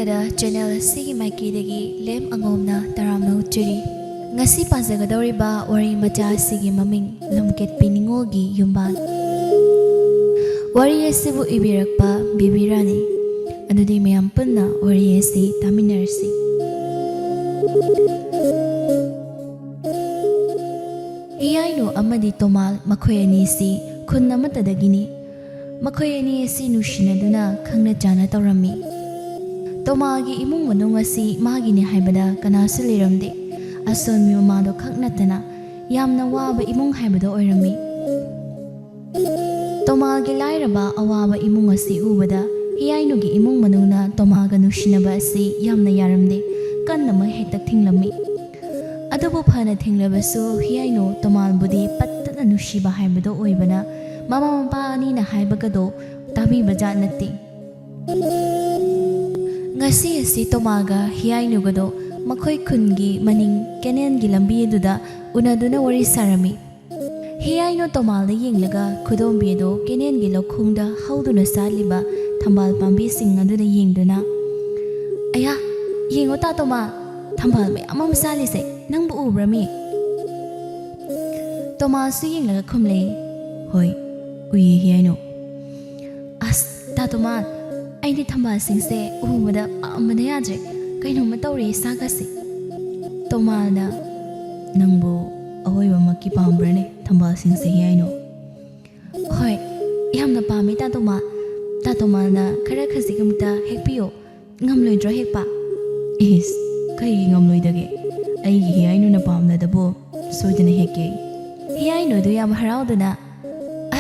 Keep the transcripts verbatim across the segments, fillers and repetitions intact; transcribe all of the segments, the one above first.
Channel ꯑꯁꯤꯒꯤ ꯃꯥꯏꯀꯩꯗꯒꯤ ꯂꯦꯝ ꯑꯉꯣꯝꯅ ꯇꯔꯥꯝꯅ ꯑꯣꯛꯆꯔꯤ꯫ ꯉꯁꯤ ꯄꯥꯖꯒꯗꯧꯔꯤꯕ ꯋꯥꯔꯤ ꯃꯆꯥ ꯑꯁꯤꯒꯤ ꯃꯃꯤꯡ ꯂꯝꯀꯦꯠꯄꯤ ꯅꯤꯉꯣꯜꯒꯤ ꯌꯨꯝꯕꯥꯟ꯫ ꯋꯥꯔꯤ ꯑꯁꯤꯕꯨ ꯏꯕꯤꯔꯛꯄ ꯕꯦꯕꯤ ꯔꯥꯅꯤ꯫ ꯑꯗꯨꯗꯤ ꯃꯌꯥꯝ ꯄꯨꯟꯅ ꯋꯥꯔꯤ ꯑꯁꯤ ꯇꯥꯃꯤꯟꯅꯔꯁꯤ꯫ ꯍꯤꯌꯥꯏꯅꯨ ꯑꯃꯗꯤ ꯇꯣꯃꯥꯜ ꯃꯈꯣꯏ ꯑꯅꯤꯁꯤ ꯈꯨꯟ ꯑꯃꯠꯇꯗꯒꯤꯅꯤ꯫ ꯃꯈꯣꯏ ꯑꯅꯤ ꯑꯁꯤ ꯅꯨꯡꯁꯤꯅꯗꯨꯅ ꯈꯪꯅ ꯆꯥꯅ ꯇꯧꯔꯝꯃꯤ꯫ ꯇꯣꯃꯥꯜꯒꯤ ꯏꯃꯨꯡ ꯃꯅꯨꯡ ꯑꯁꯤ ꯃꯥꯒꯤꯅꯤ ꯍꯥꯏꯕꯗ ꯀꯅꯥꯁꯨ ꯂꯩꯔꯝꯗꯦ꯫ ꯑꯁꯣꯟꯕꯤ ꯃꯃꯥꯗꯣ ꯈꯛ ꯅꯠꯇꯅ ꯌꯥꯝꯅ ꯋꯥꯕ ꯏꯃꯨꯡ ꯍꯥꯏꯕꯗꯣ ꯑꯣꯏꯔꯝꯃꯤ꯫ ꯇꯣꯃꯥꯜꯒꯤ ꯂꯥꯏꯔꯕ ꯑꯋꯥꯕ ꯏꯃꯨꯡ ꯑꯁꯤ ꯎꯕꯗ ꯍꯤꯌꯥꯏꯅꯨꯒꯤ ꯏꯃꯨꯡ ꯃꯅꯨꯡꯅ ꯇꯣꯃꯥꯜꯒ ꯅꯨꯡꯁꯤꯅꯕ ꯑꯁꯤ ꯌꯥꯝꯅ ꯌꯥꯔꯝꯗꯦ꯫ ꯀꯟꯅꯃꯛ ꯍꯦꯛꯇ ꯊꯤꯡꯂꯝꯃꯤ꯫ ꯑꯗꯨꯕꯨ ꯐꯅ ꯊꯤꯡꯂꯕꯁꯨ ꯍꯤꯌꯥꯏꯅꯨ ꯇꯣꯃꯥꯜꯕꯨꯗꯤ ꯄꯠꯇꯅ ꯅꯨꯡꯁꯤꯕ ꯍꯥꯏꯕꯗꯣ ꯑꯣꯏꯕꯅ ꯃꯃꯥ ꯃꯄꯥ ꯑꯅꯤꯅ ꯍꯥꯏꯕꯒꯗꯣ ꯇꯥꯕꯤꯕ ꯖꯥꯠ ꯅꯠꯇꯦ꯫ ꯉꯁꯤ ꯑꯁꯤ ꯇꯣꯃꯥꯜꯒ ꯍꯤꯌꯥꯏꯅꯨꯒꯗꯣ ꯃꯈꯣꯏ ꯈꯨꯟꯒꯤ ꯃꯅꯤꯡ ꯀꯦꯅꯦꯜꯒꯤ ꯂꯝꯕꯤ ꯑꯗꯨꯗ ꯎꯅꯗꯨꯅ ꯋꯥꯔꯤ ꯁꯥꯔꯝꯃꯤ꯫ ꯍꯤꯌꯥꯏꯅꯨ ꯇꯣꯃꯥꯜꯗ ꯌꯦꯡꯂꯒ ꯈꯨꯗꯣꯝꯕꯤ ꯑꯗꯨ ꯀꯦꯅꯦꯜꯒꯤ ꯂꯧꯈꯣꯡꯗ ꯍꯧꯗꯨꯅ ꯁꯥꯠꯂꯤꯕ ꯊꯝꯕꯥꯜ ꯄꯥꯝꯕꯤꯁꯤꯡ ꯑꯗꯨꯗ ꯌꯦꯡꯗꯨꯅ, "ꯑꯌꯥ, ꯌꯦꯡꯉꯣ ꯇꯥ ꯇꯣꯃꯥꯜ, ꯊꯝꯕꯥꯜ ꯃꯌꯥꯝ ꯑꯃ ꯁꯥꯠꯂꯤꯁꯦ ꯅꯪꯕꯨ ꯎꯕ꯭ꯔꯃꯤ?" ꯇꯣꯃꯥꯜꯁꯨ ꯌꯦꯡꯂꯒ ꯈꯨꯝꯂꯦ, "ꯍꯣꯏ, ꯎꯏꯌꯦ ꯍꯤꯌꯥꯏꯅꯨ꯫ ꯑꯁ, ꯇꯥ ꯇꯣꯃꯥꯜ, ꯑꯩꯗꯤ ꯊꯝꯕꯥꯜꯁꯤꯡꯁꯦ ꯎꯕꯗ ꯄꯥꯝꯕꯅ ꯌꯥꯗ꯭ꯔꯦ꯫ ꯀꯩꯅꯣꯝꯃ ꯇꯧꯔꯦ ꯏꯁꯥꯒꯁꯦ꯫" ꯇꯣꯃꯥꯜꯅ, "ꯅꯪꯕꯨ ꯑꯋꯣꯏꯕꯃꯛꯀꯤ ꯄꯥꯝꯕ꯭ꯔꯅꯦ ꯊꯝꯕꯥꯜꯁꯤꯡꯁꯦ ꯍꯤꯌꯥꯏꯅꯨ?" "ꯍꯣꯏ, ꯌꯥꯝꯅ ꯄꯥꯝꯃꯦ ꯇꯥ ꯇꯣꯃꯥꯜ꯫ ꯇꯥ ꯇꯣꯃꯥꯜꯅ ꯈꯔ ꯈꯖꯤꯛ ꯑꯃꯇ ꯍꯦꯛꯄꯤꯌꯣ꯫ ꯉꯝꯂꯣꯏꯗ꯭ꯔꯣ ꯍꯦꯛꯄ?" "ꯏꯁ, ꯀꯩꯒꯤ ꯉꯝꯂꯣꯏꯗꯒꯦ? ꯑꯩꯒꯤ ꯍꯤꯌꯥꯏꯅꯨꯅ ꯄꯥꯝꯂꯗꯕꯨ ꯁꯣꯏꯗꯅ ꯍꯦꯛꯀꯦ꯫" ꯍꯤꯌꯥꯏꯅꯨꯗꯨ ꯌꯥꯝ ꯍꯔꯥꯎꯗꯨꯅ,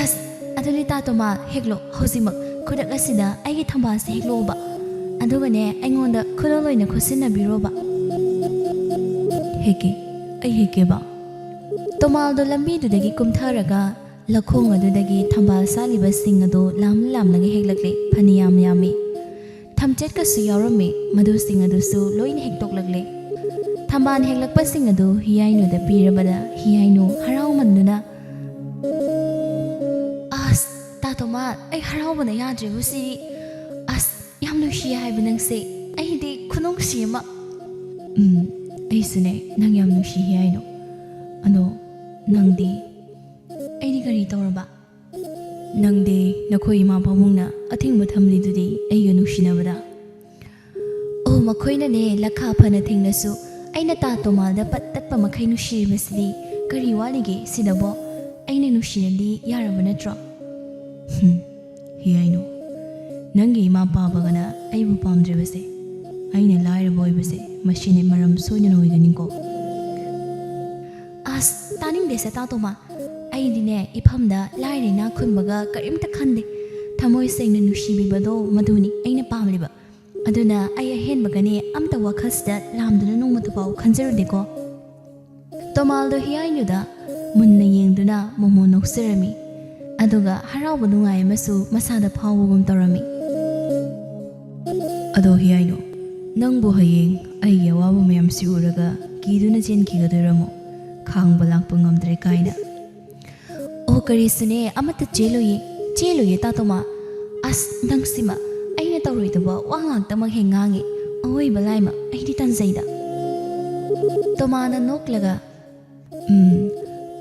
"ꯑꯁ, ꯑꯗꯨꯗꯤ ꯇꯥ ꯇꯣꯃꯥꯜ, ꯍꯦꯛꯂꯣ ꯍꯧꯖꯤꯛꯃꯛ ꯈꯨꯗꯛ ꯑꯁꯤꯗ ꯑꯩꯒꯤ ꯊꯝꯕꯥꯜꯁꯦ ꯍꯦꯛꯂꯛꯑꯣꯕ꯫ ꯑꯗꯨꯒꯅꯦ ꯑꯩꯉꯣꯟꯗ ꯈꯨꯗꯣꯜ ꯑꯣꯏꯅ ꯈꯨꯠꯁꯤꯟꯅꯕꯤꯔꯣꯕ꯫" "ꯍꯦꯛꯀꯦ, ꯑꯩ ꯍꯦꯛꯀꯦꯕ꯫" ꯇꯣꯃꯥꯜꯗꯣ ꯂꯝꯕꯤꯗꯨꯗꯒꯤ ꯀꯨꯝꯊꯔꯒ ꯂꯧꯈꯣꯡ ꯑꯗꯨꯗꯒꯤ ꯊꯝꯕꯥꯜ ꯁꯥꯠꯂꯤꯕꯁꯤꯡ ꯑꯗꯨ ꯂꯥꯝꯂ ꯂꯥꯝꯂꯒ ꯍꯦꯛꯂꯛꯂꯦ꯫ ꯐꯅꯌꯥꯝ ꯌꯥꯝꯃꯤ꯫ ꯊꯝꯆꯦꯠꯀꯁꯨ ꯌꯥꯎꯔꯝꯃꯤ꯫ ꯃꯗꯨꯁꯤꯡ ꯑꯗꯨꯁꯨ ꯂꯣꯏꯅ ꯍꯦꯛꯇꯣꯛꯂꯛꯂꯦ꯫ ꯊꯝꯕꯥꯜ ꯍꯦꯛꯂꯛꯄꯁꯤꯡ ꯑꯗꯨ ꯍꯤꯌꯥꯏꯅꯨꯗ ꯄꯤꯔꯕꯗ ꯍꯤꯌꯥꯏꯅꯨ ꯍꯔꯥꯎꯃꯟꯗꯨꯅ, "ꯑꯁ, ꯇꯥ ꯇꯣꯃꯥꯜ, ꯑꯩ ꯍꯔꯥꯎꯕꯅ ꯌꯥꯗ꯭ꯔꯦꯕꯨ ꯁꯤꯗꯤ꯫ ꯑꯁ, ꯌꯥꯝ ꯅꯨꯡꯁꯤꯌꯦ ꯍꯥꯏꯕ ꯅꯪꯁꯦ꯫ ꯑꯩꯗꯤ ꯈꯨꯅꯨꯡꯁꯤ ꯑꯃ꯫ ꯎꯝ, ꯑꯩꯁꯨꯅꯦ ꯅꯪ ꯌꯥꯝ ꯅꯨꯡꯁꯤ ꯍꯤꯌꯥꯏꯅꯨ꯫ ꯑꯗꯣ ꯅꯪꯗꯤ? ꯑꯩꯗꯤ ꯀꯔꯤ ꯇꯧꯔꯕ? ꯅꯪꯗꯤ ꯅꯈꯣꯏ ꯏꯃꯥ ꯄꯥꯕꯨꯡꯅ ꯑꯊꯤꯡꯕ ꯊꯝꯂꯤꯗꯨꯗꯤ ꯑꯩꯒ ꯅꯨꯡꯁꯤꯅꯕꯗ? ꯑꯣ, ꯃꯈꯣꯏꯅꯅꯦ ꯂꯈꯥ ꯐꯅ ꯊꯤꯡꯂꯁꯨ ꯑꯩꯅ ꯇꯥ ꯇꯣꯃꯥꯜꯗ ꯄꯠ ꯇꯠꯄ ꯃꯈꯩ ꯅꯨꯡꯁꯤꯔꯤꯕꯁꯤꯗꯤ ꯀꯔꯤ ꯋꯥꯠꯂꯤꯒꯦ ꯁꯤꯗꯕꯣ? ꯑꯩꯅ ꯅꯨꯡꯁꯤꯔꯗꯤ ꯌꯥꯔꯕ ꯅꯠꯇ꯭ꯔꯣ? ꯍꯨꯝ, ꯍꯤꯌꯥꯏꯅꯨ, ꯅꯪꯒꯤ ꯏꯃꯥ ꯄꯥꯕꯒꯅ ꯑꯩꯕꯨ ꯄꯥꯝꯗ꯭ꯔꯤꯕꯁꯦ, ꯑꯩꯅ ꯂꯥꯏꯔꯕ ꯑꯣꯏꯕꯁꯦ ꯃꯁꯤꯅꯤ ꯃꯔꯝ ꯁꯣꯏꯗꯅ ꯑꯣꯏꯒꯅꯤꯀꯣ꯫ ꯑꯁ, ꯇꯥꯅꯤꯡꯗꯦꯁꯦ ꯇꯥ ꯇꯣꯃꯥ꯫ ꯑꯩꯗꯤꯅꯦ ꯏꯐꯝꯗ ꯂꯥꯏꯔ ꯏꯅꯥꯛ ꯈꯨꯟꯕꯒ ꯀꯔꯤꯝꯇ ꯈꯟꯗꯦ꯫ ꯊꯃꯣꯏ ꯁꯦꯡꯅ ꯅꯨꯡꯁꯤꯕꯤꯕꯗꯣ ꯃꯗꯨꯅꯤ ꯑꯩꯅ ꯄꯥꯝꯂꯤꯕ꯫ ꯑꯗꯨꯅ ꯑꯩ ꯑꯍꯦꯟꯕꯒꯅꯦ ꯑꯃꯇ ꯋꯥꯈꯜꯁꯤꯗ ꯂꯥꯝꯗꯨꯅ ꯅꯣꯡꯃꯇꯐꯥꯎ ꯈꯟꯖꯔꯨꯗꯦꯀꯣ꯫ ꯇꯣꯃꯥꯜꯗꯣ ꯍꯤꯌꯥꯏꯅꯨꯗ ꯃꯨꯟꯅ ꯌꯦꯡꯗꯨꯅ ꯃꯣꯃꯣꯟ ꯅꯣꯛꯆꯔꯝꯃꯤ꯫ ꯑꯗꯨꯒ ꯍꯔꯥꯎꯕ ꯅꯨꯡꯉꯥꯏ ꯑꯃꯁꯨ ꯃꯁꯥꯗ ꯐꯥꯎꯕꯒꯨꯝ ꯇꯧꯔꯝꯃꯤ꯫ ꯑꯗꯣ ꯍꯤꯌꯥꯏꯅꯨ, ꯅꯪꯕꯨ ꯍꯌꯦꯡ ꯑꯩꯒꯤ ꯑꯋꯥꯕ ꯃꯌꯥꯝꯁꯤ ꯎꯔꯒ ꯀꯤꯗꯨꯅ ꯆꯦꯟꯈꯤꯒꯗꯣꯏꯔꯝꯃꯣ? ꯈꯥꯡꯕ ꯂꯥꯛꯄ ꯉꯝꯗ꯭ꯔꯦ ꯀꯥꯏꯅ꯫ ꯑꯣ, ꯀꯔꯤꯁꯨꯅꯦ, ꯑꯃꯠꯇ ꯆꯦꯜꯂꯣꯏꯌꯦ, ꯆꯦꯜꯂꯣꯏꯌꯦ ꯇꯥ ꯇꯣꯃꯥ꯫ ꯑꯁ, ꯅꯪꯁꯤꯃ ꯑꯩꯅ ꯇꯧꯔꯣꯏꯗꯕ ꯋꯥ ꯉꯥꯛꯇꯃꯛ ꯍꯦꯛ ꯉꯥꯡꯉꯦ꯫ ꯑꯋꯣꯏꯕ ꯂꯥꯏꯃ, ꯑꯩꯗꯤ ꯇꯟꯖꯩꯗ꯫ ꯇꯣꯃꯥꯅ ꯅꯣꯛꯂꯒ, "ꯎꯝ,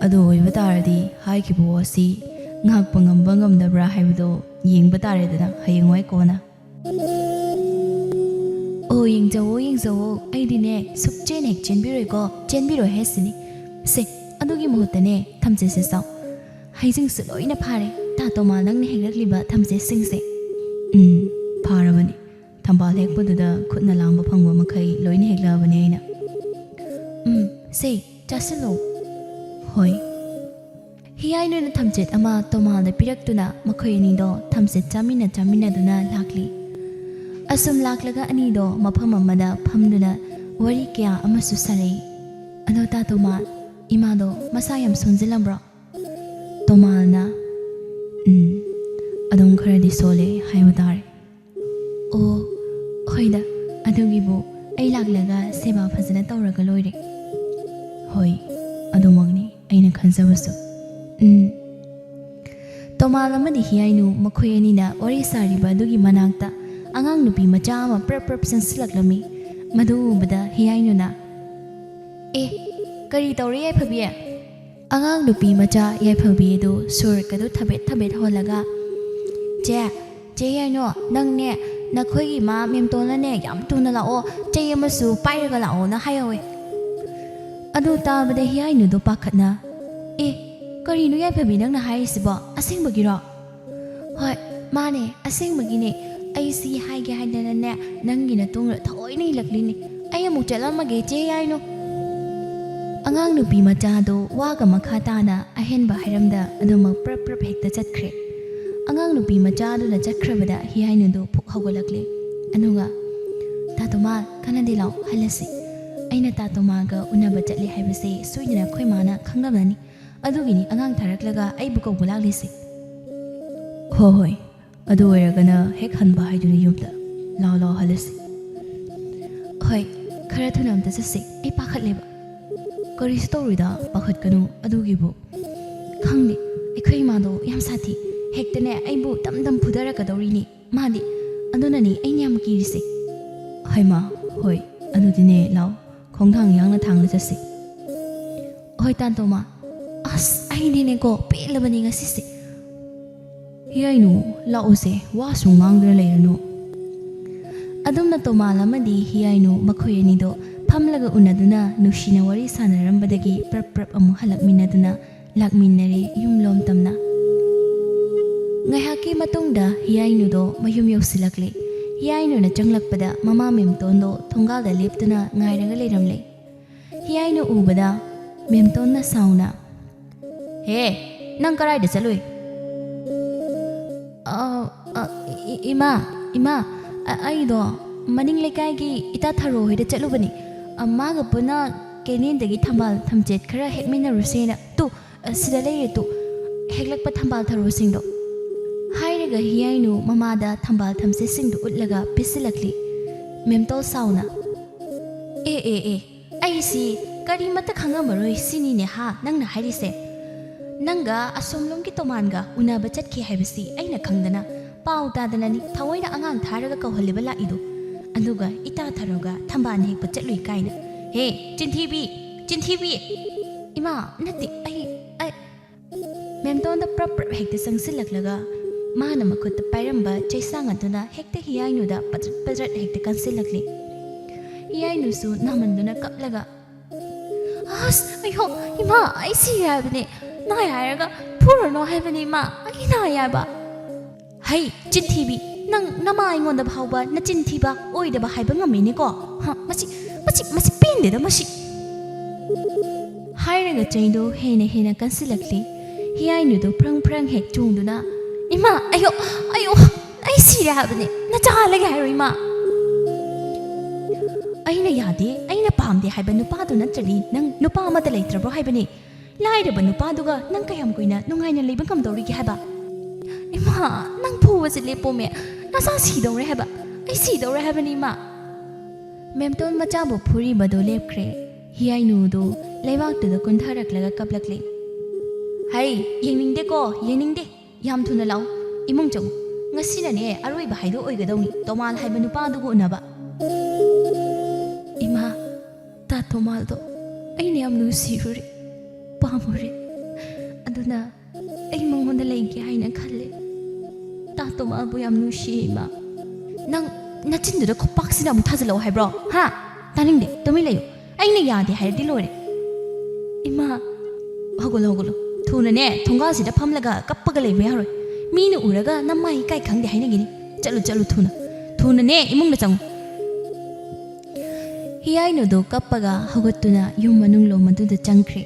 ꯑꯗꯨ ꯑꯣꯏꯕ ꯇꯥꯔꯗꯤ ꯍꯥꯏꯈꯤꯕ ꯋꯥꯁꯤ ꯉꯥꯛꯄ ꯉꯝꯕ ꯉꯝꯗꯕ꯭ꯔꯥ ꯍꯥꯏꯕꯗꯣ ꯌꯦꯡꯕ ꯇꯥꯔꯦꯗꯅ ꯍꯌꯦꯡꯋꯥꯏ ꯀꯣꯟꯅ꯫ ꯑꯣ, ꯌꯦꯡꯖꯧꯋꯣ, ꯌꯦꯡꯖꯧꯋꯣ, ꯑꯩꯗꯤꯅꯦ ꯁꯨꯛꯆꯦꯟ ꯍꯦꯛ ꯆꯦꯟꯕꯤꯔꯣꯏꯀꯣ, ꯆꯦꯟꯕꯤꯔꯣꯏ ꯍꯥꯏꯁꯤꯅꯤ꯫ ꯁꯦ, ꯑꯗꯨꯒꯤ ꯃꯍꯨꯠꯇꯅꯦ ꯊꯝꯆꯦꯠꯁꯦ ꯆꯥꯎ꯫ ꯍꯩꯖꯤꯡꯁꯨ ꯂꯣꯏꯅ ꯐꯥꯔꯦ, ꯇꯥ ꯇꯣꯃꯥ ꯅꯪꯅ ꯍꯦꯛꯂꯛꯂꯤꯕ ꯊꯝꯆꯦꯠꯁꯤꯡꯁꯦ꯫" "ꯎꯝ, ꯐꯥꯔꯕꯅꯤ꯫ ꯊꯝꯕꯥꯜ ꯍꯦꯛꯄꯗꯨꯗ ꯈꯨꯠꯅ ꯂꯥꯝꯕ ꯐꯪꯕ ꯃꯈꯩ ꯂꯣꯏꯅ ꯍꯦꯛꯂꯛꯑꯕꯅꯤ ꯑꯩꯅ꯫ ꯎꯝ, ꯁꯦ, ꯆꯥꯁꯤꯜꯂꯣ꯫" "ꯍꯣꯏ꯫" ꯍꯤꯌꯥꯏꯅꯨꯅ ꯊꯝꯆꯦꯠ ꯑꯃ ꯇꯣꯃꯥꯜꯗ ꯄꯤꯔꯛꯇꯨꯅ ꯃꯈꯣꯏ ꯑꯅꯤꯗꯣ ꯊꯝꯆꯦꯠ ꯆꯥꯃꯤꯟꯅ ꯆꯥꯃꯤꯟꯅꯗꯨꯅ ꯂꯥꯛꯂꯤ꯫ ꯑꯁꯨꯝ ꯂꯥꯛꯂꯒ ꯑꯅꯤꯗꯣ ꯃꯐꯝ ꯑꯃꯗ ꯐꯝꯗꯨꯅ ꯋꯥꯔꯤ ꯀꯌꯥ ꯑꯃꯁꯨ ꯁꯥꯔꯛꯏ꯫ "ꯑꯗꯣ ꯇꯥ ꯇꯣꯃꯥꯜ, ꯏꯃꯥꯗꯣ ꯃꯁꯥ ꯌꯥꯝ ꯁꯣꯟꯖꯤꯜꯂꯕ꯭ꯔꯣ?" ꯇꯣꯃꯥꯜꯅ, "ꯎꯝ, ꯑꯗꯨꯝ ꯈꯔꯗꯤ ꯁꯣꯜꯂꯦ ꯍꯥꯏꯕ ꯇꯥꯔꯦ꯫" "ꯑꯣ, ꯍꯣꯏꯗ, ꯑꯗꯨꯒꯤꯕꯨ ꯑꯩ ꯂꯥꯛꯂꯒ ꯁꯦꯕꯥ ꯐꯖꯅ ꯇꯧꯔꯒ ꯂꯣꯏꯔꯦ꯫" "ꯍꯣꯏ, ꯑꯗꯨꯃꯛꯅꯤ ꯑꯩꯅ ꯈꯟꯖꯕꯁꯨ꯫" "ꯎꯝ꯫" ꯇꯣꯃꯥꯜ ꯑꯃꯗꯤ ꯍꯤꯌꯥꯏꯅꯨ ꯃꯈꯣꯏ ꯑꯅꯤꯅ ꯋꯥꯔꯤ ꯁꯥꯔꯤꯕ ꯑꯗꯨꯒꯤ ꯃꯅꯥꯛꯇ ꯑꯉꯥꯡ ꯅꯨꯄꯤ ꯃꯆꯥ ꯑꯃ ꯄ꯭ꯔꯞ ꯄ꯭ꯔꯞ ꯆꯪꯁꯤꯜꯂꯛꯂꯝꯃꯤ꯫ ꯃꯗꯨ ꯎꯕꯗ ꯍꯤꯌꯥꯏꯅꯨꯅ, "ꯑꯦ, ꯀꯔꯤ ꯇꯧꯔꯦ ꯌꯥꯏꯐꯕꯤ?" ꯑꯉꯥꯡ ꯅꯨꯄꯤ ꯃꯆꯥ ꯌꯥꯏꯐꯕꯤ ꯑꯗꯨ ꯁꯣꯔꯣꯛꯀꯗꯨ ꯊꯕꯦꯠ ꯊꯕꯦꯠ ꯍꯣꯜꯂꯒ, "ꯆꯦ, ꯆꯦ ꯌꯥꯏꯅꯣ, ꯅꯪꯅꯦ, ꯅꯈꯣꯏꯒꯤ ꯏꯃꯥ ꯃꯦꯝꯇꯣꯟꯅꯅꯦ ꯌꯥꯝ ꯊꯨꯅ ꯂꯥꯛꯑꯣ, ꯆꯩ ꯑꯃꯁꯨ ꯄꯥꯏꯔꯒ ꯂꯥꯛꯑꯣꯅ ꯍꯥꯏꯍꯧꯋꯦ꯫" ꯑꯗꯨ ꯇꯥꯕꯗ ꯍꯤꯌꯥꯏꯅꯨꯗꯣ ꯄꯥꯈꯠꯅ, "ꯑꯦ, ꯀꯔꯤꯅꯣ ꯌꯥꯏꯐꯕꯤ ꯅꯪꯅ ꯍꯥꯏꯔꯤꯁꯤꯕꯣ? ꯑꯁꯦꯡꯕꯒꯤꯔꯣ?" "ꯍꯣꯏ, ꯃꯥꯅꯦ, ꯑꯁꯦꯡꯕꯒꯤꯅꯦ꯫ ꯑꯩ ꯁꯤ ꯍꯥꯏꯒꯦ ꯍꯥꯏꯗꯅꯅꯦ, ꯅꯪꯒꯤ ꯅꯇꯨꯡꯗ ꯊꯑꯣꯏꯅ ꯏꯜꯂꯛꯂꯤꯅꯤ꯫ ꯑꯩ ꯑꯃꯨꯛ ꯆꯠꯂꯝꯃꯒꯦ, ꯆꯦ ꯌꯥꯏꯅꯨ꯫" ꯑꯉꯥꯡ ꯅꯨꯄꯤ ꯃꯆꯥꯗꯣ ꯋꯥꯒ ꯃꯈꯥ ꯇꯥꯅ ꯑꯍꯦꯟꯕ ꯍꯥꯏꯔꯝꯗ ꯑꯗꯨꯃꯛ ꯄ꯭ꯔꯞ ꯄ꯭ꯔꯞ ꯍꯦꯛꯇ ꯆꯠꯈ꯭ꯔꯦ꯫ ꯑꯉꯥꯡ ꯅꯨꯄꯤ ꯃꯆꯥꯗꯨꯅ ꯆꯠꯈ꯭ꯔꯕꯗ ꯍꯤꯌꯥꯏꯅꯨꯗꯣ ꯐꯨꯛ ꯍꯧꯒꯠꯂꯛꯂꯦ꯫ ꯑꯗꯨꯒ, "ꯇꯥ ꯇꯣꯃꯥ, ꯀꯥꯟꯅꯗꯦ, ꯂꯥꯎ, ꯍꯜꯂꯁꯤ꯫ ꯑꯩꯅ ꯇꯥ ꯇꯣꯃꯥꯒ ꯎꯅꯕ ꯆꯠꯂꯦ ꯍꯥꯏꯕꯁꯦ ꯁꯣꯏꯗꯅ ꯑꯩꯈꯣꯏ ꯃꯥꯅ ꯈꯪꯂꯝꯂꯅꯤ꯫ ꯑꯗꯨꯒꯤꯅꯤ ꯑꯉꯥꯡ ꯊꯥꯔꯛꯂꯒ ꯑꯩꯕꯨ ꯀꯧꯕ ꯂꯥꯛꯂꯤꯁꯦ꯫" "ꯍꯣ ꯍꯣꯏ, ꯑꯗꯨ ꯑꯣꯏꯔꯒꯅ ꯍꯦꯛ ꯍꯟꯕ ꯍꯥꯏꯗꯨꯅꯤ ꯌꯨꯝꯗ꯫ ꯂꯥꯎ ꯂꯥꯎ ꯍꯜꯂꯁꯤ꯫" "ꯍꯣꯏ, ꯈꯔ ꯊꯨꯅ ꯑꯝꯇ ꯆꯠꯁꯤ, ꯑꯩ ꯄꯥꯈꯠꯂꯦꯕ꯫" "ꯀꯔꯤꯁꯨ ꯇꯧꯔꯣꯏꯗ, ꯄꯥꯈꯠꯀꯅꯨ꯫ ꯑꯗꯨꯒꯤꯕꯨ ꯈꯪꯗꯦ, ꯑꯩꯈꯣꯏ ꯏꯃꯥꯗꯣ ꯌꯥꯝ ꯁꯥꯊꯤ꯫ ꯍꯦꯛꯇꯅꯦ ꯑꯩꯕꯨ ꯗꯝ ꯗꯝ ꯐꯨꯊꯔꯛꯀꯗꯧꯔꯤꯅꯤ ꯃꯥꯗꯤ꯫ ꯑꯗꯨꯅꯅꯤ ꯑꯩꯅ ꯌꯥꯝ ꯀꯤꯔꯤꯁꯦ꯫" "ꯍꯩꯃꯥ, ꯍꯣꯏ, ꯑꯗꯨꯗꯤꯅꯦ, ꯂꯥꯎ, ꯈꯣꯡꯊꯥꯡ ꯌꯥꯡꯅ ꯊꯥꯡꯅ ꯆꯠꯁꯤ꯫" "ꯍꯣꯏ, ꯇꯥ ꯇꯣꯃꯥ꯫ ꯑꯁ, ꯑꯩꯗꯤꯅꯦꯀꯣ, ꯄꯦꯜꯂꯕꯅꯤ ꯉꯁꯤꯁꯦ꯫" "ꯍꯤꯌꯥꯏꯅꯨ, ꯂꯥꯛꯑꯣꯁꯦ, ꯋꯥꯁꯨ ꯉꯥꯡꯗꯨꯅ ꯂꯩꯔꯅꯨ꯫" ꯑꯗꯨꯝꯅ ꯇꯣꯃꯥꯜ ꯑꯃꯗꯤ ꯍꯤꯌꯥꯏꯅꯨ ꯃꯈꯣꯏ ꯑꯅꯤꯗꯣ ꯐꯝꯂꯒ ꯎꯅꯗꯨꯅ ꯅꯨꯡꯁꯤꯅ ꯋꯥꯔꯤ ꯁꯥꯟꯅꯔꯝꯕꯗꯒꯤ ꯄ꯭ꯔꯞ ꯄ꯭ꯔꯞ ꯑꯃꯨꯛ ꯍꯜꯂꯛꯃꯤꯟꯅꯗꯨꯅ ꯂꯥꯛꯃꯤꯟꯅꯔꯦ ꯌꯨꯝꯂꯣꯝ ꯇꯝꯅ꯫ ꯉꯥꯏꯍꯥꯛꯀꯤ ꯃꯇꯨꯡꯗ ꯍꯤꯌꯥꯏꯅꯨꯗꯣ ꯃꯌꯨꯝ ꯌꯧꯁꯤꯜꯂꯛꯂꯦ꯫ ꯍꯤꯌꯥꯏꯅꯨꯅ ꯆꯪꯂꯛꯄꯗ ꯃꯃꯥ ꯃꯦꯝꯇꯣꯟꯗꯣ ꯊꯣꯡꯒꯥꯜꯗ ꯂꯦꯞꯇꯨꯅ ꯉꯥꯏꯔꯒ ꯂꯩꯔꯝꯂꯦ꯫ ꯍꯤꯌꯥꯏꯅꯨ ꯎꯕꯗ ꯃꯦꯝꯇꯣꯟꯅ ꯁꯥꯎꯅ, "ꯍꯦ, ꯅꯪ ꯀꯔꯥꯏꯗ ꯆꯠꯂꯨꯏ?" "ꯑ, ꯑ, ꯏ-, ꯏꯃꯥ, ꯏꯃꯥ, ꯑ-, ꯑꯩꯗꯣ ꯃꯅꯤꯡ ꯂꯩꯀꯥꯏꯒꯤ ꯏꯇꯥ ꯊꯔꯣ ꯍꯣꯏꯗ ꯆꯠꯂꯨꯕꯅꯤ꯫ ꯑ, ꯃꯥꯒ ꯄꯨꯟꯅ ꯀꯦꯅꯦꯟꯗꯒꯤ ꯊꯝꯕꯥꯜ ꯊꯝꯆꯦꯠ ꯈꯔ ꯍꯦꯛꯃꯤꯟꯅꯔꯨꯁꯦꯅ꯫ ꯇꯨ, ꯑ, ꯁꯤꯗ ꯂꯩꯔꯦ ꯇꯨ, ꯍꯦꯛꯂꯛꯄ ꯊꯝꯕꯥꯜ ꯊꯔꯣꯁꯤꯡꯗꯣ꯫" ꯍꯥꯏꯔꯒ ꯍꯤꯌꯥꯏꯅꯨ ꯃꯃꯥꯗ ꯊꯝꯕꯥꯜ ꯊꯝꯆꯦꯠꯁꯤꯡꯗꯨ ꯎꯠꯂꯒ ꯄꯤꯁꯤꯜꯂꯛꯂꯤ꯫ ꯃꯦꯝꯇꯣꯜ ꯁꯥꯎꯅ, "ꯑꯦ, ꯑꯦ, ꯑꯦ, ꯑꯩꯁꯤ ꯀꯔꯤꯃꯠꯇ ꯈꯪꯉꯝꯃꯔꯣꯏ ꯁꯤꯅꯤꯅꯦ ꯍꯥ ꯅꯪꯅ ꯍꯥꯏꯔꯤꯁꯦ? ꯅꯪꯒ ꯑꯁꯣꯝꯂꯣꯝꯒꯤ ꯇꯣꯃꯥꯟꯒ ꯎꯅꯕ ꯆꯠꯈꯤ ꯍꯥꯏꯕꯁꯤ ꯑꯩꯅ ꯈꯪꯗꯅ ꯄꯥꯎ ꯇꯥꯗꯅꯅꯤ ꯊꯑꯣꯏꯅ ꯑꯉꯥꯡ ꯊꯥꯔꯒ ꯀꯧꯍꯜꯂꯤꯕ ꯂꯥꯛꯏꯗꯣ꯫ ꯑꯗꯨꯒ ꯏꯇꯥ ꯊꯥꯔꯣꯒ ꯊꯝꯕꯥꯜ ꯍꯦꯛꯄ ꯆꯠꯂꯨꯏ ꯀꯥꯏꯅ꯫ ꯍꯦ, ꯆꯤꯟꯊꯤꯕꯤ! ꯆꯤꯟꯊꯤꯕꯤ! ꯏꯃꯥ, ꯅꯠꯇꯦ, ꯑꯩ, ꯑꯩ꯫ ꯃꯦꯝꯇꯣꯟꯗ ꯄ꯭ꯔꯞ ꯄ꯭ꯔꯞ ꯍꯦꯛꯇ ꯆꯪꯁꯤꯜꯂꯛꯂꯒ ꯃꯥꯅ ꯃꯈꯨꯠꯇ ꯄꯥꯏꯔꯝꯕ ꯆꯩꯁꯥꯡ ꯑꯗꯨꯅ ꯍꯦꯛꯇ ꯍꯤꯌꯥꯏꯅꯨꯗ ꯄꯗ꯭ꯔꯠ ꯄꯗ꯭ꯔꯠ ꯍꯦꯛꯇ ꯀꯟꯁꯤꯜꯂꯛꯂꯤ꯫ ꯍꯤꯌꯥꯏꯅꯨꯁꯨ ꯅꯥꯃꯟꯗꯨꯅ ꯀꯞꯂꯒ, "ꯑꯁ, ꯑꯩꯍꯣ, ꯏꯃꯥ, ꯑꯩ ꯁꯤꯔꯦ ꯍꯥꯏꯕꯅꯦ꯫ ꯅꯥꯏ ꯍꯥꯏꯔꯒ ꯐꯨꯔꯨꯅꯣ ꯍꯥꯏꯕꯅꯦ, ꯏꯃꯥ, ꯑꯩ ꯅꯥꯏ ꯍꯥꯏꯕ"꯫ "ꯍꯩ, ꯆꯤꯟꯊꯤꯕꯤ, ꯅꯪ ꯅꯃꯥ ꯑꯩꯉꯣꯟꯗ ꯐꯥꯎꯕ ꯅꯆꯤꯟ ꯊꯤꯕ, ꯑꯣꯏꯗꯕ ꯍꯥꯏꯕ ꯉꯝꯃꯤꯅꯦꯀꯣ? ꯍ, ꯃꯁꯤ, ꯃꯁꯤ, ꯃꯁꯤ ꯄꯦꯟꯗꯦꯗ ꯃꯁꯤ"꯫ ꯍꯥꯏꯔꯒ ꯆꯩꯗꯣ ꯍꯦꯟꯅ ꯍꯦꯟꯅ ꯀꯟꯁꯤꯜꯂꯛꯂꯤ꯫ ꯍꯤꯌꯥꯏꯅꯨꯗꯣ ꯐ꯭ꯔꯪ ꯐ꯭ꯔꯪ ꯍꯦꯛ ꯆꯣꯡꯗꯨꯅ, "ꯏꯃꯥ, ꯑꯌꯣ, ꯑꯌꯣ, ꯑꯩ ꯁꯤꯔꯦ ꯍꯥꯏꯕꯅꯦ, ꯅꯆꯥ ꯍꯜꯂꯒꯦ ꯍꯥꯏꯔꯣ, ꯏꯃꯥ?" "ꯑꯩꯅ ꯌꯥꯗꯦ, ꯑꯩꯅ ꯄꯥꯝꯗꯦ ꯍꯥꯏꯕ ꯅꯨꯄꯥꯗꯨ ꯅꯠꯇ꯭ꯔꯗꯤ ꯅꯪ ꯅꯨꯄꯥ ꯑꯃꯗ ꯂꯩꯇ꯭ꯔꯕ꯭ꯔꯣ ꯍꯥꯏꯕꯅꯤ? ꯂꯥꯏꯔꯕ ꯅꯨꯄꯥꯗꯨꯒ ꯅꯪ ꯀꯌꯥꯝ ꯀꯨꯏꯅ ꯅꯨꯡꯉꯥꯏꯅ ꯂꯩꯕ ꯉꯝꯗꯧꯔꯤꯒꯦ ꯍꯥꯏꯕ?" "ꯏꯃꯥ, ꯅꯪ ꯐꯨꯕꯁꯦ ꯂꯦꯞꯄꯣꯃꯦ, ꯅꯆꯥ ꯁꯤꯗꯧꯔꯦ ꯍꯥꯏꯕ, ꯑꯩ ꯁꯤꯗꯧꯔꯦ ꯍꯥꯏꯕꯅꯤ, ꯏꯃꯥ"꯫ ꯃꯦꯝꯇꯣꯟ ꯃꯆꯥꯕꯨ ꯐꯨꯔꯤꯕꯗꯨ ꯂꯦꯞꯈ꯭ꯔꯦ꯫ ꯍꯤꯌꯥꯏꯅꯨꯗꯨ ꯂꯩꯕꯥꯛꯇꯨꯗ ꯀꯨꯟꯊꯔꯛꯂꯒ ꯀꯞꯂꯛꯂꯤ꯫ "ꯍꯩ, ꯌꯦꯡꯅꯤꯡꯗꯦꯀꯣ, ꯌꯦꯡꯅꯤꯡꯗꯦ꯫ ꯌꯥꯝ ꯊꯨꯅ ꯂꯥꯛꯑꯣ, ꯏꯃꯨꯡ ꯆꯪꯉꯨ꯫ ꯉꯁꯤꯅꯅꯦ ꯑꯔꯣꯏꯕ ꯍꯥꯏꯗꯣ ꯑꯣꯏꯒꯗꯧꯅꯤ, ꯇꯣꯃꯥꯜ ꯍꯥꯏꯕ ꯅꯨꯄꯥꯗꯨꯒ ꯎꯅꯕ"꯫ "ꯏꯃꯥ, ꯇꯥ ꯇꯣꯃꯥꯜꯗꯣ ꯑꯩꯅ ꯌꯥꯝ ꯅꯨꯡꯁꯤꯔꯨꯔꯦ, ꯄꯥꯝꯃꯨꯔꯦ꯫ ꯑꯗꯨꯅ ꯑꯩ ꯃꯉꯣꯟꯗ ꯂꯩꯒꯦ ꯍꯥꯏꯅ ꯈꯜꯂꯦ꯫ ꯇꯥ ꯇꯣꯃꯥꯜꯕꯨ ꯌꯥꯝ ꯅꯨꯡꯁꯤꯌꯦ, ꯏꯃꯥ"꯫ "ꯅꯪ ꯅꯆꯤꯟꯗꯨꯗ ꯈꯨꯄꯥꯛꯁꯤꯅ ꯑꯃꯨꯛ ꯊꯥꯖꯤꯜꯂꯛꯑꯣ ꯍꯥꯏꯕ꯭ꯔꯣ? ꯍꯥ? ꯇꯥꯅꯤꯡꯗꯦ, ꯇꯨꯃꯤꯟ ꯂꯩꯌꯨ꯫ ꯑꯩꯅ ꯌꯥꯗꯦ ꯍꯥꯏꯔꯗꯤ ꯂꯣꯏꯔꯦ"꯫ "ꯏꯃꯥ"꯫ "ꯍꯧꯒꯠꯂꯣ, ꯍꯧꯒꯠꯂꯣ꯫ ꯊꯨꯅꯅꯦ ꯊꯣꯡꯒꯥꯜꯁꯤꯗ ꯐꯝꯂꯒ ꯀꯞꯄꯒ ꯂꯩꯕ ꯌꯥꯔꯣꯏ꯫ ꯃꯤꯅ ꯎꯔꯒ ꯅꯃꯥꯏ ꯏꯀꯥꯏ ꯈꯪꯗꯦ ꯍꯥꯏꯅꯒꯤꯅꯤ꯫ ꯆꯠꯂꯨ, ꯆꯠꯂꯨ ꯊꯨꯅ꯫ ꯊꯨꯅꯅꯦ ꯏꯃꯨꯡꯗ ꯆꯪꯉꯨ"꯫ ꯍꯤꯌꯥꯏꯅꯨꯗꯨ ꯀꯞꯄꯒ ꯍꯧꯒꯠꯇꯨꯅ ꯌꯨꯝ ꯃꯅꯨꯡ ꯂꯣꯝ ꯑꯗꯨꯗ ꯆꯪꯈ꯭ꯔꯦ꯫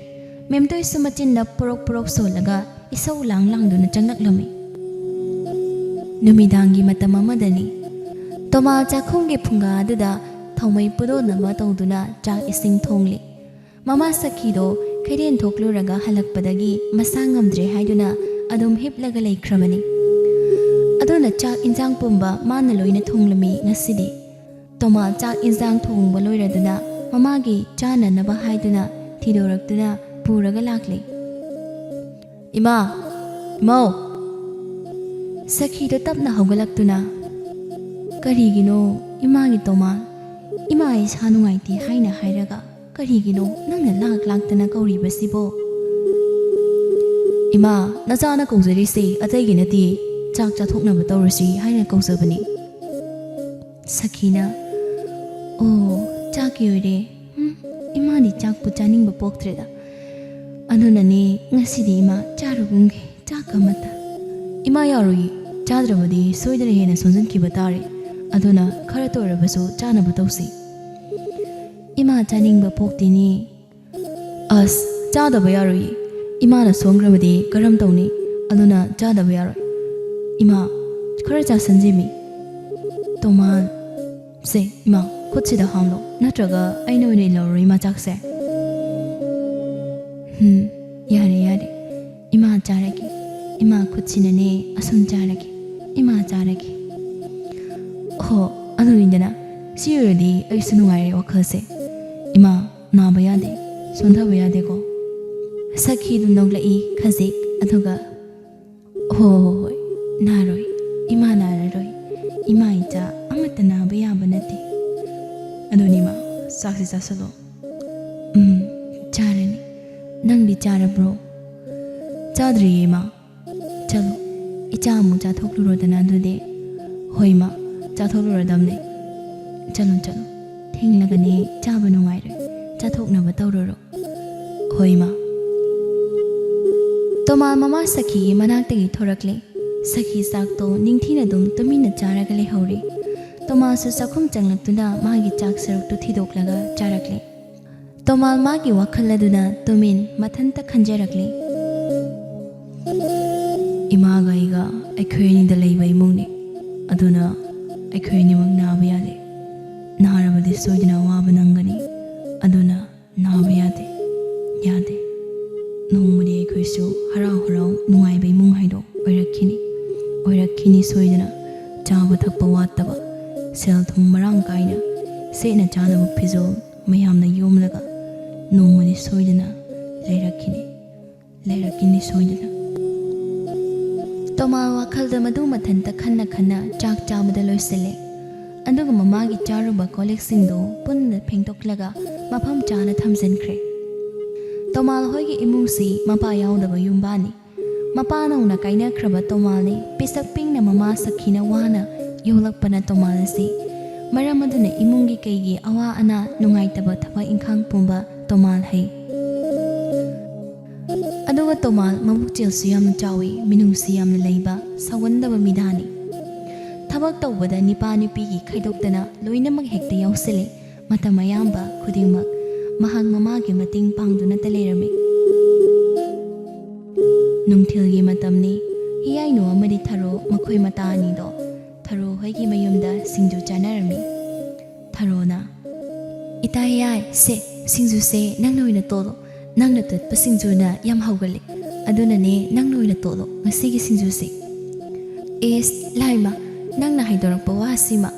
ꯃꯦꯝꯇꯣꯏꯁꯨ ꯃꯆꯤꯟꯗ ꯄꯣꯔꯣꯛ ꯄꯣꯔꯣꯛ ꯁꯣꯜꯂꯒ ꯏꯁꯧ ꯂꯥꯡ ꯂꯥꯡꯗꯨꯅ ꯆꯪꯂꯛꯂꯝꯃꯤ꯫ ꯅꯨꯃꯤꯗꯥꯡꯒꯤ ꯃꯇꯝ ꯑꯃꯗꯅꯤ꯫ ꯇꯣꯃꯥ ꯆꯥꯛꯈꯨꯝꯒꯤ ꯐꯨꯡꯒꯥ ꯑꯗꯨꯗ ꯊꯥꯎꯃꯩ ꯄꯨꯗꯣꯟ ꯑꯃ ꯇꯧꯗꯨꯅ ꯆꯥꯛ ꯏꯁꯤꯡ ꯊꯣꯡꯂꯤ꯫ ꯃꯃꯥ ꯁꯈꯤꯗꯣ ꯀꯩꯊꯦꯜ ꯊꯣꯛꯂꯨꯔꯒ ꯍꯜꯂꯛꯄꯗꯒꯤ ꯃꯁꯥ ꯉꯝꯗ꯭ꯔꯦ ꯍꯥꯏꯗꯨꯅ ꯑꯗꯨꯝ ꯍꯤꯞꯂꯒ ꯂꯩꯈ꯭ꯔꯕꯅꯤ꯫ ꯑꯗꯨꯅ ꯆꯥꯛ ꯏꯟꯖꯥꯡ ꯄꯨꯝꯕ ꯃꯥꯅ ꯂꯣꯏꯅ ꯊꯣꯡꯂꯝꯃꯤ ꯉꯁꯤꯗꯤ꯫ ꯇꯣꯃꯥ ꯆꯥꯛ ꯏꯟꯖꯥꯡ ꯊꯣꯡꯕ ꯂꯣꯏꯔꯗꯨꯅ ꯃꯃꯥꯒꯤ ꯆꯥꯅꯅꯕ ꯍꯥꯏꯗꯨꯅ ꯊꯤꯗꯣꯔꯛꯇꯨꯅ ꯄꯨꯔꯒ ꯂꯥꯛꯂꯤ꯫ "ꯏꯃꯥ! ꯏꯃꯧ!" ꯁꯈꯤꯗꯣ ꯇꯞꯅ ꯍꯧꯒꯠꯂꯛꯇꯨꯅ, "ꯀꯔꯤꯒꯤꯅꯣ ꯏꯃꯥꯒꯤ ꯇꯣꯃꯥꯟ? ꯏꯃꯥ ꯏꯁꯥ ꯅꯨꯡꯉꯥꯏꯇꯦ ꯍꯥꯏꯅ ꯍꯥꯏꯔꯒ ꯀꯔꯤꯒꯤꯅꯣ ꯅꯪꯅ ꯂꯥꯛ ꯂꯥꯛꯇꯅ ꯀꯧꯔꯤꯕꯁꯤꯕꯣ?" "ꯏꯃꯥ, ꯅꯆꯥꯅ ꯀꯧꯖꯔꯤꯁꯦ ꯑꯇꯩꯒꯤ ꯅꯠꯇꯦ, ꯆꯥꯛ ꯆꯥꯊꯣꯛꯅꯕ ꯇꯧꯔꯁꯤ ꯍꯥꯏꯅ ꯀꯧꯖꯕꯅꯤ꯫" ꯁꯈꯤꯅ, "ꯑꯣ, ꯆꯥꯛꯀꯤ ꯑꯣꯏꯔꯦ꯫ ꯎꯝ, ꯏꯃꯥꯗꯤ ꯆꯥꯛꯄꯨ ꯆꯥꯅꯤꯡꯕ ꯄꯣꯛꯇ꯭ꯔꯦꯗ꯫ ꯑꯗꯨꯅꯅꯦ ꯉꯁꯤꯗꯤ ꯏꯃꯥ ꯆꯥꯔꯨꯒꯨꯝꯒꯦ, ꯆꯥꯛ ꯑꯃꯠꯇ꯫" "ꯏꯃꯥ ꯌꯥꯔꯣꯏꯌꯦ, ꯆꯥꯗ꯭ꯔꯕꯗꯤ ꯁꯣꯏꯗꯅ ꯍꯦꯟꯅ ꯁꯣꯟꯖꯤꯟꯈꯤꯕ ꯇꯥꯔꯦ꯫ ꯑꯗꯨꯅ ꯈꯔꯇ ꯑꯣꯏꯔꯕꯁꯨ ꯆꯥꯅꯕ ꯇꯧꯁꯤ꯫" "ꯏꯃꯥ ꯆꯥꯅꯤꯡꯕ ꯄꯣꯛꯇꯦꯅꯦ꯫" "ꯑꯁ, ꯆꯥꯗꯕ ꯌꯥꯔꯣꯏꯌꯦ꯫ ꯏꯃꯥꯅ ꯁꯣꯟꯈ꯭ꯔꯕꯗꯤ ꯀꯔꯝ ꯇꯧꯅꯤ? ꯑꯗꯨꯅ ꯆꯥꯗꯕ ꯌꯥꯔꯣꯏ꯫ ꯏꯃꯥ, ꯈꯔ ꯆꯥꯁꯟꯁꯤꯃꯤ꯫" "ꯇꯣꯃꯥꯟ, ꯁꯦ, ꯏꯃꯥ, ꯈꯨꯠꯁꯤꯗ ꯍꯥꯝꯂꯣ, ꯅꯠꯇ꯭ꯔꯒ ꯑꯩꯅ ꯑꯣꯏꯅ ꯏꯜꯂꯧꯔꯣ ꯏꯃꯥ ꯆꯥꯛꯁꯦ?" "ꯍꯝ, ꯌꯥꯔꯦ, ꯌꯥꯔꯦ꯫ ꯏꯃꯥ ꯆꯥꯔꯒꯦ꯫ ꯏꯃꯥ ꯈꯨꯠꯁꯤꯅꯅꯦ ꯑꯁꯨꯝ ꯆꯥꯔꯒꯦ꯫ ꯏꯃꯥ ꯆꯥꯔꯒꯦ꯫" "ꯍꯣ, ꯑꯗꯨꯅꯤꯗꯅ, ꯁꯤ ꯑꯣꯏꯔꯗꯤ ꯑꯩꯁꯨ ꯅꯨꯡꯉꯥꯏꯔꯦ ꯋꯥꯈꯜꯁꯦ꯫ ꯏꯃꯥ, ꯅꯥꯕ ꯌꯥꯗꯦ, ꯁꯣꯟꯊꯕ ꯌꯥꯗꯦꯀꯣ꯫" ꯁꯈꯤꯗꯨ ꯅꯣꯛꯂꯛꯏ ꯈꯖꯤꯛ, ꯑꯗꯨꯒ, "ꯍꯣ, ꯍꯣ, ꯍꯣꯏ, ꯅꯥꯔꯣꯏ, ꯏꯃꯥ ꯅꯥꯔꯔꯣꯏ꯫ ꯏꯃꯥ ꯏꯆꯥ ꯑꯃꯠꯇ ꯅꯥꯕ ꯌꯥꯕ ꯅꯠꯇꯦ꯫ ꯑꯗꯨꯅꯤ ꯏꯃꯥ, ꯆꯥꯛꯁꯤ ꯆꯥꯁꯤꯜꯂꯣ꯫" "ꯎꯝ, ꯆꯥꯔꯅꯤ꯫ ꯅꯪꯗꯤ ꯆꯥꯔꯕ꯭ꯔꯣ?" "ꯆꯥꯗ꯭ꯔꯤꯌꯦ ꯏꯃꯥ꯫" "ꯆꯠꯂꯣ, ꯏꯆꯥ ꯑꯃꯨꯛ ꯆꯥꯊꯣꯛꯂꯨꯔꯣꯗꯅ ꯑꯗꯨꯗꯤ꯫" "ꯍꯣꯏ ꯏꯃꯥ, ꯆꯥꯊꯣꯛꯂꯨꯔꯗꯝꯅꯦ꯫ ꯆꯠꯂꯣ, ꯆꯠꯂꯣ꯫ ꯊꯦꯡꯂꯒꯅꯦ ꯆꯥꯕ ꯅꯨꯡꯉꯥꯏꯔꯣꯏ꯫ ꯆꯥꯊꯣꯛꯅꯕ ꯇꯧꯔꯨꯔꯣ꯫" "ꯍꯣꯏ ꯏꯃꯥ꯫" ꯇꯣꯃꯥ ꯃꯃꯥ ꯁꯈꯤꯒꯤ ꯃꯅꯥꯛꯇꯒꯤ ꯊꯣꯔꯛꯂꯦ꯫ ꯁꯈꯤ ꯆꯥꯛꯇꯣ ꯅꯤꯡꯊꯤꯅ ꯑꯗꯨꯝ ꯇꯨꯃꯤꯟꯅ ꯆꯥꯔꯒ ꯂꯩꯍꯧꯔꯦ꯫ ꯇꯣꯃꯥꯁꯨ ꯆꯥꯛꯈꯨꯝ ꯆꯪꯂꯛꯇꯨꯅ ꯃꯥꯒꯤ ꯆꯥꯛ ꯁꯔꯨꯛꯇꯨ ꯊꯤꯗꯣꯛꯂꯒ ꯆꯥꯔꯛꯂꯦ꯫ ꯇꯣꯃꯥꯜ ꯃꯥꯒꯤ ꯋꯥꯈꯜ ꯑꯗꯨꯅ ꯇꯨꯃꯤꯟ ꯃꯊꯟꯇ ꯈꯟꯖꯔꯛꯂꯤ꯫ "ꯏꯃꯥꯒ ꯑꯩꯒ ꯑꯩꯈꯣꯏ ꯑꯅꯤꯗ ꯂꯩꯕ ꯏꯃꯨꯡꯅꯤ꯫ ꯑꯗꯨꯅ ꯑꯩꯈꯣꯏ ꯑꯅꯤꯃꯛ ꯅꯥꯕ ꯌꯥꯗꯦ꯫ ꯅꯥꯔꯕꯗꯤ ꯁꯣꯏꯗꯅ ꯑꯋꯥꯕ ꯅꯪꯒꯅꯤ꯫ ꯑꯗꯨꯅ ꯅꯥꯕ ꯌꯥꯗꯦ, ꯌꯥꯗꯦ꯫ ꯅꯣꯡꯃꯗꯤ ꯑꯩꯈꯣꯏꯁꯨ ꯍꯔꯥꯎ ꯍꯔꯥꯎ ꯅꯨꯡꯉꯥꯏꯕ ꯏꯃꯨꯡ ꯍꯥꯏꯗꯣ ꯑꯣꯏꯔꯛꯈꯤꯅꯤ, ꯑꯣꯏꯔꯛꯈꯤꯅꯤ ꯁꯣꯏꯗꯅ꯫ ꯆꯥꯕ ꯊꯛꯄ ꯋꯥꯠꯇꯕ, ꯁꯦꯜ ꯊꯨꯝ ꯃꯔꯥꯡ ꯀꯥꯏꯅ, ꯁꯦꯠꯅ ꯆꯥꯅꯕ ꯐꯤꯖꯣꯜ ꯃꯌꯥꯝꯅ ꯌꯣꯝꯂꯒ ꯅꯣꯡꯃꯗꯤ ꯁꯣꯏꯗꯅ ꯂꯩꯔꯛꯈꯤꯅꯤ, ꯂꯩꯔꯛꯈꯤꯅꯤ ꯁꯣꯏꯗꯅ꯫" ꯇꯣꯃꯥꯜ ꯋꯥꯈꯜꯗ ꯃꯗꯨ ꯃꯊꯟꯇ ꯈꯟꯅ ꯈꯟꯅ ꯆꯥꯛ ꯆꯥꯕꯗ ꯂꯣꯏꯁꯤꯜꯂꯦ꯫ ꯑꯗꯨꯒ ꯃꯃꯥꯒꯤ ꯆꯥꯔꯨꯕ ꯀꯣꯜ ꯂꯤꯛꯁꯤꯡꯗꯨ ꯄꯨꯟꯅ ꯐꯦꯡꯗꯣꯛꯂꯒ ꯃꯐꯝ ꯆꯥꯅ ꯊꯝꯖꯤꯟꯈ꯭ꯔꯦ꯫ ꯇꯣꯃꯥꯜ ꯍꯣꯏꯒꯤ ꯏꯃꯨꯡꯁꯤ ꯃꯄꯥ ꯌꯥꯎꯗꯕ ꯌꯨꯝꯕꯥꯅꯤ꯫ ꯃꯄꯥ ꯅꯧꯅ ꯀꯥꯏꯅꯈ꯭ꯔꯕ ꯇꯣꯃꯥꯜꯅꯤ꯫ ꯄꯤꯁꯛ ꯄꯤꯛꯅ ꯃꯃꯥ ꯁꯛꯈꯤꯅ ꯋꯥꯅ ꯌꯣꯛꯂꯛꯄꯅ ꯇꯣꯃꯥꯜ ꯑꯁꯤ ꯃꯔꯝ ꯑꯗꯨꯅ ꯏꯃꯨꯡꯒꯤ ꯀꯩꯒꯤ ꯑꯋꯥ ꯑꯅꯥ, ꯅꯨꯡꯉꯥꯏꯇꯕ ꯊꯕꯛ ꯏꯪꯈꯥꯡ ꯄꯨꯝꯕ ꯇꯣꯃꯥꯜ ꯍꯩ꯫ ꯑꯗꯨꯒ ꯇꯣꯃꯥꯜ ꯃꯕꯨꯛꯆꯦꯜꯁꯨ ꯌꯥꯝꯅ ꯆꯥꯎꯏ, ꯃꯤꯅꯨꯡꯁꯤ ꯌꯥꯝꯅ ꯂꯩꯕ, ꯁꯧꯒꯟꯗꯕ ꯃꯤꯗꯥꯅꯤ꯫ ꯊꯕꯛ ꯇꯧꯕꯗ ꯅꯤꯄꯥ ꯅꯨꯄꯤꯒꯤ ꯈꯥꯏꯗꯣꯛꯇꯅ ꯂꯣꯏꯅꯃꯛ ꯍꯦꯛꯇ ꯌꯥꯎꯁꯤꯜꯂꯤ꯫ ꯃꯇꯝ ꯑꯌꯥꯝꯕ ꯈꯨꯗꯤꯡꯃꯛ ꯃꯍꯥꯛ ꯃꯃꯥꯒꯤ ꯃꯇꯦꯡ ꯄꯥꯡꯗꯨꯅꯇ ꯂꯩꯔꯝꯃꯤ꯫ ꯅꯨꯡꯊꯤꯜꯒꯤ ꯃꯇꯝꯅꯤ꯫ ꯍꯤꯌꯥꯏꯅꯨ ꯑꯃꯗꯤ ꯊꯔꯣ, ꯃꯈꯣꯏ ꯃꯇꯥ ꯑꯅꯤꯗꯣ ꯊꯔꯣ ꯍꯣꯏꯒꯤ ꯃꯌꯨꯝꯗ ꯁꯤꯡꯖꯨ ꯆꯥꯅꯔꯝꯃꯤ꯫ ꯊꯔꯣꯅ, "ꯏꯇꯥ ꯍꯤꯌꯥꯏ, ꯁꯦ, ꯁꯤꯡꯖꯨꯁꯦ ꯅꯪꯅ ꯑꯣꯏꯅ ꯇꯣꯠꯂꯣ꯫ ꯅꯪꯅ ꯇꯣꯠꯄ ꯁꯤꯡꯖꯨꯅ ꯌꯥꯝ ꯍꯧꯒꯜꯂꯤ꯫ ꯑꯗꯨꯅꯅꯦ, ꯅꯪꯅ ꯑꯣꯏꯅ ꯇꯣꯠꯂꯣ ꯉꯁꯤꯒꯤ ꯁꯤꯡꯖꯨꯁꯦ꯫" "ꯑꯦꯁ, ꯂꯥꯏꯃ, ꯅꯪꯅ ꯍꯥꯏꯗꯣꯔꯛꯄ ꯋꯥꯁꯤꯃ꯫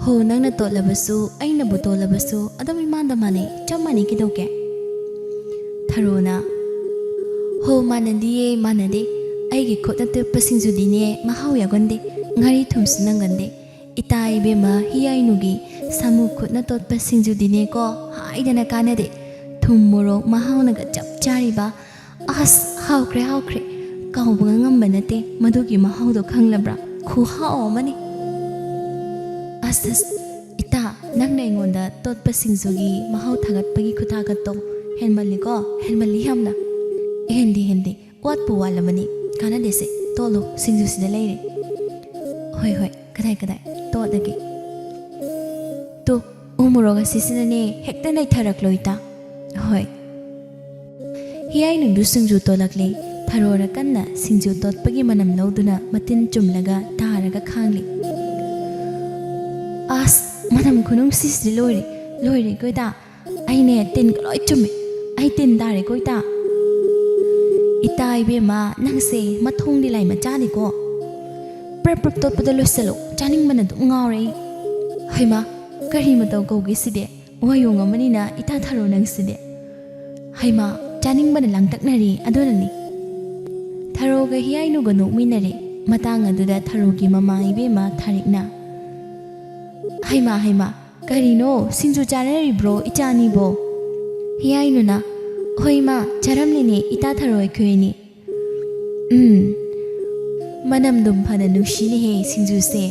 ꯍꯣ, ꯅꯪꯅ ꯇꯣꯠꯂꯕꯁꯨ, ꯑꯩꯅꯕꯨ ꯇꯣꯠꯂꯕꯁꯨ ꯑꯗꯨꯝ ꯏꯃꯥꯟꯗ ꯃꯥꯟꯅꯩ, ꯆꯞ ꯃꯥꯟꯅꯩ, ꯀꯩꯗꯧꯒꯦ?" ꯊꯔꯣꯅ, "ꯍꯣ, ꯃꯥꯟꯅꯗꯤꯌꯦ, ꯃꯥꯟꯅꯗꯦ꯫ ꯑꯩꯒꯤ ꯈꯨꯠꯅ ꯇꯣꯠꯄ ꯁꯤꯡꯖꯨꯗꯤꯅꯦ ꯃꯍꯥꯎ ꯌꯥꯎꯒꯟꯗꯦ, ꯉꯥꯔꯤ ꯊꯨꯝꯁꯨ ꯅꯝꯒꯟꯗꯦ꯫ ꯏꯇꯥ ꯏꯕꯦꯝꯃ ꯍꯤꯌꯥꯏꯅꯨꯒꯤ ꯁꯥꯃꯨ ꯈꯨꯠꯅ ꯇꯣꯠꯄ ꯁꯤꯡꯖꯨꯗꯤꯅꯦꯀꯣ, ꯍꯥꯏꯗꯅ ꯀꯥꯟꯅꯗꯦ꯫ ꯊꯨꯝ ꯃꯣꯔꯣꯛ ꯃꯍꯥꯎꯅꯒ ꯆꯞ ꯆꯥꯔꯤꯕ꯫ ꯑꯁ, ꯍꯥꯎꯈ꯭ꯔꯦ, ꯍꯥꯎꯈ꯭ꯔꯦ꯫ ꯀꯥꯎꯕꯒ ꯉꯝꯕ ꯅꯠꯇꯦ ꯃꯗꯨꯒꯤ ꯃꯍꯥꯎꯗꯣ, ꯈꯪꯂꯕ꯭ꯔꯥ? ꯈꯨꯍꯥꯎ ꯑꯃꯅꯤ꯫" "ꯑꯁ, ꯑꯁ, ꯏꯇꯥ, ꯅꯪꯅ ꯑꯩꯉꯣꯟꯗ ꯇꯣꯠꯄ ꯁꯤꯡꯖꯨꯒꯤ ꯃꯍꯥꯎ ꯊꯥꯒꯠꯄꯒꯤ ꯈꯨꯊꯥꯒꯠꯇꯣ ꯍꯦꯟꯃꯜꯂꯤꯀꯣ, ꯍꯦꯟꯃꯜꯂꯤ ꯌꯥꯝꯅ꯫" "ꯍꯦꯟꯗꯦ, ꯍꯦꯟꯗꯦ, ꯋꯥꯠꯄꯨ ꯋꯥꯠꯂꯕꯅꯤ꯫ ꯀꯥꯟꯅꯗꯦꯁꯦ, ꯇꯣꯠꯂꯣ, ꯁꯤꯡꯖꯨꯁꯤꯗ ꯂꯩꯔꯦ꯫" "ꯍꯣꯏ, ꯍꯣꯏ, ꯀꯗꯥꯏ, ꯀꯗꯥꯏ, ꯇꯣꯠꯂꯒꯦ꯫ ꯇꯨ, ꯎ ꯃꯣꯔꯣꯛ ꯑꯁꯤꯁꯤꯅꯅꯦ ꯍꯦꯛꯇ ꯅꯩꯊꯔꯛꯂꯣ, ꯏꯇꯥ꯫" "ꯍꯣꯏ꯫" ꯍꯤꯌꯥꯏꯅꯨꯗꯨ ꯁꯤꯡꯖꯨ ꯇꯣꯠꯂꯛꯂꯦ꯫ ꯊꯔꯣꯅ ꯀꯟꯅ ꯁꯤꯡꯖꯨ ꯇꯣꯠꯄꯒꯤ ꯃꯅꯝ ꯂꯧꯗꯨꯅ ꯃꯇꯤꯟ ꯆꯨꯝꯂꯒ ꯇꯥꯔꯒ ꯈꯥꯡꯂꯤ꯫ "ꯑꯁ, ꯃꯅꯝ ꯈꯨꯅꯨꯡꯁꯤꯁꯤꯗꯤ ꯂꯣꯏꯔꯦ, ꯂꯣꯏꯔꯦ, ꯀꯣꯏꯇꯥ꯫ ꯑꯩꯅꯦ ꯇꯤꯟꯒ ꯂꯣꯏ ꯆꯨꯝꯃꯦ꯫ ꯑꯩ ꯇꯤꯟ ꯇꯥꯔꯦ, ꯀꯣꯏꯇꯥ꯫" "ꯏꯇꯥ ꯏꯕꯦꯝꯃ, ꯅꯪꯁꯦ ꯃꯊꯣꯡꯗꯤ ꯂꯥꯏ ꯃꯆꯥꯅꯤꯀꯣ꯫ ꯄ꯭ꯔꯞ ꯄ꯭ꯔꯞ ꯇꯣꯠꯄꯗ ꯂꯣꯏꯁꯤꯜꯂꯣ, ꯆꯥꯅꯤꯡꯕꯅ ꯑꯗꯨꯝ ꯉꯥꯎꯔꯦ ꯑꯩ꯫ ꯍꯩꯃꯥ, ꯀꯔꯤ ꯃꯇꯧ ꯀꯧꯒꯦ ꯁꯤꯗꯤ? ꯋꯥꯌꯣꯡ ꯑꯃꯅꯤꯅ ꯏꯇꯥ ꯊꯔꯣ ꯅꯪꯁꯤꯗꯤ꯫ ꯍꯩꯃꯥ, ꯆꯥꯅꯤꯡꯕꯅ ꯂꯥꯡꯇꯛꯅꯔꯤ, ꯑꯗꯨꯅꯅꯤ꯫" ꯊꯔꯣꯒ ꯍꯤꯌꯥꯏꯅꯨꯒ ꯅꯣꯛꯃꯤꯟꯅꯔꯦ꯫ ꯃꯇꯥꯡ ꯑꯗꯨꯗ ꯊꯔꯣꯒꯤ ꯃꯃꯥ ꯏꯕꯦꯝꯃ ꯊꯥꯔꯤꯛꯅ, "ꯍꯩꯃꯥ, ꯍꯩꯃꯥ, ꯀꯔꯤꯅꯣ, ꯁꯤꯡꯖꯨ ꯆꯥꯅꯔꯤꯕ꯭ꯔꯣ ꯏꯆꯥꯅꯤꯕꯣ?" ꯍꯤꯌꯥꯏꯅꯨꯅ, "ꯍꯣꯏ ꯏꯃꯥ, ꯆꯥꯔꯝꯂꯤꯅꯦ ꯏꯇꯥ ꯊꯔꯣ ꯑꯩꯈꯣꯏ ꯑꯅꯤ꯫ ꯎꯝ, ꯃꯅꯝꯗꯨꯝ ꯐꯅ ꯅꯨꯡꯁꯤꯅꯦꯍꯦ ꯁꯤꯡꯖꯨꯁꯦ꯫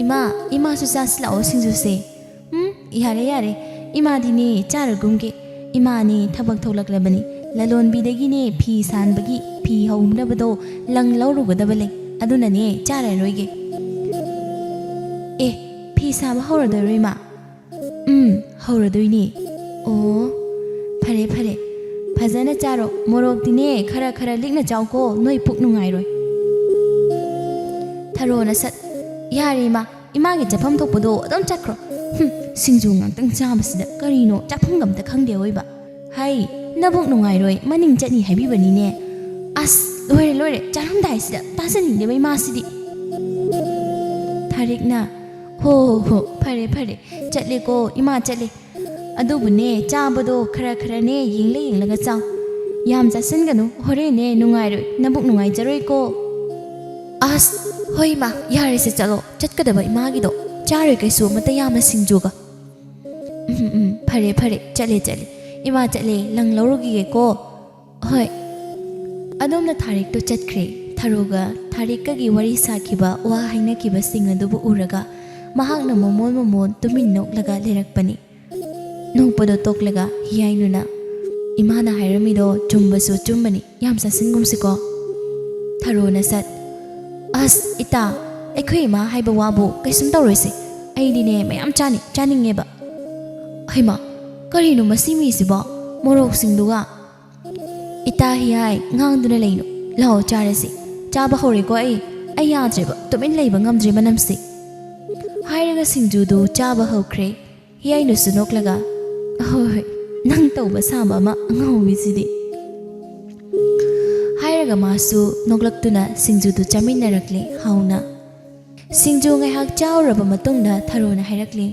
ꯏꯃꯥ, ꯏꯃꯥꯁꯨ ꯆꯥꯁꯤ ꯂꯥꯛꯑꯣ ꯁꯤꯡꯖꯨꯁꯦ꯫" "ꯎꯝ, ꯌꯥꯔꯦ, ꯌꯥꯔꯦ, ꯏꯃꯥꯗꯤꯅꯦ ꯆꯥꯔꯒꯨꯝꯒꯦ꯫ ꯏꯃꯥꯅꯦ ꯊꯕꯛ ꯊꯣꯛꯂꯛꯂꯕꯅꯤ, ꯂꯂꯣꯟꯕꯤꯗꯒꯤꯅꯦ ꯐꯤ ꯁꯥꯟꯕꯒꯤ ꯐꯤ ꯍꯧꯅꯕꯗꯣ ꯂꯪ ꯂꯧꯔꯨꯒꯗꯕ ꯂꯩ, ꯑꯗꯨꯅꯅꯦ ꯆꯥꯔꯔꯣꯏꯒꯦ꯫" "ꯑꯦ, ꯐꯤ ꯁꯥꯕ ꯍꯧꯔꯗꯣꯏꯔꯣ ꯏꯃꯥ?" "ꯎꯝ, ꯍꯧꯔꯗꯣꯏꯅꯦ꯫" "ꯑꯣ, ꯐꯔꯦ, ꯐꯔꯦ, ꯐꯖꯅ ꯆꯥꯔꯣ꯫ ꯃꯣꯔꯣꯛꯇꯤꯅꯦ ꯈꯔ ꯈꯔ ꯂꯤꯛꯅ ꯆꯥꯎꯀꯣ, ꯅꯣꯏ ꯄꯨꯛ ꯅꯨꯡꯉꯥꯏꯔꯣꯏ꯫" ꯊꯔꯣꯅ ꯁꯠ, "ꯌꯥꯔꯦ ꯏꯃꯥ, ꯏꯃꯥꯒꯤ ꯆꯠꯐꯝ ꯊꯣꯛꯄꯗꯣ ꯑꯗꯨꯝ ꯆꯠꯈ꯭ꯔꯣ꯫ ꯍꯨꯝ, ꯁꯤꯡꯖꯨ ꯉꯥꯛꯇꯪ ꯆꯥꯕꯁꯤꯗ ꯀꯔꯤꯅꯣ ꯆꯥꯐꯝꯒ ꯑꯝꯇ ꯈꯪꯗꯦ ꯑꯣꯏꯕ꯫ ꯍꯩ, ꯅꯕꯨꯛ ꯅꯨꯡꯉꯥꯏꯔꯣꯏ, ꯃꯅꯤꯡ ꯆꯠꯅꯤ ꯍꯥꯏꯕꯤꯕꯅꯤꯅꯦ꯫ ꯑꯁ, ꯂꯣꯏꯔꯦ, ꯂꯣꯏꯔꯦ, ꯆꯥꯔꯝꯗꯥꯏꯁꯤꯗ ꯇꯥꯖꯅꯤꯡꯗꯦꯕ ꯏꯃꯥꯁꯤꯗꯤ꯫" ꯊꯥꯔꯤꯛꯅ, "ꯍꯣ, ꯍꯣ, ꯍꯣ, ꯐꯔꯦ, ꯐꯔꯦ, ꯆꯠꯂꯦꯀꯣ ꯏꯃꯥ, ꯆꯠꯂꯦ꯫ ꯑꯗꯨꯕꯨꯅꯦ, ꯆꯥꯕꯗꯣ ꯈꯔ ꯈꯔꯅꯦ ꯌꯦꯡꯂ ꯌꯦꯡꯂꯒ ꯆꯥꯎ꯫ ꯌꯥꯝ ꯆꯥꯁꯤꯟꯒꯅꯨ, ꯍꯣꯔꯦꯟꯅꯦ ꯅꯨꯡꯉꯥꯏꯔꯣꯏ, ꯅꯕꯨꯛ ꯅꯨꯡꯉꯥꯏꯖꯔꯣꯏꯀꯣ꯫" "ꯑꯁ, ꯍꯣꯏ ꯏꯃꯥ, ꯌꯥꯔꯦꯁꯦ, ꯆꯠꯂꯣ, ꯆꯠꯀꯗꯕ ꯏꯃꯥꯒꯤꯗꯣ꯫ ꯆꯥꯔꯣꯏ ꯀꯩꯁꯨ ꯑꯃꯠꯇ ꯌꯥꯝꯅ ꯁꯤꯡꯖꯨꯒ꯫" "ꯎꯝ, ꯎꯝ, ꯐꯔꯦ, ꯐꯔꯦ, ꯆꯠꯂꯦ, ꯆꯠꯂꯦ꯫ ꯏꯃꯥ ꯆꯠꯂꯦ, ꯂꯪ ꯂꯧꯔꯨꯈꯤꯒꯦꯀꯣ꯫" "ꯍꯣꯏ꯫" ꯑꯗꯣꯝꯅ ꯊꯥꯔꯤꯛꯇꯣ ꯆꯠꯈ꯭ꯔꯦ꯫ ꯊꯔꯣꯒ ꯊꯥꯔꯤꯛꯀꯒꯤ ꯋꯥꯔꯤ ꯁꯥꯈꯤꯕ, ꯋꯥ ꯍꯥꯏꯅꯈꯤꯕꯁꯤꯡ ꯑꯗꯨꯕꯨ ꯎꯔꯒ ꯃꯍꯥꯛꯅ ꯃꯣꯃꯣꯟ ꯃꯣꯃꯣꯟ ꯇꯨꯃꯤꯟ ꯅꯣꯛꯂꯒ ꯂꯩꯔꯛꯄꯅꯤ꯫ ꯅꯣꯛꯄꯗꯣ ꯇꯣꯛꯂꯒ ꯍꯤꯌꯥꯏꯅꯨꯅ, "ꯏꯃꯥꯅ ꯍꯥꯏꯔꯝꯃꯤꯗꯣ ꯆꯨꯝꯕꯁꯨ ꯑꯆꯨꯝꯕꯅꯤ, ꯌꯥꯝ ꯆꯥꯁꯤꯟꯒꯨꯝꯁꯤꯀꯣ꯫" ꯊꯔꯣꯅ ꯁꯠ, "ꯑꯁ ꯏꯇꯥ, ꯑꯩꯈꯣꯏ ꯏꯃꯥ ꯍꯥꯏꯕ ꯋꯥꯕꯨ ꯀꯩꯁꯨꯝ ꯇꯧꯔꯣꯏꯁꯦ꯫ ꯑꯩꯗꯤꯅꯦ ꯃꯌꯥꯝ ꯆꯥꯅꯤ, ꯆꯥꯅꯤꯡꯉꯦꯕ꯫" "ꯍꯩꯃꯥ, ꯀꯔꯤꯅꯣ ꯃꯁꯤ ꯃꯤꯁꯤꯕꯣ? ꯃꯣꯔꯣꯛꯁꯤꯡꯗꯨꯒ!" "ꯏꯇꯥ ꯍꯤꯌꯥꯏ, ꯉꯥꯡꯗꯨꯅ ꯂꯩꯅꯨ꯫ ꯂꯥꯛꯑꯣ ꯆꯥꯔꯁꯤ꯫ ꯆꯥꯕ ꯍꯧꯔꯦꯀꯣ ꯑꯩ꯫ ꯑꯩ ꯌꯥꯗ꯭ꯔꯦꯕ, ꯇꯨꯃꯤꯟ ꯂꯩꯕ ꯉꯝꯗ꯭ꯔꯦ ꯃꯅꯝꯁꯦ꯫" ꯍꯥꯏꯔꯒ ꯁꯤꯡꯖꯨꯗꯨ ꯆꯥꯕ ꯍꯧꯈ꯭ꯔꯦ꯫ ꯍꯤꯌꯥꯏꯅꯨꯁꯨ ꯅꯣꯛꯂꯒ, "ꯍꯣꯏ, ꯍꯣꯏ, ꯅꯪ ꯇꯧꯕ ꯁꯥꯕ ꯑꯃ, ꯑꯉꯥꯎꯕꯤꯁꯤꯗꯤ꯫" ꯍꯥꯏꯔꯒ ꯃꯥꯁꯨ ꯅꯣꯛꯂꯛꯇꯨꯅ ꯁꯤꯡꯖꯨꯗꯨ ꯆꯥꯃꯤꯟꯅꯔꯛꯂꯦ ꯍꯥꯎꯅ꯫ ꯁꯤꯡꯖꯨ ꯉꯥꯏꯍꯥꯛ ꯆꯥꯔꯨꯔꯕ ꯃꯇꯨꯡꯗ ꯊꯔꯣꯅ ꯍꯥꯏꯔꯛꯂꯦ,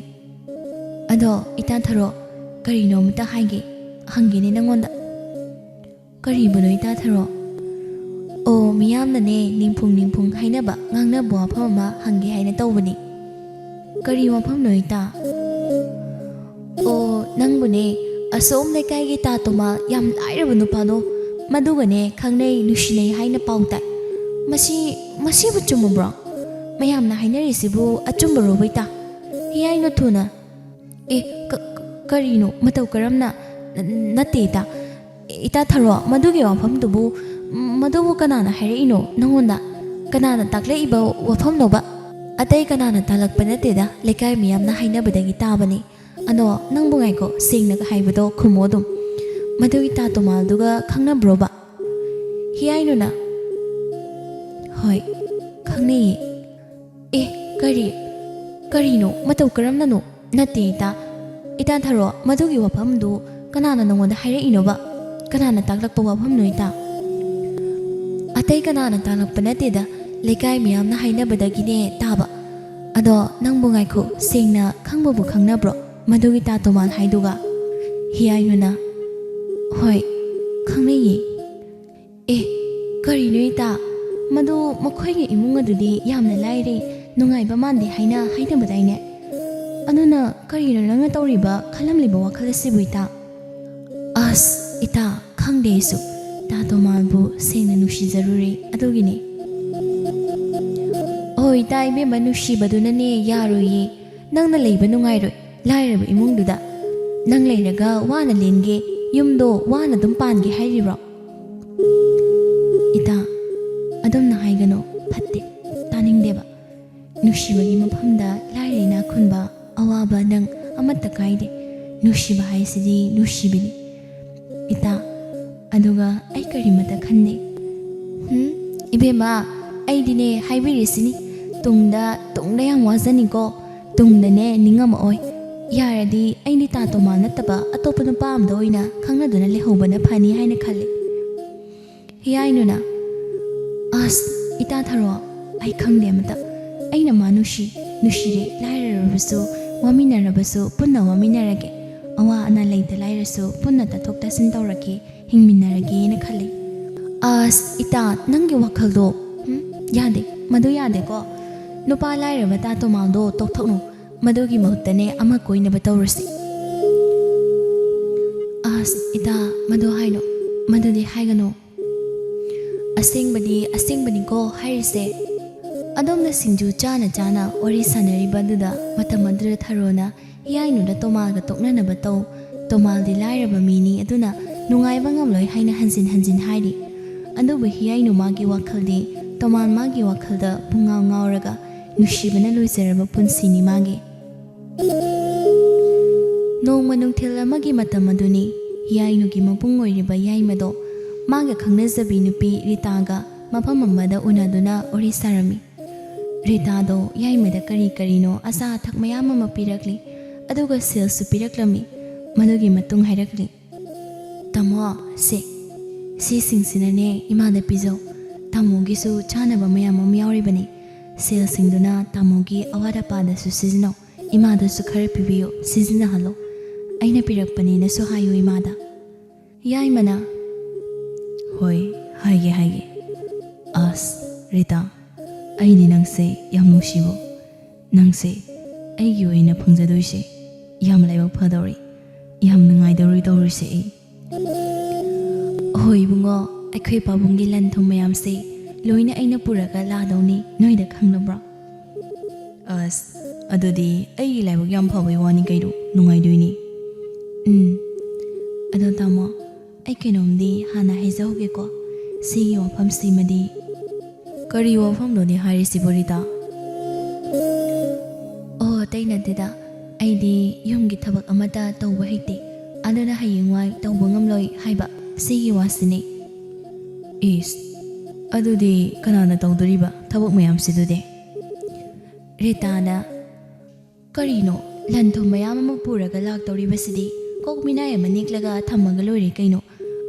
"ꯑꯗꯣ ꯏꯇꯥ ꯊꯔꯣ, ꯀꯔꯤꯅꯣ ꯑꯃꯇ ꯍꯥꯏꯒꯦ, ꯍꯪꯒꯦꯅꯦ ꯅꯪꯉꯣꯟꯗ꯫" "ꯀꯔꯤꯕꯨꯅꯣ ꯏꯇꯥ ꯊꯔꯣ?" ꯃꯤꯌꯥꯝꯅꯅꯦ ꯅꯤꯡꯐꯨꯡ ꯅꯤꯡꯐꯨꯡ ꯍꯥꯏꯅꯕ ꯉꯥꯡꯅꯕ ꯋꯥꯐꯝ ꯑꯃ ꯍꯪꯒꯦ ꯍꯥꯏꯅ ꯇꯧꯕꯅꯤ꯫ ꯀꯔꯤ ꯋꯥꯐꯝꯅꯣ ꯏꯇꯥ? ꯑꯣ, ꯅꯪꯕꯨꯅꯦ ꯑꯁꯣꯝ ꯂꯩꯀꯥꯏꯒꯤ ꯇꯥ ꯇꯣꯃꯥ ꯌꯥꯝ ꯂꯥꯏꯔꯕ ꯅꯨꯄꯥꯗꯣ, ꯃꯗꯨꯒꯅꯦ ꯈꯪꯅꯩ ꯅꯨꯡꯁꯤꯅꯩ ꯍꯥꯏꯅ ꯄꯥꯎ ꯇꯥꯏ꯫ ꯃꯁꯤ, ꯃꯁꯤꯕꯨ ꯆꯨꯝꯃꯕ꯭ꯔꯣ? ꯃꯌꯥꯝꯅ ꯍꯥꯏꯅꯔꯤꯁꯤꯕꯨ ꯑꯆꯨꯝꯕꯔꯣꯕ ꯏꯇꯥ? ꯍꯤꯌꯥꯏꯅ ꯊꯨꯅ, ꯑꯦ, ꯀ-, ꯀ-, ꯀꯔꯤꯅꯣ? ꯃꯇꯧ ꯀꯔꯝꯅ? ꯅ-, ꯅꯠꯇꯦ ꯏꯇꯥ꯫ ꯏꯇꯥ ꯊꯔꯣ, ꯃꯗꯨꯒꯤ ꯋꯥꯐꯝꯗꯨꯕꯨ, ꯃꯗꯨꯕꯨ ꯀꯅꯥꯅ ꯍꯥꯏꯔꯛꯏꯅꯣ ꯅꯪꯉꯣꯟꯗ? ꯀꯅꯥꯅ ꯇꯥꯛꯂꯛꯏꯕ ꯋꯥꯐꯝꯅꯣꯕ? ꯑꯇꯩ ꯀꯅꯥꯅ ꯇꯥꯛꯂꯛꯄ ꯅꯠꯇꯦꯗ, ꯂꯩꯀꯥꯏ ꯃꯤꯌꯥꯝꯅ ꯍꯥꯏꯅꯕꯗꯒꯤ ꯇꯥꯕꯅꯤ꯫ ꯑꯗꯣ ꯅꯪꯕꯨ ꯉꯥꯏꯈꯣ, ꯁꯦꯡꯅ ꯍꯥꯏꯕꯗꯣ ꯈꯨꯝꯃꯣ ꯑꯗꯨꯝ꯫ ꯃꯗꯨꯒꯤ ꯇꯥ ꯇꯣꯃꯥꯜꯗꯨꯒ ꯈꯪꯅꯕ꯭ꯔꯣꯕ? ꯍꯤꯌꯥꯏꯅꯨꯅ, ꯍꯣꯏ, ꯈꯪꯅꯩꯌꯦ꯫ ꯑꯦ, ꯀꯔꯤ? ꯀꯔꯤꯅꯣ? ꯃꯇꯧ ꯀꯔꯝꯅꯅꯣ? ꯅꯠꯇꯦ ꯏꯇꯥ꯫ ꯏꯇꯥ ꯊꯔꯣ, ꯃꯗꯨꯒꯤ ꯋꯥꯐꯝꯗꯨ ꯀꯅꯥꯅ ꯅꯉꯣꯟꯗ ꯍꯥꯏꯔꯛꯏꯅꯣꯕ? ꯀꯅꯥꯅ ꯇꯥꯛꯂꯛꯄ ꯋꯥꯐꯝꯅꯣ ꯏꯇꯥ? ꯑꯇꯩ ꯀꯅꯥꯅ ꯇꯥꯛꯂꯛꯄ ꯅꯠꯇꯦꯗ, ꯂꯩꯀꯥꯏ ꯃꯤꯌꯥꯝꯅ ꯍꯥꯏꯅꯕꯗꯒꯤꯅꯦ ꯇꯥꯕ꯫ ꯑꯗꯣ ꯅꯪꯕꯨ ꯉꯥꯏꯈꯣ, ꯁꯦꯡꯅ ꯈꯪꯕꯕꯨ ꯈꯪꯅꯕ꯭ꯔꯣ ꯃꯗꯨꯒꯤ ꯇꯥ ꯇꯣꯃꯥꯟ ꯍꯥꯏꯗꯨꯒ? ꯍꯤꯌꯥꯏꯅꯨꯅ, ꯍꯣꯏ, ꯈꯪꯅꯩꯌꯦ꯫ ꯑꯦ, ꯀꯔꯤꯅꯣ ꯏꯇꯥ? ꯃꯗꯨ ꯃꯈꯣꯏꯒꯤ ꯏꯃꯨꯡ ꯑꯗꯨꯗꯤ ꯌꯥꯝꯅ ꯂꯥꯏꯔꯦ, ꯅꯨꯡꯉꯥꯏꯕ ꯃꯥꯟꯗꯦ ꯍꯥꯏꯅ ꯍꯥꯏꯅꯕꯗꯥꯏꯅꯦ? ꯑꯗꯨꯅ ꯀꯔꯤꯅꯣ ꯅꯪꯅ ꯇꯧꯔꯤꯕ, ꯈꯜꯂꯝꯂꯤꯕ ꯋꯥꯈꯜ ꯑꯁꯤꯕꯨ ꯏꯇꯥ? ꯑꯁ, ꯏꯇꯥ, ꯈꯪꯗꯦ ꯑꯩꯁꯨ꯫ ꯇꯥ ꯇꯣꯃꯥꯜꯕꯨ ꯁꯦꯡꯅ ꯅꯨꯡꯁꯤꯖꯔꯨꯔꯦ, ꯑꯗꯨꯒꯤꯅꯦ꯫ ꯑꯣ ꯏꯇꯥ, ꯏꯕꯦꯝꯃ ꯅꯨꯡꯁꯤꯕꯗꯨꯅꯅꯦ ꯌꯥꯔꯣꯏꯌꯦ꯫ ꯅꯪꯅ ꯂꯩꯕ ꯅꯨꯡꯉꯥꯏꯔꯣꯏ ꯂꯥꯏꯔꯕ ꯏꯃꯨꯡꯗꯨꯗ꯫ ꯅꯪ ꯂꯩꯔꯒ ꯋꯥꯅ ꯂꯦꯟꯒꯦ, ꯌꯨꯝꯗꯣ ꯋꯥꯅ ꯑꯗꯨꯝ ꯄꯥꯟꯒꯦ ꯍꯥꯏꯔꯤꯕ꯭ꯔꯣ? ꯏꯇꯥ, ꯑꯗꯨꯝꯅ ꯍꯥꯏꯒꯅꯨ, ꯐꯠꯇꯦ, ꯇꯥꯅꯤꯡꯗꯦꯕ꯫ ꯅꯨꯡꯁꯤꯕꯒꯤ ꯃꯐꯝꯗ ꯂꯥꯏꯔ ꯏꯅꯥꯛ ꯈꯨꯟꯕ, ꯑꯋꯥꯕ ꯅꯪ ꯑꯃꯠꯇ ꯀꯥꯏꯗꯦ꯫ ꯅꯨꯡꯁꯤꯕ ꯍꯥꯏꯁꯤꯗꯤ ꯅꯨꯡꯁꯤꯕꯅꯤ꯫ ꯏꯇꯥ, ꯑꯗꯨꯒ ꯑꯩ ꯀꯔꯤꯃꯇ ꯈꯟꯗꯦ꯫ ꯍꯨꯝ? ꯏꯕꯦꯝꯃ, ꯑꯩꯗꯤꯅꯦ ꯍꯥꯏꯕꯤꯔꯤꯁꯤꯅꯤ, ꯇꯨꯡꯗ, ꯇꯨꯡꯗ ꯌꯥꯝ ꯋꯥꯖꯅꯤꯀꯣ꯫ ꯇꯨꯡꯗꯅꯦ ꯅꯤꯡꯉꯝꯃꯛꯑꯣꯏ꯫ ꯌꯥꯔꯗꯤ ꯑꯩꯗꯤ ꯇꯥ ꯇꯣꯃꯥ ꯅꯠꯇꯕ ꯑꯇꯣꯞꯄ ꯅꯨꯄꯥ ꯑꯃꯗ ꯑꯣꯏꯅ ꯈꯪꯅꯗꯨꯅ ꯂꯩꯍꯧꯕꯅ ꯐꯅꯤ ꯍꯥꯏꯅ ꯈꯜꯂꯤ꯫ ꯍꯤꯌꯥꯏꯅꯨꯅ, ꯑꯁ, ꯏꯇꯥ ꯊꯔꯣ, ꯑꯩ ꯈꯪꯗꯦ ꯑꯃꯇ꯫ ꯑꯩꯅ ꯃꯥ ꯅꯨꯡꯁꯤ, ꯅꯨꯡꯁꯤꯔꯦ, ꯂꯥꯏꯔꯔꯕꯁꯨ, ꯋꯥꯃꯤꯟꯅꯔꯕꯁꯨ ꯄꯨꯟꯅ ꯋꯥꯃꯤꯟꯅꯔꯒꯦ꯫ ꯑꯋꯥ ꯑꯅꯥ ꯂꯩꯇ ꯂꯥꯏꯔꯁꯨ ꯄꯨꯟꯅ ꯇꯥꯊꯣꯛ ꯇꯥꯁꯤꯟ ꯇꯧꯔꯛꯀꯦ, ꯍꯤꯡꯃꯤꯟꯅꯔꯒꯦꯅ ꯈꯜꯂꯤ꯫ ꯑꯁ, ꯏꯇꯥ, ꯅꯪꯒꯤ ꯋꯥꯈꯜꯗꯣ, ꯎꯝ, ꯌꯥꯗꯦ, ꯃꯗꯨ ꯌꯥꯗꯦꯀꯣ꯫ ꯅꯨꯄꯥ ꯂꯥꯏꯔꯕ ꯇꯥ ꯇꯣꯃꯥꯜꯗꯣ ꯇꯣꯛꯊꯣꯛꯅꯨ, ꯃꯗꯨꯒꯤ ꯃꯍꯨꯠꯇꯅꯦ ꯑꯃ ꯀꯣꯏꯅꯕ ꯇꯧꯔꯁꯤ꯫ ꯑꯁ, ꯏꯇꯥ, ꯃꯗꯨ ꯍꯥꯏꯅꯨ, ꯃꯗꯨꯗꯤ ꯍꯥꯏꯒꯅꯨ꯫ ꯑꯁꯦꯡꯕꯗꯤ ꯑꯁꯦꯡꯕꯅꯤꯀꯣ ꯍꯥꯏꯔꯤꯁꯦ꯫ ꯑꯗꯣꯝꯅ ꯁꯤꯡꯖꯨ ꯆꯥꯅ ꯆꯥꯅ ꯋꯥꯔꯤ ꯁꯥꯟꯅꯔꯤꯕ ꯑꯗꯨꯗ ꯃꯇꯝ ꯑꯗꯨꯗ ꯊꯔꯣꯅ ꯍꯤꯌꯥꯏꯅꯨꯗ ꯇꯣꯃꯥꯜꯒ ꯇꯣꯛꯅꯅꯕ ꯇꯧ, ꯇꯣꯃꯥꯜꯗꯤ ꯂꯥꯏꯔꯕ ꯃꯤꯅꯤ, ꯑꯗꯨꯅ ꯅꯨꯡꯉꯥꯏꯕ ꯉꯝꯂꯣꯏ ꯍꯥꯏꯅ ꯍꯟꯖꯤꯟ ꯍꯟꯖꯤꯟ ꯍꯥꯏꯔꯤ꯫ ꯑꯗꯨꯕꯨ ꯍꯤꯌꯥꯏꯅꯨ ꯃꯥꯒꯤ ꯋꯥꯈꯜꯗꯤ, ꯇꯣꯃꯥꯜ ꯃꯥꯒꯤ ꯋꯥꯈꯜꯗ ꯄꯨꯡꯉꯥꯎ ꯉꯥꯎꯔꯒ ꯅꯨꯡꯁꯤꯕꯅ ꯂꯣꯏꯖꯔꯕ ꯄꯨꯟꯁꯤꯅꯤ ꯃꯥꯒꯤ꯫ ꯅꯣꯡꯃ ꯅꯨꯡꯊꯤꯜ ꯑꯃꯒꯤ ꯃꯇꯝ ꯑꯗꯨꯅꯤ꯫ ꯍꯤꯌꯥꯏꯅꯨꯒꯤ ꯃꯕꯨꯡ ꯑꯣꯏꯔꯤꯕ ꯌꯥꯏꯃꯗꯣ ꯃꯥꯒ ꯈꯪꯅꯖꯕꯤ ꯅꯨꯄꯤ ꯔꯤꯇꯥꯒ ꯃꯐꯝ ꯑꯃꯗ ꯎꯅꯗꯨꯅ ꯋꯥꯔꯤ ꯁꯥꯔꯝꯃꯤ꯫ ꯔꯤꯇꯥꯗꯣ ꯌꯥꯏꯃꯗ ꯀꯔꯤ ꯀꯔꯤꯅꯣ ꯑꯆꯥ ꯑꯊꯛ ꯃꯌꯥꯝ ꯑꯃ ꯄꯤꯔꯛꯂꯤ, ꯑꯗꯨꯒ ꯁꯦꯜꯁꯨ ꯄꯤꯔꯛꯂꯝꯃꯤ꯫ ꯃꯗꯨꯒꯤ ꯃꯇꯨꯡ ꯍꯥꯏꯔꯛꯂꯤ, "ꯇꯥꯃꯣ, ꯁꯦ, ꯁꯤꯁꯤꯡꯁꯤꯅꯅꯦ ꯏꯃꯥꯗ ꯄꯤꯖꯧ꯫ ꯇꯥꯃꯣꯒꯤꯁꯨ ꯆꯥꯅꯕ ꯃꯌꯥꯝ ꯑꯃ ꯌꯥꯎꯔꯤꯕꯅꯤ꯫ ꯁꯦꯜꯁꯤꯡꯗꯨꯅ ꯇꯥꯃꯣꯒꯤ ꯑꯋꯥꯠ ꯑꯄꯥꯗꯁꯨ ꯁꯤꯖꯤꯟꯅꯧ꯫ ꯏꯃꯥꯗꯁꯨ ꯈꯔ ꯄꯤꯕꯤꯌꯨ, ꯁꯤꯖꯤꯟꯅꯍꯜꯂꯣ꯫ ꯑꯩꯅ ꯄꯤꯔꯛꯄꯅꯦꯅꯁꯨ ꯍꯥꯏꯌꯨ ꯏꯃꯥꯗ꯫" ꯌꯥꯏꯃꯅ, "ꯍꯣꯏ, ꯍꯥꯏꯒꯦ, ꯍꯥꯏꯒꯦ꯫ ꯑꯁ, ꯔꯤꯇꯥ, ꯑꯩꯗꯤ ꯅꯪꯁꯦ ꯌꯥꯝ ꯅꯨꯡꯁꯤꯕꯣ꯫ ꯅꯪꯁꯦ ꯑꯩꯒꯤ ꯑꯣꯏꯅ ꯐꯪꯖꯗꯣꯏꯁꯦ ꯌꯥꯝ ꯂꯥꯏꯕꯛ ꯐꯗꯧꯔꯤ, ꯌꯥꯝ ꯅꯨꯡꯉꯥꯏꯗꯧꯔꯤ ꯇꯧꯔꯤꯁꯦ ꯑꯩ꯫" "ꯍꯣꯏ ꯏꯕꯨꯡꯉꯣ, ꯑꯩꯈꯣꯏ ꯄꯥꯕꯨꯡꯒꯤ ꯂꯟ ꯊꯨꯝ ꯃꯌꯥꯝꯁꯦ ꯂꯣꯏꯅ ꯑꯩꯅ ꯄꯨꯔꯒ ꯂꯥꯛꯗꯧꯅꯤ, ꯅꯣꯏꯗ ꯈꯪꯅꯕ꯭ꯔꯣ?" "ꯑꯁ, ꯑꯗꯨꯗꯤ ꯑꯩꯒꯤ ꯂꯥꯏꯕꯛ ꯌꯥꯝ ꯐꯕꯩ ꯋꯥꯅꯤ ꯀꯩꯅꯣ, ꯅꯨꯡꯉꯥꯏꯗꯣꯏꯅꯤ꯫" "ꯎꯝ, ꯑꯗꯣ ꯇꯥꯃꯣ, ꯑꯩ ꯀꯩꯅꯣꯝꯗꯤ ꯍꯥꯟꯅ ꯍꯥꯏꯖꯍꯧꯒꯦꯀꯣ, ꯁꯤꯒꯤ ꯋꯥꯐꯝꯁꯤꯃꯗꯤ꯫" "ꯀꯔꯤ ꯋꯥꯐꯝꯅꯣꯅꯦ ꯍꯥꯏꯔꯤꯁꯤꯕꯣ, ꯔꯤꯇꯥ?" "ꯑꯣ, ꯑꯇꯩ ꯅꯠꯇꯦꯗ, ꯑꯩꯗꯤ ꯌꯨꯝꯒꯤ ꯊꯕꯛ ꯑꯃꯠꯇ ꯇꯧꯕ ꯍꯩꯇꯦ, ꯑꯗꯨꯅ ꯍꯌꯦꯡꯋꯥꯏ ꯇꯧꯕ ꯉꯝꯂꯣꯏ ꯍꯥꯏꯕ, ꯁꯤꯒꯤ ꯋꯥꯁꯤꯅꯤ꯫" "ꯏꯁ, ꯑꯗꯨꯗꯤ ꯀꯅꯥꯅ ꯇꯧꯗꯣꯔꯤꯕ ꯊꯕꯛ ꯃꯌꯥꯝꯁꯤꯗꯨꯗꯤ?" ꯔꯤꯇꯥꯅ, "ꯀꯔꯤꯅꯣ, ꯂꯟ ꯊꯨꯝ ꯃꯌꯥꯝ ꯑꯃ ꯄꯨꯔꯒ ꯂꯥꯛꯇꯧꯔꯤꯕꯁꯤꯗꯤ ꯀꯣꯛ ꯃꯤꯅꯥꯏ ꯑꯃ ꯅꯦꯛꯂꯒ ꯊꯝꯃꯒ ꯂꯣꯏꯔꯦ ꯀꯩꯅꯣ,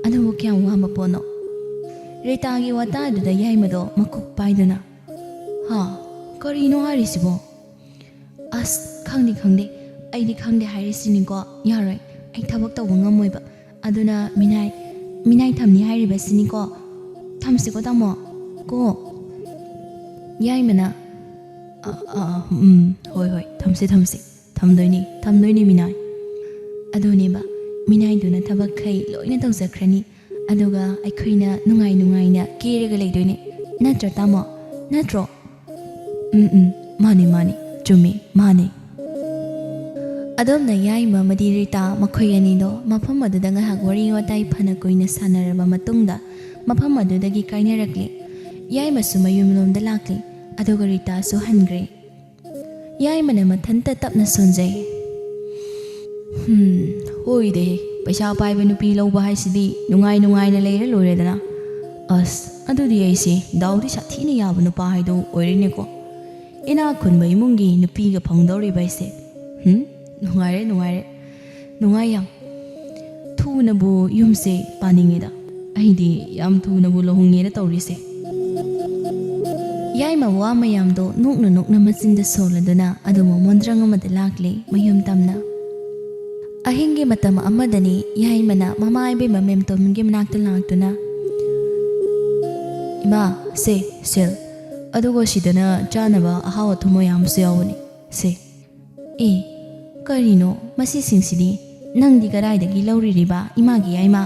ꯑꯗꯨꯕꯨ ꯀꯌꯥꯝ ꯋꯥꯕ ꯄꯣꯠꯅꯣ?" ꯔꯤꯇꯥꯒꯤ ꯋꯥꯇꯥꯗꯨꯗ ꯌꯥꯏꯃꯗꯣ ꯃꯀꯣꯛ ꯄꯥꯏꯗꯨꯅ, "ꯍꯥ? ꯀꯔꯤꯅꯣ ꯍꯥꯏꯔꯤꯁꯤꯕꯣ?" "ꯑꯁ, ꯈꯪꯗꯦ, ꯈꯪꯗꯦ, ꯑꯩꯗꯤ ꯈꯪꯗꯦ ꯍꯥꯏꯔꯤꯁꯤꯅꯤꯀꯣ, ꯌꯥꯔꯣꯏ, ꯑꯩ ꯊꯕꯛ ꯇꯧꯕ ꯉꯝꯃꯣꯏꯕ, ꯑꯗꯨꯅ ꯃꯤꯅꯥꯏ, ꯃꯤꯅꯥꯏ ꯊꯝꯅꯤ ꯍꯥꯏꯔꯤꯕꯁꯤꯅꯤꯀꯣ, ꯊꯝꯁꯤꯀꯣ ꯇꯥꯃꯣ꯫ ꯀꯣ꯫ ꯌꯥꯏꯃꯅ, "ꯑ, ꯑ, ꯎꯝ, ꯍꯣꯏ, ꯍꯣꯏ, ꯊꯝꯁꯤ, ꯊꯝꯁꯤ꯫ ꯊꯝꯗꯣꯏꯅꯤ, ꯊꯝꯗꯣꯏꯅꯤ ꯃꯤꯅꯥꯏ꯫ ꯑꯗꯨꯅꯦꯕ, ꯃꯤꯅꯥꯏꯗꯨꯅ ꯊꯕꯛꯈꯩ ꯂꯣꯏꯅ ꯇꯧꯖꯈ꯭ꯔꯅꯤ꯫ ꯑꯗꯨꯒ ꯑꯩꯈꯣꯏꯅ ꯅꯨꯡꯉꯥꯏ ꯅꯨꯡꯉꯥꯏꯅ ꯀꯦꯔꯒ ꯂꯩꯗꯣꯏꯅꯦ꯫ ꯅꯠꯇ꯭ꯔꯣ ꯇꯥꯃꯣ? ꯅꯠꯇ꯭ꯔꯣ?" "ꯎꯝ, ꯎꯝ, ꯃꯥꯅꯤ, ꯃꯥꯅꯤ, ꯆꯨꯝꯃꯤ, ꯃꯥꯅꯤ꯫" ꯑꯗꯣꯝꯅ ꯌꯥꯏꯃ ꯑꯃꯗꯤ ꯔꯤꯇꯥ ꯃꯈꯣꯏ ꯑꯅꯤꯗꯣ ꯃꯐꯝ ꯑꯗꯨꯗ ꯉꯥꯏꯍꯥꯛ ꯋꯥꯔꯤ ꯋꯥꯇꯥꯏ ꯐꯅ ꯀꯨꯏꯅ ꯁꯥꯟꯅꯔꯕ ꯃꯇꯨꯡꯗ ꯃꯐꯝ ꯑꯗꯨꯗꯒꯤ ꯀꯥꯏꯅꯔꯛꯂꯤ꯫ ꯌꯥꯏꯃꯁꯨ ꯃꯌꯨꯝꯂꯣꯝꯗ ꯂꯥꯛꯂꯤ, ꯑꯗꯨꯒ ꯔꯤꯇꯥꯁꯨ ꯍꯟꯈ꯭ꯔꯦ꯫ ꯌꯥꯏꯃꯅ ꯃꯊꯟꯇ ꯇꯞꯅ ꯁꯣꯟꯖꯩ꯫ "ꯍꯝ, ꯍꯣꯏꯗꯦ, ꯄꯩꯁꯥ ꯄꯥꯏꯕ ꯅꯨꯄꯤ ꯂꯧꯕ ꯍꯥꯏꯁꯤꯗꯤ ꯅꯨꯡꯉꯥꯏ ꯅꯨꯡꯉꯥꯏꯅ ꯂꯩꯔ ꯂꯣꯏꯔꯦꯗꯅ꯫ ꯑꯁ, ꯑꯗꯨꯗꯤ ꯑꯩꯁꯦ ꯗꯥꯎꯗꯤ ꯁꯥꯊꯤꯅ ꯌꯥꯕ ꯅꯨꯄꯥ ꯍꯥꯏꯗꯣ ꯑꯣꯏꯔꯦꯅꯦꯀꯣ꯫ ꯏꯅꯥꯛ ꯈꯨꯟꯕ ꯏꯃꯨꯡꯒꯤ ꯅꯨꯄꯤꯒ ꯐꯪꯗꯧꯔꯤꯕ ꯍꯥꯏꯁꯦ꯫ ꯍꯝ, ꯅꯨꯡꯉꯥꯏꯔꯦ, ꯅꯨꯡꯉꯥꯏꯔꯦ, ꯅꯨꯡꯉꯥꯏ ꯌꯥꯝ꯫ ꯊꯨꯅꯕꯨ ꯌꯨꯝꯁꯦ ꯄꯥꯅꯤꯡꯉꯦꯗ꯫ ꯑꯩꯗꯤ ꯌꯥꯝ ꯊꯨꯅꯕꯨ ꯂꯨꯍꯣꯡꯉꯦꯅ ꯇꯧꯔꯤꯁꯦ꯫" ꯌꯥꯏꯃ ꯋꯥ ꯃꯌꯥꯝꯗꯣ ꯅꯣꯛꯅ ꯅꯣꯛꯅ ꯃꯆꯤꯟꯗ ꯁꯣꯜꯂꯗꯨꯅ ꯑꯗꯨꯝ ꯃꯣꯟꯗ꯭ꯔꯪ ꯑꯃꯗ ꯂꯥꯛꯂꯤ ꯃꯌꯨꯝ ꯇꯝꯅ꯫ ꯑꯍꯤꯡꯒꯤ ꯃꯇꯝ ꯑꯃꯗꯅꯤ ꯌꯥꯏꯃꯅ ꯃꯃꯥ ꯏꯕꯦꯝꯃ ꯃꯦꯝꯇꯣꯟꯒꯤ ꯃꯅꯥꯛꯇ ꯂꯥꯛꯇꯨꯅ, "ꯏꯃꯥ, ꯁꯦ, ꯁꯦꯜ, ꯑꯗꯨꯒ ꯁꯤꯗꯅ ꯆꯥꯅꯕ ꯑꯍꯥꯎ ꯑꯊꯨꯝ ꯃꯌꯥꯝꯁꯨ ꯌꯥꯎꯕꯅꯤ, ꯁꯦ꯫" "ꯑꯦ, ꯀꯔꯤꯅꯣ ꯃꯁꯤꯁꯤꯡꯁꯤꯗꯤ? ꯅꯪꯗꯤ ꯀꯗꯥꯏꯗꯒꯤ ꯂꯧꯔꯤꯔꯤꯕ, ꯏꯃꯥꯒꯤ ꯌꯥꯏꯃ?"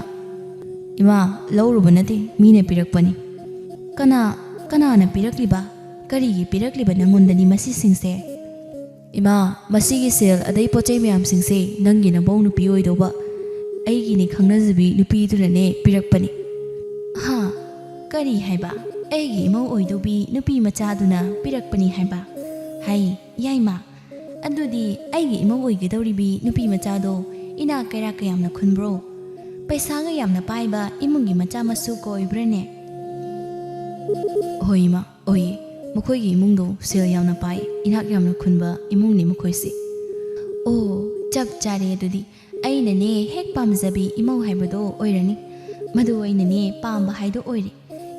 "ꯏꯃꯥ, ꯂꯧꯔꯨꯕ ꯅꯠꯇꯦ, ꯃꯤꯅ ꯄꯤꯔꯛꯄꯅꯤ꯫" "ꯀꯅꯥ, ꯀꯅꯥꯅ ꯄꯤꯔꯛꯂꯤꯕ? ꯀꯔꯤꯒꯤ ꯄꯤꯔꯛꯂꯤꯕ ꯅꯪꯉꯣꯟꯗꯗꯤ ꯃꯁꯤꯁꯤꯡꯁꯦ?" "ꯏꯃꯥ, ꯃꯁꯤꯒꯤ ꯁꯦꯜ ꯑꯗꯩ ꯄꯣꯠ ꯆꯩ ꯃꯌꯥꯝꯁꯤꯡꯁꯦ ꯅꯪꯒꯤ ꯅꯕꯧ ꯅꯨꯄꯤ ꯑꯣꯏꯗꯧꯕ ꯑꯩꯒꯤꯅꯤ ꯈꯪꯅꯖꯕꯤ ꯅꯨꯄꯤꯗꯨꯅꯅꯦ ꯄꯤꯔꯛꯄꯅꯤ꯫" "ꯍꯥ? ꯀꯔꯤ ꯍꯥꯏꯕ? ꯑꯩꯒꯤ ꯏꯃꯧ ꯑꯣꯏꯗꯧꯕꯤ ꯅꯨꯄꯤ ꯃꯆꯥꯗꯨꯅ ꯄꯤꯔꯛꯄꯅꯤ ꯍꯥꯏꯕ? ꯍꯩ, ꯌꯥꯏꯃ, ꯑꯗꯨꯗꯤ ꯑꯩꯒꯤ ꯏꯃꯧ ꯑꯣꯏꯒꯗꯧꯔꯤꯕꯤ ꯅꯨꯄꯤ ꯃꯆꯥꯗꯣ ꯏꯅꯥꯛ ꯀꯩꯔꯥꯛꯀ ꯌꯥꯝꯅ ꯈꯨꯟꯕ꯭ꯔꯣ? ꯄꯩꯁꯥꯒ ꯌꯥꯝꯅ ꯄꯥꯏꯕ ꯏꯃꯨꯡꯒꯤ ꯃꯆꯥ ꯃꯁꯨ ꯀꯣꯏꯕ꯭ꯔꯅꯦ?" "ꯍꯣꯏ ꯏꯃꯥ, ꯑꯣꯏꯌꯦ꯫ ꯃꯈꯣꯏꯒꯤ ꯏꯃꯨꯡꯗꯣ ꯁꯦꯜ ꯌꯥꯝꯅ ꯄꯥꯏ, ꯏꯅꯥꯛ ꯌꯥꯝꯅ ꯈꯨꯟꯕ ꯏꯃꯨꯡꯅꯤ ꯃꯈꯣꯏꯁꯦ꯫" "ꯑꯣ, ꯆꯞ ꯆꯥꯔꯦ ꯑꯗꯨꯗꯤ꯫ ꯑꯩꯅꯅꯦ ꯍꯦꯛ ꯄꯥꯝꯖꯕꯤ ꯏꯃꯧ ꯍꯥꯏꯕꯗꯣ ꯑꯣꯏꯔꯅꯤ꯫ ꯃꯗꯨ ꯑꯩꯅꯅꯦ ꯄꯥꯝꯕ ꯍꯥꯏꯗꯣ ꯑꯣꯏꯔꯦ꯫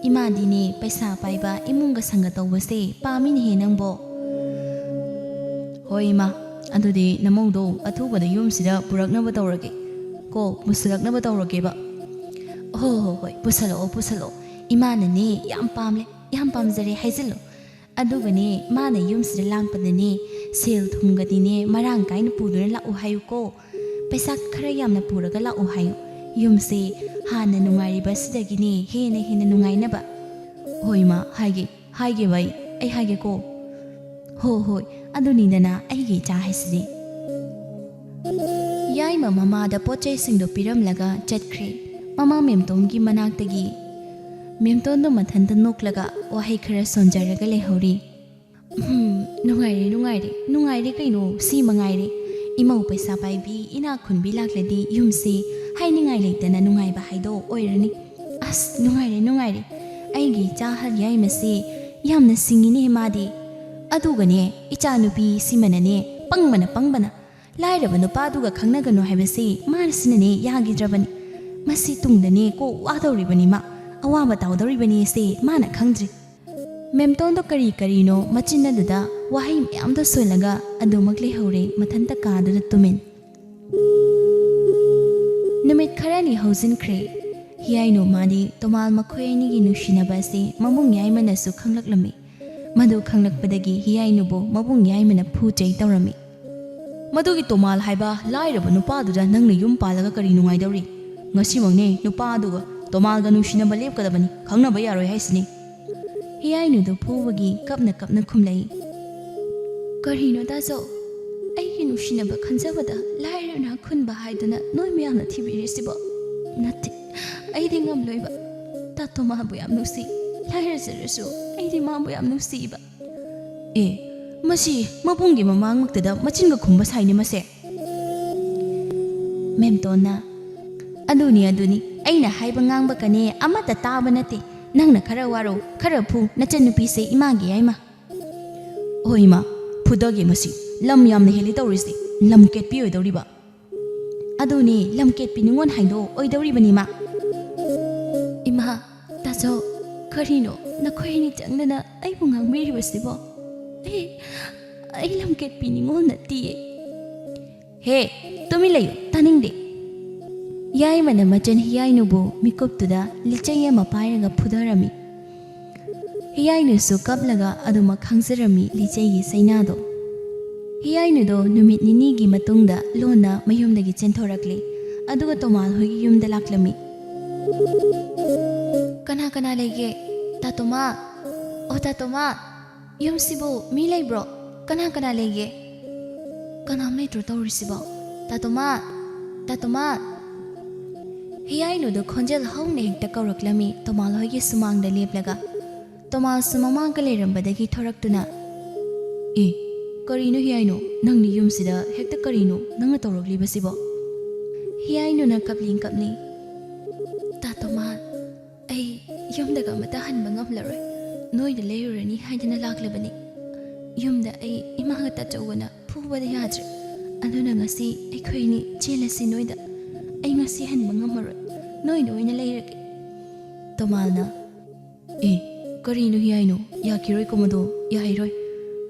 ꯏꯃꯥꯗꯤꯅꯦ ꯄꯩꯁꯥ ꯄꯥꯏꯕ ꯏꯃꯨꯡꯒ ꯁꯪꯒ ꯇꯧꯕꯁꯦ ꯄꯥꯝꯃꯤꯅꯦꯍꯦ ꯅꯪꯕꯣ꯫" "ꯍꯣꯏ ꯏꯃꯥ, ꯑꯗꯨꯗꯤ ꯅꯃꯧꯗꯣ ꯑꯊꯨꯕꯗ ꯌꯨꯝꯁꯤꯗ ꯄꯨꯔꯛꯅꯕ ꯇꯧꯔꯒꯦ꯫ ꯀꯣ, ꯄꯨꯁꯤꯜꯂꯛꯅꯕ ꯇꯧꯔꯒꯦꯕ꯫" "ꯍꯣ, ꯍꯣ, ꯍꯣꯏ, ꯄꯨꯁꯜꯂꯛꯑꯣ, ꯄꯨꯁꯜꯂꯛꯑꯣ꯫ ꯏꯃꯥꯅꯅꯦ ꯌꯥꯝ ꯄꯥꯝꯂꯦ, ꯌꯥꯝ ꯄꯥꯝꯖꯔꯦ ꯍꯥꯏꯖꯤꯜꯂꯨ꯫ ꯑꯗꯨꯒꯅꯦ, ꯃꯥꯅ ꯌꯨꯝꯁꯤꯗ ꯂꯥꯛꯄꯗꯅꯦ, ꯁꯦꯜ ꯊꯨꯝꯒꯗꯤꯅꯦ ꯃꯔꯥꯡ ꯀꯥꯏꯅ ꯄꯨꯗꯨꯅ ꯂꯥꯛꯎ ꯍꯥꯏꯌꯨꯀꯣ꯫ ꯄꯩꯁꯥ ꯈꯔ ꯌꯥꯝꯅ ꯄꯨꯔꯒ ꯂꯥꯛꯎ ꯍꯥꯏꯌꯨ꯫ ꯌꯨꯝꯁꯦ ꯍꯥꯟꯅ ꯅꯨꯡꯉꯥꯏꯔꯤꯕꯁꯤꯗꯒꯤꯅꯦ ꯍꯦꯟꯅ ꯍꯦꯟꯅ ꯅꯨꯡꯉꯥꯏꯅꯕ꯫ ꯍꯣꯏ ꯏꯃꯥ, ꯍꯥꯏꯒꯦ, ꯍꯥꯏꯒꯦꯕ ꯑꯩ, ꯑꯩ ꯍꯥꯏꯒꯦꯀꯣ꯫ ꯍꯣ ꯍꯣꯏ, ꯑꯗꯨꯅꯤꯗꯅ ꯑꯩꯒꯤ ꯏꯆꯥ ꯍꯥꯏꯁꯤꯗꯤ꯫ ꯌꯥꯏꯃ ꯃꯃꯥꯗ ꯄꯣꯠ ꯆꯩꯁꯤꯡꯗꯣ ꯄꯤꯔꯝꯂꯒ ꯆꯠꯈ꯭ꯔꯦ꯫ ꯃꯃꯥ ꯃꯦꯝꯇꯣꯟꯒꯤ ꯃꯅꯥꯛꯇꯒꯤ ꯃꯦꯝꯇꯣꯟꯗꯣ ꯃꯊꯟꯇ ꯅꯣꯛꯂꯒ ꯋꯥꯍꯩ ꯈꯔ ꯁꯣꯟꯖꯔꯒ ꯂꯩꯍꯧꯔꯤ꯫ "ꯎꯝ, ꯅꯨꯡꯉꯥꯏꯔꯦ, ꯅꯨꯡꯉꯥꯏꯔꯦ, ꯅꯨꯡꯉꯥꯏꯔꯦ ꯀꯩꯅꯣ, ꯁꯤ ꯃꯉꯥꯏꯔꯦ꯫ ꯏꯃꯧ ꯄꯩꯁꯥ ꯄꯥꯏꯕꯤ, ꯏꯅꯥꯛ ꯈꯨꯟꯕꯤ ꯂꯥꯛꯂꯗꯤ ꯌꯨꯝꯁꯤ ꯍꯥꯏꯅꯤꯡꯉꯥꯏ ꯂꯩꯇꯅ ꯅꯨꯡꯉꯥꯏꯕ ꯍꯥꯏꯗꯣ ꯑꯣꯏꯔꯅꯤ꯫ ꯑꯁ, ꯅꯨꯡꯉꯥꯏꯔꯦ, ꯅꯨꯡꯉꯥꯏꯔꯦ꯫ ꯑꯩꯒꯤ ꯏꯆꯥ ꯑꯍꯜ ꯌꯥꯏꯃꯁꯤ ꯌꯥꯝꯅ ꯁꯤꯡꯉꯤꯅꯦ ꯃꯥꯗꯤ꯫ ꯑꯗꯨꯒꯅꯦ, ꯏꯆꯥꯅꯨꯄꯤ ꯁꯤꯃꯅꯅꯦ, ꯄꯪꯕꯅ, ꯄꯪꯕꯅ꯫ ꯂꯥꯏꯔꯕ ꯅꯨꯄꯥꯗꯨꯒ ꯈꯪꯅꯒꯅꯨ ꯍꯥꯏꯕꯁꯤ ꯃꯥꯅꯁꯤꯅꯅꯦ ꯌꯥꯈꯤꯗ꯭ꯔꯕꯅꯤ꯫ ꯃꯁꯤ ꯇꯨꯡꯗꯅꯦ ꯀꯣ ꯋꯥꯗꯧꯔꯤꯕꯅꯤ ꯃꯥ, ꯑꯋꯥꯕ ꯇꯥꯎꯗꯧꯔꯤꯕꯅꯤ ꯁꯦ ꯃꯥꯅ ꯈꯪꯗ꯭ꯔꯤ꯫" ꯃꯦꯝꯇꯣꯟꯗꯣ ꯀꯔꯤ ꯀꯔꯤꯅꯣ ꯃꯆꯤꯟ ꯑꯗꯨꯗ ꯋꯥꯍꯩ ꯃꯌꯥꯝꯗꯣ ꯁꯣꯜꯂꯒ ꯑꯗꯨꯃꯛ ꯂꯩꯍꯧꯔꯦ ꯃꯊꯟꯇ ꯀꯥꯗꯨꯗ ꯇꯨꯃꯤꯟ꯫ ꯅꯨꯃꯤꯠ ꯈꯔꯅꯤ ꯍꯧꯖꯤꯟꯈ꯭ꯔꯦ꯫ ꯍꯤꯌꯥꯏꯅꯨ ꯃꯥꯗꯤ ꯇꯣꯃꯥꯜ ꯃꯈꯣꯏ ꯑꯅꯤꯒꯤ ꯅꯨꯡꯁꯤꯅꯕ ꯑꯁꯤ ꯃꯕꯨꯡ ꯌꯥꯏꯃꯅꯁꯨ ꯈꯪꯂꯛꯂꯝꯃꯤ꯫ ꯃꯗꯨ ꯈꯪꯂꯛꯄꯗꯒꯤ ꯍꯤꯌꯥꯏꯅꯨꯕꯨ ꯃꯕꯨꯡ ꯌꯥꯏꯃꯅ ꯐꯨ ꯆꯩ ꯇꯧꯔꯝꯃꯤ꯫ "ꯃꯗꯨꯒꯤ ꯇꯣꯃꯥꯜ ꯍꯥꯏꯕ ꯂꯥꯏꯔꯕ ꯅꯨꯄꯥꯗꯨꯗ ꯅꯪꯅ ꯌꯨꯝ ꯄꯥꯜꯂꯒ ꯀꯔꯤ ꯅꯨꯡꯉꯥꯏꯗꯧꯔꯤ? ꯉꯁꯤꯃꯛꯅꯦ ꯅꯨꯄꯥꯗꯨꯒ ꯇꯣꯃꯥꯜꯒ ꯅꯨꯡꯁꯤꯅꯕ ꯂꯦꯞꯀꯗꯕꯅꯤ, ꯈꯪꯅꯕ ꯌꯥꯔꯣꯏ ꯍꯥꯏꯁꯤꯅꯤ꯫" ꯍꯤꯌꯥꯏꯅꯨꯗꯨ ꯐꯨꯕꯒꯤ ꯀꯞꯅ ꯀꯞꯅ ꯈꯨꯝꯂꯛꯏ꯫ "ꯀꯔꯤꯅꯣ ꯇꯥꯖꯧ? ꯑꯩꯒꯤ ꯅꯨꯡꯁꯤꯅꯕ ꯈꯟꯖꯕꯗ ꯂꯥꯏꯔꯅ ꯈꯨꯟꯕ ꯍꯥꯏꯗꯨꯅ ꯅꯣꯏ ꯃꯌꯥꯝꯅ ꯊꯤꯕꯤꯔꯤꯁꯤꯕꯣ? ꯅꯠꯇꯦ, ꯑꯩꯗꯤ ꯉꯝꯂꯣꯏꯕ꯫ ꯇꯥꯇꯣ ꯃꯥꯕꯨ ꯌꯥꯝ ꯅꯨꯡꯁꯤ꯫ ꯂꯥꯏꯔꯖꯔꯁꯨ ꯑꯩꯗꯤ ꯃꯥꯕꯨ ꯌꯥꯝ ꯅꯨꯡꯁꯤꯕ꯫" "ꯑꯦ, ꯃꯁꯤ ꯃꯕꯨꯡꯒꯤ ꯃꯃꯥꯡꯃꯛꯇꯗ ꯃꯆꯤꯟꯒ ꯈꯨꯝꯕ ꯁꯥꯏꯅꯦ ꯃꯁꯦ꯫" ꯃꯦꯝꯇꯣꯟꯅ, "ꯑꯗꯨꯅꯤ, ꯑꯗꯨꯅꯤ, ꯑꯩꯅ ꯍꯥꯏꯕ ꯉꯥꯡꯕ ꯀꯅꯦ ꯑꯃꯠꯇ ꯇꯥꯕ ꯅꯠꯇꯦ꯫ ꯅꯪꯅ ꯈꯔ ꯋꯥꯔꯧ, ꯈꯔ ꯐꯨ, ꯅꯆꯟꯅꯨꯄꯤꯁꯦ ꯏꯃꯥꯒꯤ ꯌꯥꯏꯃ꯫" "ꯍꯣꯏ ꯏꯃꯥ, ꯐꯨꯗꯒꯦ ꯃꯁꯤ꯫ ꯂꯝ ꯌꯥꯝꯅ ꯍꯦꯜꯂꯤ ꯇꯧꯔꯤꯁꯦ꯫ ꯂꯝ ꯀꯦꯠꯄꯤ ꯑꯣꯏꯗꯧꯔꯤꯕ꯫" "ꯑꯗꯨꯅꯤ, ꯂꯝ ꯀꯦꯠꯄꯤ ꯅꯤꯉꯣꯜ ꯍꯥꯏꯗꯣ ꯑꯣꯏꯗꯧꯔꯤꯕꯅꯤ ꯏꯃꯥ꯫" "ꯏꯃꯥ, ꯇꯥꯖꯧ, ꯀꯔꯤꯅꯣ ꯅꯈꯣꯏ ꯑꯅꯤ ꯆꯪꯗꯅ ꯑꯩꯕꯨ ꯉꯥꯡꯕꯤꯔꯤꯕꯁꯤꯕꯣ? ꯑꯩ, ꯑꯩ ꯂꯝ ꯀꯦꯠꯄꯤ ꯅꯤꯉꯣꯜ ꯅꯠꯇꯤꯌꯦ꯫" "ꯍꯦ, ꯇꯨꯃꯤꯟ ꯂꯩꯌꯨ, ꯇꯥꯅꯤꯡꯗꯦ꯫" ꯌꯥꯏꯃꯅ ꯃꯆꯟ ꯍꯤꯌꯥꯏꯅꯨꯕꯨ ꯃꯤꯀꯨꯞꯇꯨꯗ ꯂꯤꯆꯩ ꯑꯃ ꯄꯥꯏꯔꯒ ꯐꯨꯊꯔꯝꯃꯤ꯫ ꯍꯤꯌꯥꯏꯅꯨꯁꯨ ꯀꯞꯂꯒ ꯑꯗꯨꯃꯛ ꯈꯥꯡꯖꯔꯝꯃꯤ ꯂꯤꯆꯩꯒꯤ ꯆꯩꯅꯥꯗꯣ꯫ ꯍꯤꯌꯥꯏꯅꯨꯗꯣ ꯅꯨꯃꯤꯠ ꯅꯤꯅꯤꯒꯤ ꯃꯇꯨꯡꯗ ꯂꯣꯟꯅ ꯃꯌꯨꯝꯗꯒꯤ ꯆꯦꯟꯊꯣꯔꯛꯂꯦ, ꯑꯗꯨꯒ ꯇꯣꯃꯥꯜ ꯍꯣꯏꯒꯤ ꯌꯨꯝꯗ ꯂꯥꯛꯂꯝꯃꯤ꯫ "ꯀꯅꯥ ꯀꯅꯥ ꯂꯩꯒꯦ? ꯇꯥ ꯇꯣꯃꯥ, ꯑꯣ ꯇꯥ ꯇꯣꯃꯥ, ꯌꯨꯝꯁꯤꯕꯨ ꯃꯤ ꯂꯩꯕ꯭ꯔꯣ? ꯀꯅꯥ ꯀꯅꯥ ꯂꯩꯒꯦ? ꯀꯅꯥꯝ ꯂꯩꯇ꯭ꯔꯣ ꯇꯧꯔꯤꯁꯤꯕꯣ? ꯇꯥ ꯇꯣꯃꯥ, ꯇꯥ ꯇꯣꯃꯥ!" ꯍꯤꯌꯥꯏꯅꯨꯗꯣ ꯈꯣꯟꯖꯦꯜ ꯍꯧꯅ ꯍꯦꯛꯇ ꯀꯧꯔꯛꯂꯝꯃꯤ ꯇꯣꯃꯥꯜ ꯍꯣꯏꯒꯤ ꯁꯨꯃꯥꯡꯗ ꯂꯦꯞꯂꯒ꯫ ꯇꯣꯃꯥꯜꯁꯨ ꯃꯃꯥꯡꯒ ꯂꯩꯔꯝꯕꯗꯒꯤ ꯊꯣꯔꯛꯇꯨꯅ, "ꯑꯦ, ꯀꯔꯤꯅꯣ ꯍꯤꯌꯥꯏꯅꯨ, ꯅꯪꯗꯤ ꯌꯨꯝꯁꯤꯗ ꯍꯦꯛꯇ ꯀꯔꯤꯅꯣ ꯅꯪꯅ ꯇꯧꯔꯛꯂꯤꯕꯁꯤꯕꯣ?" ꯍꯤꯌꯥꯏꯅꯨꯅ ꯀꯞꯂꯤ ꯀꯞꯂꯤ, "ꯇꯥ ꯇꯣꯃꯥꯜ, ꯑꯩ ꯌꯨꯝꯗꯒ ꯑꯃꯇ ꯍꯟꯕ ꯉꯝꯂꯔꯣꯏ꯫ ꯅꯣꯏꯗ ꯂꯩꯔꯨꯔꯅꯤ ꯍꯥꯏꯗꯅ ꯂꯥꯛꯂꯕꯅꯤ꯫ ꯌꯨꯝꯗ ꯑꯩ ꯏꯃꯥꯒ ꯇꯥꯆꯧꯒꯅ ꯐꯨꯕꯗ ꯌꯥꯗ꯭ꯔꯦ꯫ ꯑꯗꯨꯅ ꯉꯁꯤ ꯑꯩꯈꯣꯏ ꯑꯅꯤ ꯆꯦꯜꯂꯁꯤ ꯅꯣꯏꯗ꯫ ꯑꯩ ꯉꯁꯤ ꯍꯟꯕ ꯉꯝꯃꯔꯣꯏ꯫ ꯅꯣꯏꯗ ꯑꯣꯏꯅ ꯂꯩꯔꯒꯦ꯫" ꯇꯣꯃꯥꯜꯅ, "ꯑꯦ, ꯀꯔꯤꯅꯣ ꯍꯤꯌꯥꯏꯅꯨ? ꯌꯥꯈꯤꯔꯣꯏꯀꯣ ꯃꯗꯣ, ꯌꯥꯏꯔꯣꯏ꯫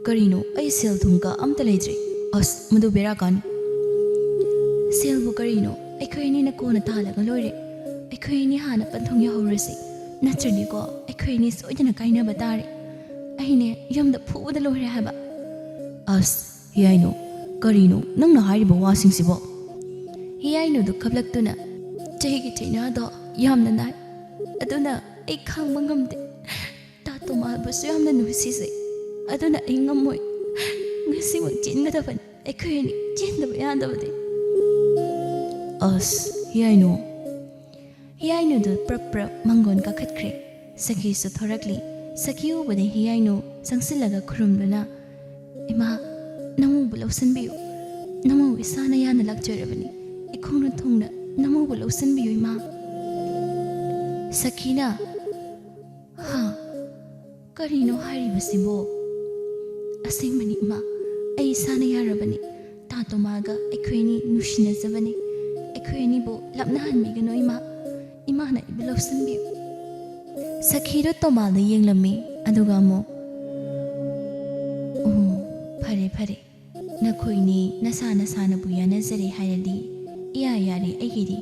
ꯀꯔꯤꯅꯣ, ꯑꯩ ꯁꯦꯜ ꯊꯨꯝꯒ ꯑꯝꯇ ꯂꯩꯇ꯭ꯔꯦ꯫ ꯑꯁ, ꯃꯗꯨ ꯕꯦꯔꯥ ꯀꯥꯅꯤ꯫" "ꯁꯦꯜꯕꯨ ꯀꯔꯤꯅꯣ? ꯑꯩꯈꯣꯏ ꯑꯅꯤꯅ ꯀꯣꯟꯅ ꯇꯥꯜꯂꯒ ꯂꯣꯏꯔꯦ꯫ ꯑꯩꯈꯣꯏ ꯑꯅꯤ ꯍꯥꯟꯅ ꯄꯟꯊꯨꯡ ꯌꯧꯍꯧꯔꯁꯤ꯫ ꯅꯠꯇ꯭ꯔꯗꯤꯀꯣ, ꯑꯩꯈꯣꯏ ꯑꯅꯤ ꯁꯣꯏꯗꯅ ꯀꯥꯏꯅꯕ ꯇꯥꯔꯦ꯫ ꯑꯩꯅꯦ ꯌꯨꯝꯗ ꯐꯨꯕꯗ ꯂꯣꯏꯔꯦ ꯍꯥꯏꯕ꯫" "ꯑꯁ, ꯍꯤꯌꯥꯏꯅꯨ, ꯀꯔꯤꯅꯣ ꯅꯪꯅ ꯍꯥꯏꯔꯤꯕ ꯋꯥꯁꯤꯡꯁꯤꯕꯣ?" ꯍꯤꯌꯥꯏꯅꯨꯗꯨ ꯀꯞꯂꯛꯇꯨꯅ, "ꯆꯩꯒꯤ ꯆꯩꯅꯥꯗꯣ ꯌꯥꯝꯅ ꯅꯥꯏ꯫ ꯑꯗꯨꯅ ꯑꯩ ꯈꯥꯡꯕ ꯉꯝꯗꯦ꯫ ꯇꯥ ꯇꯣꯃꯥꯜꯕꯨꯁꯨ ꯌꯥꯝꯅ ꯅꯨꯡꯁꯤꯖꯩ꯫ ꯑꯗꯨꯅ ꯑꯩ ꯉꯝꯃꯣꯏ꯫ ꯉꯁꯤꯃꯛ ꯆꯦꯟꯒꯗꯕꯅꯤ꯫ ꯑꯩꯈꯣꯏ ꯑꯅꯤ ꯆꯦꯟꯗꯕ ꯌꯥꯗꯕꯅꯤ꯫" "ꯑꯁ, ꯍꯤꯌꯥꯏꯅꯨ꯫" ꯍꯤꯌꯥꯏꯅꯨꯗꯨ ꯄ꯭ꯔꯞ ꯄ꯭ꯔꯞ ꯃꯪꯒꯣꯟ ꯀꯥꯈꯠꯈ꯭ꯔꯦ꯫ ꯁꯈꯤꯁꯨ ꯊꯣꯔꯛꯂꯤ꯫ ꯁꯈꯤ ꯎꯕꯗ ꯍꯤꯌꯥꯏꯅꯨ ꯆꯪꯁꯤꯜꯂꯒ ꯈꯨꯔꯨꯝꯗꯨꯅ, "ꯏꯃꯥ, ꯅꯃꯧꯕꯨ ꯂꯧꯁꯤꯟꯕꯤꯌꯨ꯫ ꯅꯃꯧ ꯏꯁꯥꯅ ꯌꯥꯅ ꯂꯥꯛꯆꯔꯕꯅꯤ꯫ ꯏꯈꯣꯡꯅ ꯊꯨꯡꯅ ꯅꯃꯧꯕꯨ ꯂꯧꯁꯤꯟꯕꯤꯌꯨ, ꯏꯃꯥ꯫" ꯁꯈꯤꯅ, "ꯍꯥ? ꯀꯔꯤꯅꯣ ꯍꯥꯏꯔꯤꯕꯁꯤꯕꯣ?" "ꯑꯁꯦꯡꯕꯅꯤ ꯏꯃꯥ, ꯑꯩ ꯏꯁꯥꯅ ꯌꯥꯔꯕꯅꯤ꯫ ꯇꯥ ꯇꯣꯃꯥꯒ ꯑꯩꯈꯣꯏ ꯑꯅꯤ ꯅꯨꯡꯁꯤꯅꯖꯕꯅꯤ꯫ ꯑꯩꯈꯣꯏ ꯑꯅꯤꯕꯨ ꯂꯥꯞꯅꯍꯟꯕꯤꯒꯅꯨ ꯏꯃꯥ꯫ ꯏꯃꯥꯅ ꯑꯩꯕꯨ ꯂꯧꯁꯤꯟꯕꯤꯌꯨ꯫" ꯁꯈꯤꯗꯨ ꯇꯣꯃꯥꯜꯗ ꯌꯦꯡꯂꯝꯃꯤ, ꯑꯗꯨꯒ ꯑꯃꯨꯛ, "ꯑꯣ, ꯐꯔꯦ, ꯐꯔꯦ꯫ ꯅꯈꯣꯏꯅꯤ ꯅꯁꯥ ꯅꯁꯥꯅꯕꯨ ꯌꯥꯅꯖꯔꯦ ꯍꯥꯏꯔꯗꯤ ꯏꯌꯥ ꯌꯥꯔꯦ ꯑꯩꯒꯤꯗꯤ꯫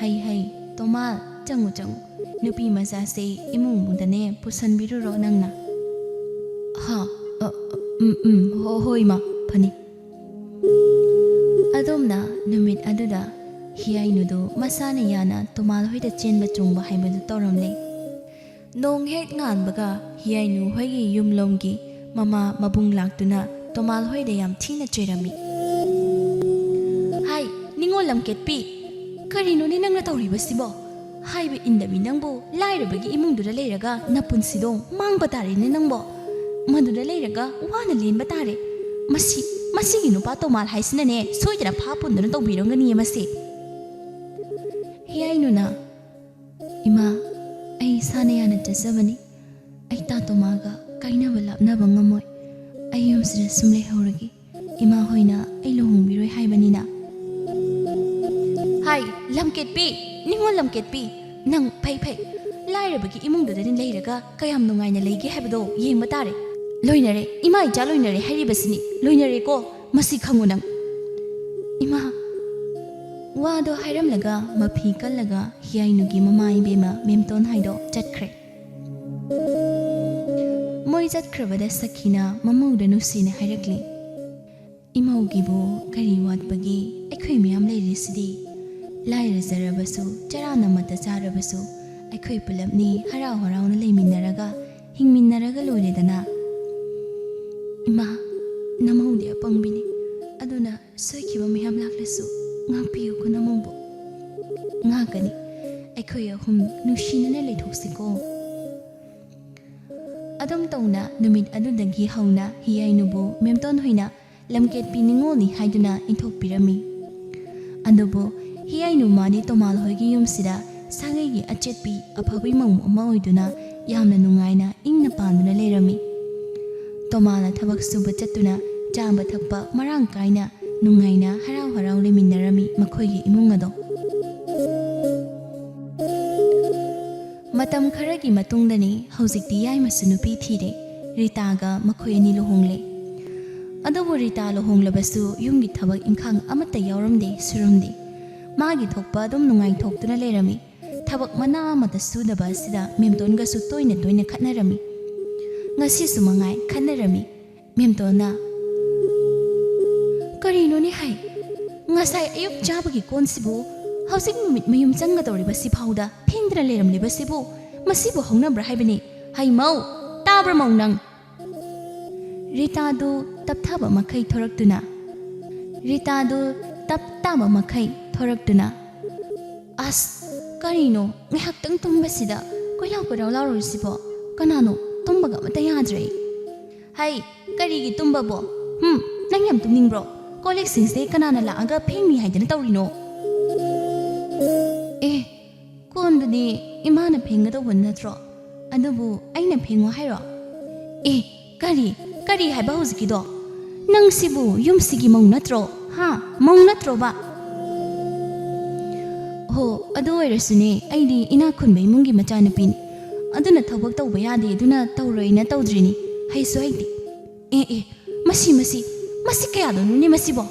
"ꯍꯩ, ꯍꯩ, ꯇꯣꯃꯥꯜ, ꯆꯪꯉꯨ, ꯆꯪꯉꯨ꯫ ꯅꯨꯄꯤ ꯃꯆꯥꯁꯦ ꯏꯃꯨꯡꯗꯅꯦ ꯄꯨꯁꯟꯕꯤꯔꯨꯔꯣ ꯅꯪꯅ꯫" "ꯍꯥ? ꯑ, ꯎꯝ, ꯎꯝ, ꯍꯣ-, ꯍꯣꯏ, ꯏꯃꯥ, ꯐꯅꯤ꯫" ꯑꯗꯣꯝꯅ ꯅꯨꯃꯤꯠ ꯑꯗꯨꯗ ꯍꯤꯌꯥꯏꯅꯨꯗꯨ ꯃꯁꯥꯅ ꯌꯥꯅ ꯇꯣꯃꯥꯜ ꯍꯣꯏꯗ ꯆꯦꯟꯕ ꯆꯣꯡꯕ ꯍꯥꯏꯕꯗꯨ ꯇꯧꯔꯝꯂꯦ꯫ ꯅꯣꯡ ꯍꯦꯛ ꯉꯥꯟꯕꯒ ꯍꯤꯌꯥꯏꯅꯨ ꯍꯣꯏꯒꯤ ꯌꯨꯝꯂꯣꯝꯒꯤ ꯃꯃꯥ ꯃꯕꯨꯡ ꯂꯥꯛꯇꯨꯅ ꯇꯣꯃꯥꯜ ꯍꯣꯏꯗ ꯌꯥꯝ ꯊꯤꯅ ꯆꯩꯔꯝꯃꯤ꯫ "ꯍꯥꯏ, ꯅꯤꯉꯣꯜ ꯂꯝꯀꯦꯠꯄꯤ, ꯀꯔꯤꯅꯣꯅꯦ ꯅꯪꯅ ꯇꯧꯔꯤꯕꯁꯤꯕꯣ? ꯍꯥꯏꯕ ꯏꯟꯗꯕꯤ ꯅꯪꯕꯨ ꯂꯥꯏꯔꯕꯒꯤ ꯏꯃꯨꯡꯗꯨꯗ ꯂꯩꯔꯒ ꯅꯄꯨꯟꯁꯤꯗꯣ ꯃꯥꯡꯕ ꯇꯥꯔꯦꯅꯦ ꯅꯪꯕꯣ꯫ ꯃꯗꯨꯗ ꯂꯩꯔꯒ ꯋꯥꯅ ꯂꯦꯟꯕ ꯇꯥꯔꯦ꯫ ꯃꯁꯤ, ꯃꯁꯤꯒꯤ ꯅꯨꯄꯥ ꯇꯣꯃꯥꯜ ꯍꯥꯏꯁꯤꯅꯅꯦ ꯁꯣꯏꯗꯅ ꯐꯥ ꯄꯨꯟꯗꯨꯅ ꯇꯧꯕꯤꯔꯝꯒꯅꯤꯌꯦ ꯃꯁꯤ꯫" ꯍꯤꯌꯥꯏꯅꯨꯅ, "ꯏꯃꯥ, ꯑꯩ ꯏꯁꯥꯅ ꯌꯥꯅ ꯆꯠꯆꯕꯅꯤ꯫ ꯑꯩ ꯇꯥ ꯇꯣꯃꯥꯒ ꯀꯥꯏꯅꯕ ꯂꯥꯞꯅꯕ ꯉꯝꯃꯣꯏ꯫ ꯑꯩ ꯌꯨꯝꯁꯤꯗ ꯁꯨꯝ ꯂꯩꯍꯧꯔꯒꯦ꯫ ꯏꯃꯥ ꯍꯣꯏꯅ ꯑꯩ ꯂꯨꯍꯣꯡꯕꯤꯔꯣꯏ ꯍꯥꯏꯕꯅꯤꯅ꯫" "ꯍꯥꯏ, ꯂꯝꯀꯦꯠꯄꯤ, ꯅꯤꯉꯣꯜ ꯂꯝꯀꯦꯠꯄꯤ, ꯅꯪ ꯐꯩ ꯐꯩ, ꯂꯥꯏꯔꯕꯒꯤ ꯏꯃꯨꯡꯗꯨꯗꯅꯤ ꯂꯩꯔꯒ ꯀꯌꯥꯝ ꯅꯨꯡꯉꯥꯏꯅ ꯂꯩꯒꯦ ꯍꯥꯏꯕꯗꯣ ꯌꯦꯡꯕ ꯇꯥꯔꯦ꯫ ꯂꯣꯏꯅꯔꯦ, ꯏꯃꯥ ꯏꯆꯥ ꯂꯣꯏꯅꯔꯦ ꯍꯥꯏꯔꯤꯕꯁꯤꯅꯤ, ꯂꯣꯏꯅꯔꯦꯀꯣ, ꯃꯁꯤ ꯈꯪꯉꯨ ꯅꯪ꯫" "ꯏꯃꯥ꯫" ꯋꯥꯗꯣ ꯍꯥꯏꯔꯝꯂꯒ ꯃꯐꯤ ꯀꯜꯂꯒ ꯍꯤꯌꯥꯏꯅꯨꯒꯤ ꯃꯃꯥ ꯏꯕꯦꯝꯃ ꯃꯦꯝꯇꯣꯟ ꯍꯥꯏꯗꯣ ꯆꯠꯈ꯭ꯔꯦ꯫ ꯃꯣꯏ ꯆꯠꯈ꯭ꯔꯕꯗ ꯁꯈꯤꯅ ꯃꯃꯧꯗ ꯅꯨꯡꯁꯤꯅ ꯍꯥꯏꯔꯛꯂꯤ, "ꯏꯃꯧꯒꯤꯕꯨ ꯀꯔꯤ ꯋꯥꯠꯄꯒꯦ? ꯑꯩꯈꯣꯏ ꯃꯌꯥꯝ ꯂꯩꯔꯤꯁꯤꯗꯤ꯫ ꯂꯥꯏꯔꯖꯔꯕꯁꯨ, ꯆꯔꯥ ꯅꯥꯝꯃꯠꯇ ꯆꯥꯔꯕꯁꯨ, ꯑꯩꯈꯣꯏ ꯄꯨꯂꯞꯅꯤ ꯍꯔꯥꯎ ꯍꯔꯥꯎꯅ ꯂꯩꯃꯤꯟꯅꯔꯒ, ꯍꯤꯡꯃꯤꯟꯅꯔꯒ ꯂꯣꯏꯔꯦꯗꯅ꯫" "ꯏꯃꯥ, ꯅꯃꯧꯗꯤ ꯑꯄꯪꯕꯤꯅꯤ, ꯑꯗꯨꯅ ꯁꯣꯏꯈꯤꯕ ꯃꯌꯥꯝ ꯂꯥꯛꯂꯁꯨ ꯉꯥꯛꯄꯤꯌꯨꯀꯣ ꯅꯃꯧꯕꯨ꯫" "ꯉꯥꯛꯀꯅꯤ, ꯑꯩꯈꯣꯏ ꯑꯍꯨꯝ ꯅꯨꯡꯁꯤꯅꯅ ꯂꯩꯊꯣꯛꯁꯤꯀꯣ꯫" ꯑꯗꯨꯝ ꯇꯧꯅ ꯅꯨꯃꯤꯠ ꯑꯗꯨꯗꯒꯤ ꯍꯧꯅ ꯍꯤꯌꯥꯏꯅꯨꯕꯨ ꯃꯦꯝꯇꯣꯟ ꯍꯣꯏꯅ ꯂꯝꯀꯦꯠꯄꯤ ꯅꯤꯉꯣꯜꯅꯤ ꯍꯥꯏꯗꯨꯅ ꯏꯟꯊꯣꯛꯄꯤꯔꯝꯃꯤ꯫ ꯑꯗꯨꯕꯨ ꯍꯤꯌꯥꯏꯅꯨ ꯃꯥꯗꯤ ꯇꯣꯃꯥꯜ ꯍꯣꯏꯒꯤ ꯌꯨꯝꯁꯤꯗ ꯁꯥꯒꯩꯒꯤ ꯑꯆꯦꯠꯄꯤ ꯑꯐꯕ ꯏꯃꯧ ꯑꯃ ꯑꯣꯏꯗꯨꯅ ꯌꯥꯝꯅ ꯅꯨꯡꯉꯥꯏꯅ ꯏꯪꯅ ꯄꯥꯟꯗꯨꯅ ꯂꯩꯔꯝꯃꯤ꯫ ꯇꯣꯃꯥꯜꯅ ꯊꯕꯛ ꯁꯨꯕ ꯆꯠꯇꯨꯅ ꯆꯥꯕ ꯊꯛꯄ ꯃꯔꯥꯡ ꯀꯥꯏꯅ ꯅꯨꯡꯉꯥꯏꯅ ꯍꯔꯥꯎ ꯍꯔꯥꯎ ꯂꯩꯃꯤꯟꯅꯔꯝꯃꯤ ꯃꯈꯣꯏꯒꯤ ꯏꯃꯨꯡ ꯑꯗꯣ꯫ ꯃꯇꯝ ꯈꯔꯒꯤ ꯃꯇꯨꯡꯗꯅꯤ ꯍꯧꯖꯤꯛꯇꯤ ꯌꯥꯏꯃꯁꯨ ꯅꯨꯄꯤ ꯊꯤꯔꯦ꯫ ꯔꯤꯇꯥꯒ ꯃꯈꯣꯏ ꯑꯅꯤ ꯂꯨꯍꯣꯡꯂꯦ꯫ ꯑꯗꯨꯕꯨ ꯔꯤꯇꯥ ꯂꯨꯍꯣꯡꯂꯕꯁꯨ ꯌꯨꯝꯒꯤ ꯊꯕꯛ ꯏꯪꯈꯥꯡ ꯑꯃꯠꯇ ꯌꯥꯎꯔꯝꯗꯦ, ꯁꯨꯔꯝꯗꯦ꯫ ꯃꯥꯒꯤ ꯊꯣꯛꯄ ꯑꯗꯨꯝ ꯅꯨꯡꯉꯥꯏꯊꯣꯛꯇꯨꯅ ꯂꯩꯔꯝꯃꯤ꯫ ꯊꯕꯛ ꯃꯅꯥ ꯑꯃꯠꯇ ꯁꯨꯗꯕ ꯑꯁꯤꯗ ꯃꯦꯝꯇꯣꯟꯒꯁꯨ ꯇꯣꯏꯅ ꯇꯣꯏꯅ ꯈꯠꯅꯔꯝꯃꯤ꯫ ꯉꯁꯤꯁꯨ ꯃꯉꯥꯏ ꯈꯠꯅꯔꯝꯃꯤ꯫ ꯃꯦꯝꯇꯣꯟꯅ, "ꯀꯔꯤꯅꯣꯅꯦ ꯍꯥꯏ? ꯉꯁꯥꯏ ꯑꯌꯨꯛ ꯆꯥꯕꯒꯤ ꯀꯣꯟꯁꯤꯕꯨ ꯍꯧꯖꯤꯛ ꯅꯨꯃꯤꯠ ꯃꯌꯨꯝ ꯆꯪꯒꯗꯧꯔꯤꯕꯁꯤ ꯐꯥꯎꯗ ꯐꯦꯡꯗꯅ ꯂꯩꯔꯝꯂꯤꯕꯁꯤꯕꯨ ꯃꯁꯤꯕꯨ ꯍꯧꯅꯕ꯭ꯔꯥ ꯍꯥꯏꯕꯅꯤ? ꯍꯩ ꯃꯧ, ꯇꯥꯕ꯭ꯔꯥ ꯃꯧ ꯅꯪ?" ꯔꯤꯇꯥꯗꯨ ꯇꯞꯊꯥꯕ ꯃꯈꯩ ꯊꯣꯔꯛꯇꯨꯅ, ꯔꯤꯇꯥꯗꯨ ꯇꯞ ꯇꯥꯕ ꯃꯈꯩ ꯊꯣꯔꯛꯇꯨꯅ, "ꯑꯁ, ꯀꯔꯤꯅꯣ ꯉꯥꯏꯍꯥꯛꯇꯪ ꯇꯨꯝꯕꯁꯤꯗ ꯀꯣꯏꯂꯥꯎ ꯀꯣꯏꯂꯥꯎ ꯂꯥꯎꯔꯤꯁꯤꯕꯣ? ꯀꯅꯥꯅꯣ? ꯇꯨꯝꯕꯒ ꯑꯃꯠꯇ ꯌꯥꯗ꯭ꯔꯦ꯫ ꯍꯩ, ꯀꯔꯤꯒꯤ ꯇꯨꯝꯕꯕꯣ? ꯍꯨꯝ, ꯅꯪ ꯌꯥꯝ ꯇꯨꯝꯅꯤꯡꯕ꯭ꯔꯣ? ꯀꯣꯜ ꯂꯤꯛꯁꯤꯡꯁꯦ ꯀꯅꯥꯅ ꯂꯥꯛꯑꯒ ꯐꯦꯡꯅꯤ ꯍꯥꯏꯗꯅ ꯇꯧꯔꯤꯅꯣ?" "ꯑꯦ, ꯀꯣꯟꯗꯨꯗꯤ ꯏꯃꯥꯅ ꯐꯦꯡꯒꯗꯧꯕ ꯅꯠꯇ꯭ꯔꯣ? ꯑꯗꯨꯕꯨ ꯑꯩꯅ ꯐꯦꯡꯉꯣ ꯍꯥꯏꯔꯣ?" "ꯑꯦ, ꯀꯔꯤ, ꯀꯔꯤ ꯍꯥꯏꯕ ꯍꯧꯖꯤꯛꯀꯤꯗꯣ? ꯅꯪꯁꯤꯕꯨ ꯌꯨꯝꯁꯤꯒꯤ ꯃꯧ ꯅꯠꯇ꯭ꯔꯣ? ꯍꯥ? ꯃꯧ ꯅꯠꯇ꯭ꯔꯣꯕ?" "ꯍꯣ, ꯑꯗꯨ ꯑꯣꯏꯔꯁꯨꯅꯦ, ꯑꯩꯗꯤ ꯏꯅꯥꯛ ꯈꯨꯟꯕ ꯏꯃꯨꯡꯒꯤ ꯃꯆꯥꯅꯨꯄꯤꯅꯤ꯫ ꯑꯗꯨꯅ ꯊꯕꯛ ꯇꯧꯕ ꯌꯥꯗꯦ, ꯑꯗꯨꯅ ꯇꯧꯔꯣꯏꯅ ꯇꯧꯗ꯭ꯔꯤꯅꯤ꯫ ꯍꯩꯁꯨ ꯍꯩꯇꯦ꯫ ꯑꯦ, ꯑꯦ, ꯃꯁꯤ, ꯃꯁꯤ, ꯃꯁꯤ ꯀꯌꯥꯗꯅꯣꯅꯦ ꯃꯁꯤꯕꯣ?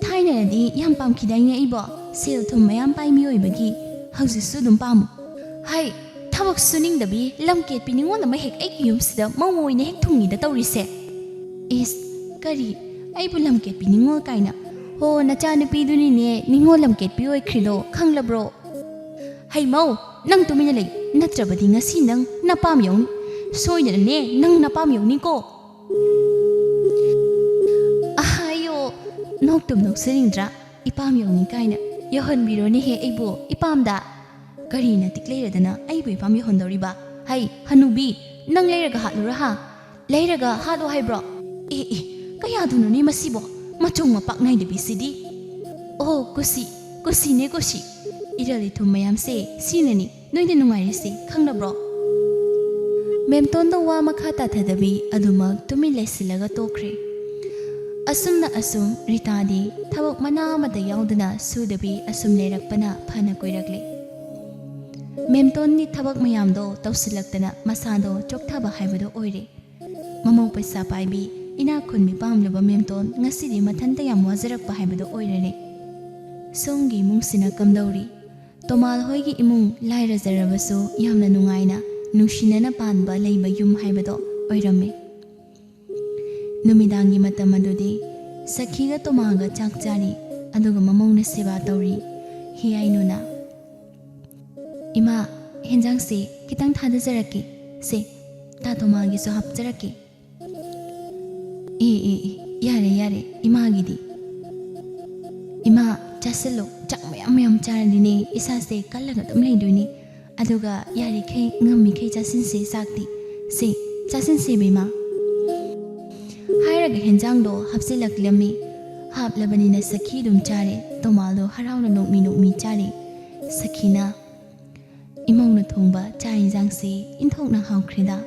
ꯊꯥꯏꯅꯗꯤ ꯌꯥꯝ ꯄꯥꯝꯈꯤꯗꯥꯏꯅꯦ ꯑꯩꯕꯣ? ꯁꯦꯜ ꯊꯨꯝ ꯃꯌꯥꯝ ꯄꯥꯏ ꯃꯤꯑꯣꯏꯕꯒꯤ ꯍꯧꯖꯤꯛꯁꯨ ꯑꯗꯨꯝ ꯄꯥꯝꯃꯨ꯫ ꯍꯩ, ꯊꯕꯛ ꯁꯨꯅꯤꯡꯗꯕꯤ ꯂꯝꯀꯦꯠꯄꯤ ꯅꯤꯉꯣꯜ ꯑꯃ ꯍꯦꯛ ꯑꯩꯒꯤ ꯌꯨꯝꯁꯤꯗ ꯃꯧ ꯑꯣꯏꯅ ꯍꯦꯛ ꯊꯨꯡꯉꯤꯗ ꯇꯧꯔꯤꯁꯦ꯫ ꯏꯁ, ꯀꯔꯤ? ꯑꯩꯕꯨ ꯂꯝꯀꯦꯠꯄꯤ ꯅꯤꯉꯣꯜ ꯀꯥꯏꯅ? ꯍꯣ, ꯅꯆꯥꯅꯨꯄꯤꯗꯨꯅꯤꯅꯦ ꯅꯤꯉꯣꯜ ꯂꯝꯀꯦꯠꯄꯤ ꯑꯣꯏꯈ꯭ꯔꯤꯗꯣ, ꯈꯪꯂꯕ꯭ꯔꯣ?" "ꯍꯩ ꯃꯧ, ꯅꯪ ꯇꯨꯃꯤꯟꯅ ꯂꯩ, ꯅꯠꯇ꯭ꯔꯕꯗꯤ ꯉꯁꯤ ꯅꯪ ꯅꯄꯥꯝ ꯌꯧꯅꯤ꯫ ꯁꯣꯏꯗꯅꯅꯦ ꯅꯪ ꯅꯄꯥꯝ ꯌꯧꯅꯤꯀꯣ꯫ ꯑꯍꯥꯌꯣ, ꯅꯣꯛꯇꯨꯝ ꯅꯣꯛꯆꯅꯤꯡꯗ꯭ꯔꯥ? ꯏꯄꯥꯝ ꯌꯧꯅꯤ ꯀꯥꯏꯅ꯫ ꯌꯧꯍꯟꯕꯤꯔꯣꯅꯦꯍꯦ ꯑꯩꯕꯨ ꯏꯄꯥꯝꯗ꯫ ꯀꯔꯤ ꯅꯇꯤꯛ ꯂꯩꯔꯗꯅ ꯑꯩꯕꯨ ꯏꯄꯥꯝ ꯌꯧꯍꯟꯗꯧꯔꯤꯕ? ꯍꯩ, ꯍꯅꯨꯕꯤ, ꯅꯪ ꯂꯩꯔꯒ ꯍꯥꯠꯂꯨꯔꯥ ꯍꯥ? ꯂꯩꯔꯒ ꯍꯥꯠꯂꯣ ꯍꯥꯏꯕ꯭ꯔꯣ? ꯑꯦ, ꯑꯦ, ꯀꯌꯥꯗꯨꯅꯣꯅꯦ ꯃꯁꯤꯕꯣ? ꯃꯆꯣꯡ ꯃꯄꯥꯛ ꯅꯥꯏꯗꯕꯤꯁꯤꯗꯤ꯫ ꯑꯣ, ꯀꯨꯁꯤ, ꯀꯨꯁꯤꯅꯦ ꯀꯨꯁꯤ꯫ ꯏꯔꯜ ꯏꯊꯨꯝ ꯃꯌꯥꯝꯁꯦ ꯁꯤꯅꯅꯤ ꯅꯣꯏꯗ ꯅꯨꯡꯉꯥꯏꯔꯤꯁꯦ, ꯈꯪꯂꯕ꯭ꯔꯣ?" ꯃꯦꯝꯇꯣꯟꯗꯣ ꯋꯥ ꯃꯈꯥ ꯇꯥꯊꯗꯕꯤ ꯑꯗꯨꯃꯛ ꯇꯨꯃꯤꯟ ꯂꯩꯁꯤꯜꯂꯒ ꯇꯣꯛꯈ꯭ꯔꯦ꯫ ꯑꯁꯨꯝꯅ ꯑꯁꯨꯝ ꯔꯤꯇꯥꯗꯤ ꯊꯕꯛ ꯃꯅꯥ ꯑꯃꯠꯇ ꯌꯥꯎꯗꯅ ꯁꯨꯗꯕꯤ ꯑꯁꯨꯝ ꯂꯩꯔꯛꯄꯅ ꯐꯅ ꯀꯨꯏꯔꯛꯂꯦ꯫ ꯃꯦꯝꯇꯣꯟꯒꯤ ꯊꯕꯛ ꯃꯌꯥꯝꯗꯣ ꯇꯧꯁꯤꯜꯂꯛꯇꯅ ꯃꯁꯥꯗꯣ ꯆꯣꯛꯊꯕ ꯍꯥꯏꯕꯗꯣ ꯑꯣꯏꯔꯦ꯫ ꯃꯃꯧ ꯄꯩꯁꯥ ꯄꯥꯏꯕꯤ, ꯏꯅꯥꯛ ꯈꯨꯟꯕꯤ ꯄꯥꯝꯂꯕ ꯃꯦꯝꯇꯣꯟ ꯉꯁꯤꯗꯤ ꯃꯊꯟꯇ ꯌꯥꯝ ꯋꯥꯖꯔꯛꯄ ꯍꯥꯏꯕꯗꯣ ꯑꯣꯏꯔꯔꯦ꯫ ꯁꯣꯝꯒꯤ ꯏꯃꯨꯡꯁꯤꯅ ꯀꯝꯗꯧꯔꯤ? ꯇꯣꯃꯥꯜ ꯍꯣꯏꯒꯤ ꯏꯃꯨꯡ ꯂꯥꯏꯔꯖꯔꯕꯁꯨ ꯌꯥꯝꯅ ꯅꯨꯡꯉꯥꯏꯅ, ꯅꯨꯡꯁꯤꯅꯅ ꯄꯥꯟꯕ ꯂꯩꯕ ꯌꯨꯝ ꯍꯥꯏꯕꯗꯣ ꯑꯣꯏꯔꯝꯃꯤ꯫ ꯅꯨꯃꯤꯗꯥꯡꯒꯤ ꯃꯇꯝ ꯑꯗꯨꯗꯤ ꯁꯈꯤꯒ ꯇꯣꯃꯥꯜꯒ ꯆꯥꯛ ꯆꯥꯔꯤ, ꯑꯗꯨꯒ ꯃꯃꯧꯅ ꯁꯦꯕꯥ ꯇꯧꯔꯤ꯫ ꯍꯤꯌꯥꯏꯅꯨꯅ, "ꯏꯃꯥ, ꯍꯦꯟꯖꯥꯡꯁꯦ ꯈꯤꯇꯪ ꯊꯥꯗꯖꯔꯛꯀꯦ꯫ ꯁꯦ, ꯇꯥ ꯇꯣꯃꯥꯜꯒꯤꯁꯨ ꯍꯥꯞꯆꯔꯛꯀꯦ꯫" "ꯑꯦ, ꯑꯦ, ꯑꯦ, ꯌꯥꯔꯦ, ꯌꯥꯔꯦ, ꯏꯃꯥꯒꯤꯗꯤ꯫ ꯏꯃꯥ, ꯆꯥꯁꯤꯜꯂꯣ, ꯆꯥꯛ ꯃꯌꯥꯝ ꯃꯌꯥꯝ ꯆꯥꯔꯗꯤꯅꯦ, ꯏꯁꯥꯁꯦ ꯀꯜꯂꯒ ꯑꯗꯨꯝ ꯂꯩꯗꯣꯏꯅꯦ꯫ ꯑꯗꯨꯒ ꯌꯥꯔꯤꯈꯩ, ꯉꯝꯃꯤꯈꯩ ꯆꯥꯁꯤꯟꯁꯦ ꯆꯥꯛꯇꯤ꯫ ꯁꯦ, ꯆꯥꯁꯤꯟꯁꯦ ꯏꯕꯦꯝꯃ꯫" ꯍꯥꯏꯔꯒ ꯍꯦꯟꯖꯥꯡꯗꯣ ꯍꯥꯞꯆꯤꯜꯂꯛꯂꯝꯃꯤ꯫ ꯍꯥꯞꯂꯕꯅꯤꯅ ꯁꯈꯤ ꯑꯗꯨꯝ ꯆꯥꯔꯦ꯫ ꯇꯣꯃꯥꯜꯗꯣ ꯍꯔꯥꯎꯅ ꯅꯣꯛꯃꯤ ꯅꯣꯛꯃꯤ ꯆꯥꯔꯤ꯫ ꯁꯈꯤꯅ, "ꯏꯃꯧꯅ ꯊꯣꯡꯕ ꯆꯥꯛ ꯏꯟꯖꯥꯡꯁꯦ ꯏꯟꯊꯣꯛꯅ ꯍꯥꯎꯈ꯭ꯔꯦꯗ꯫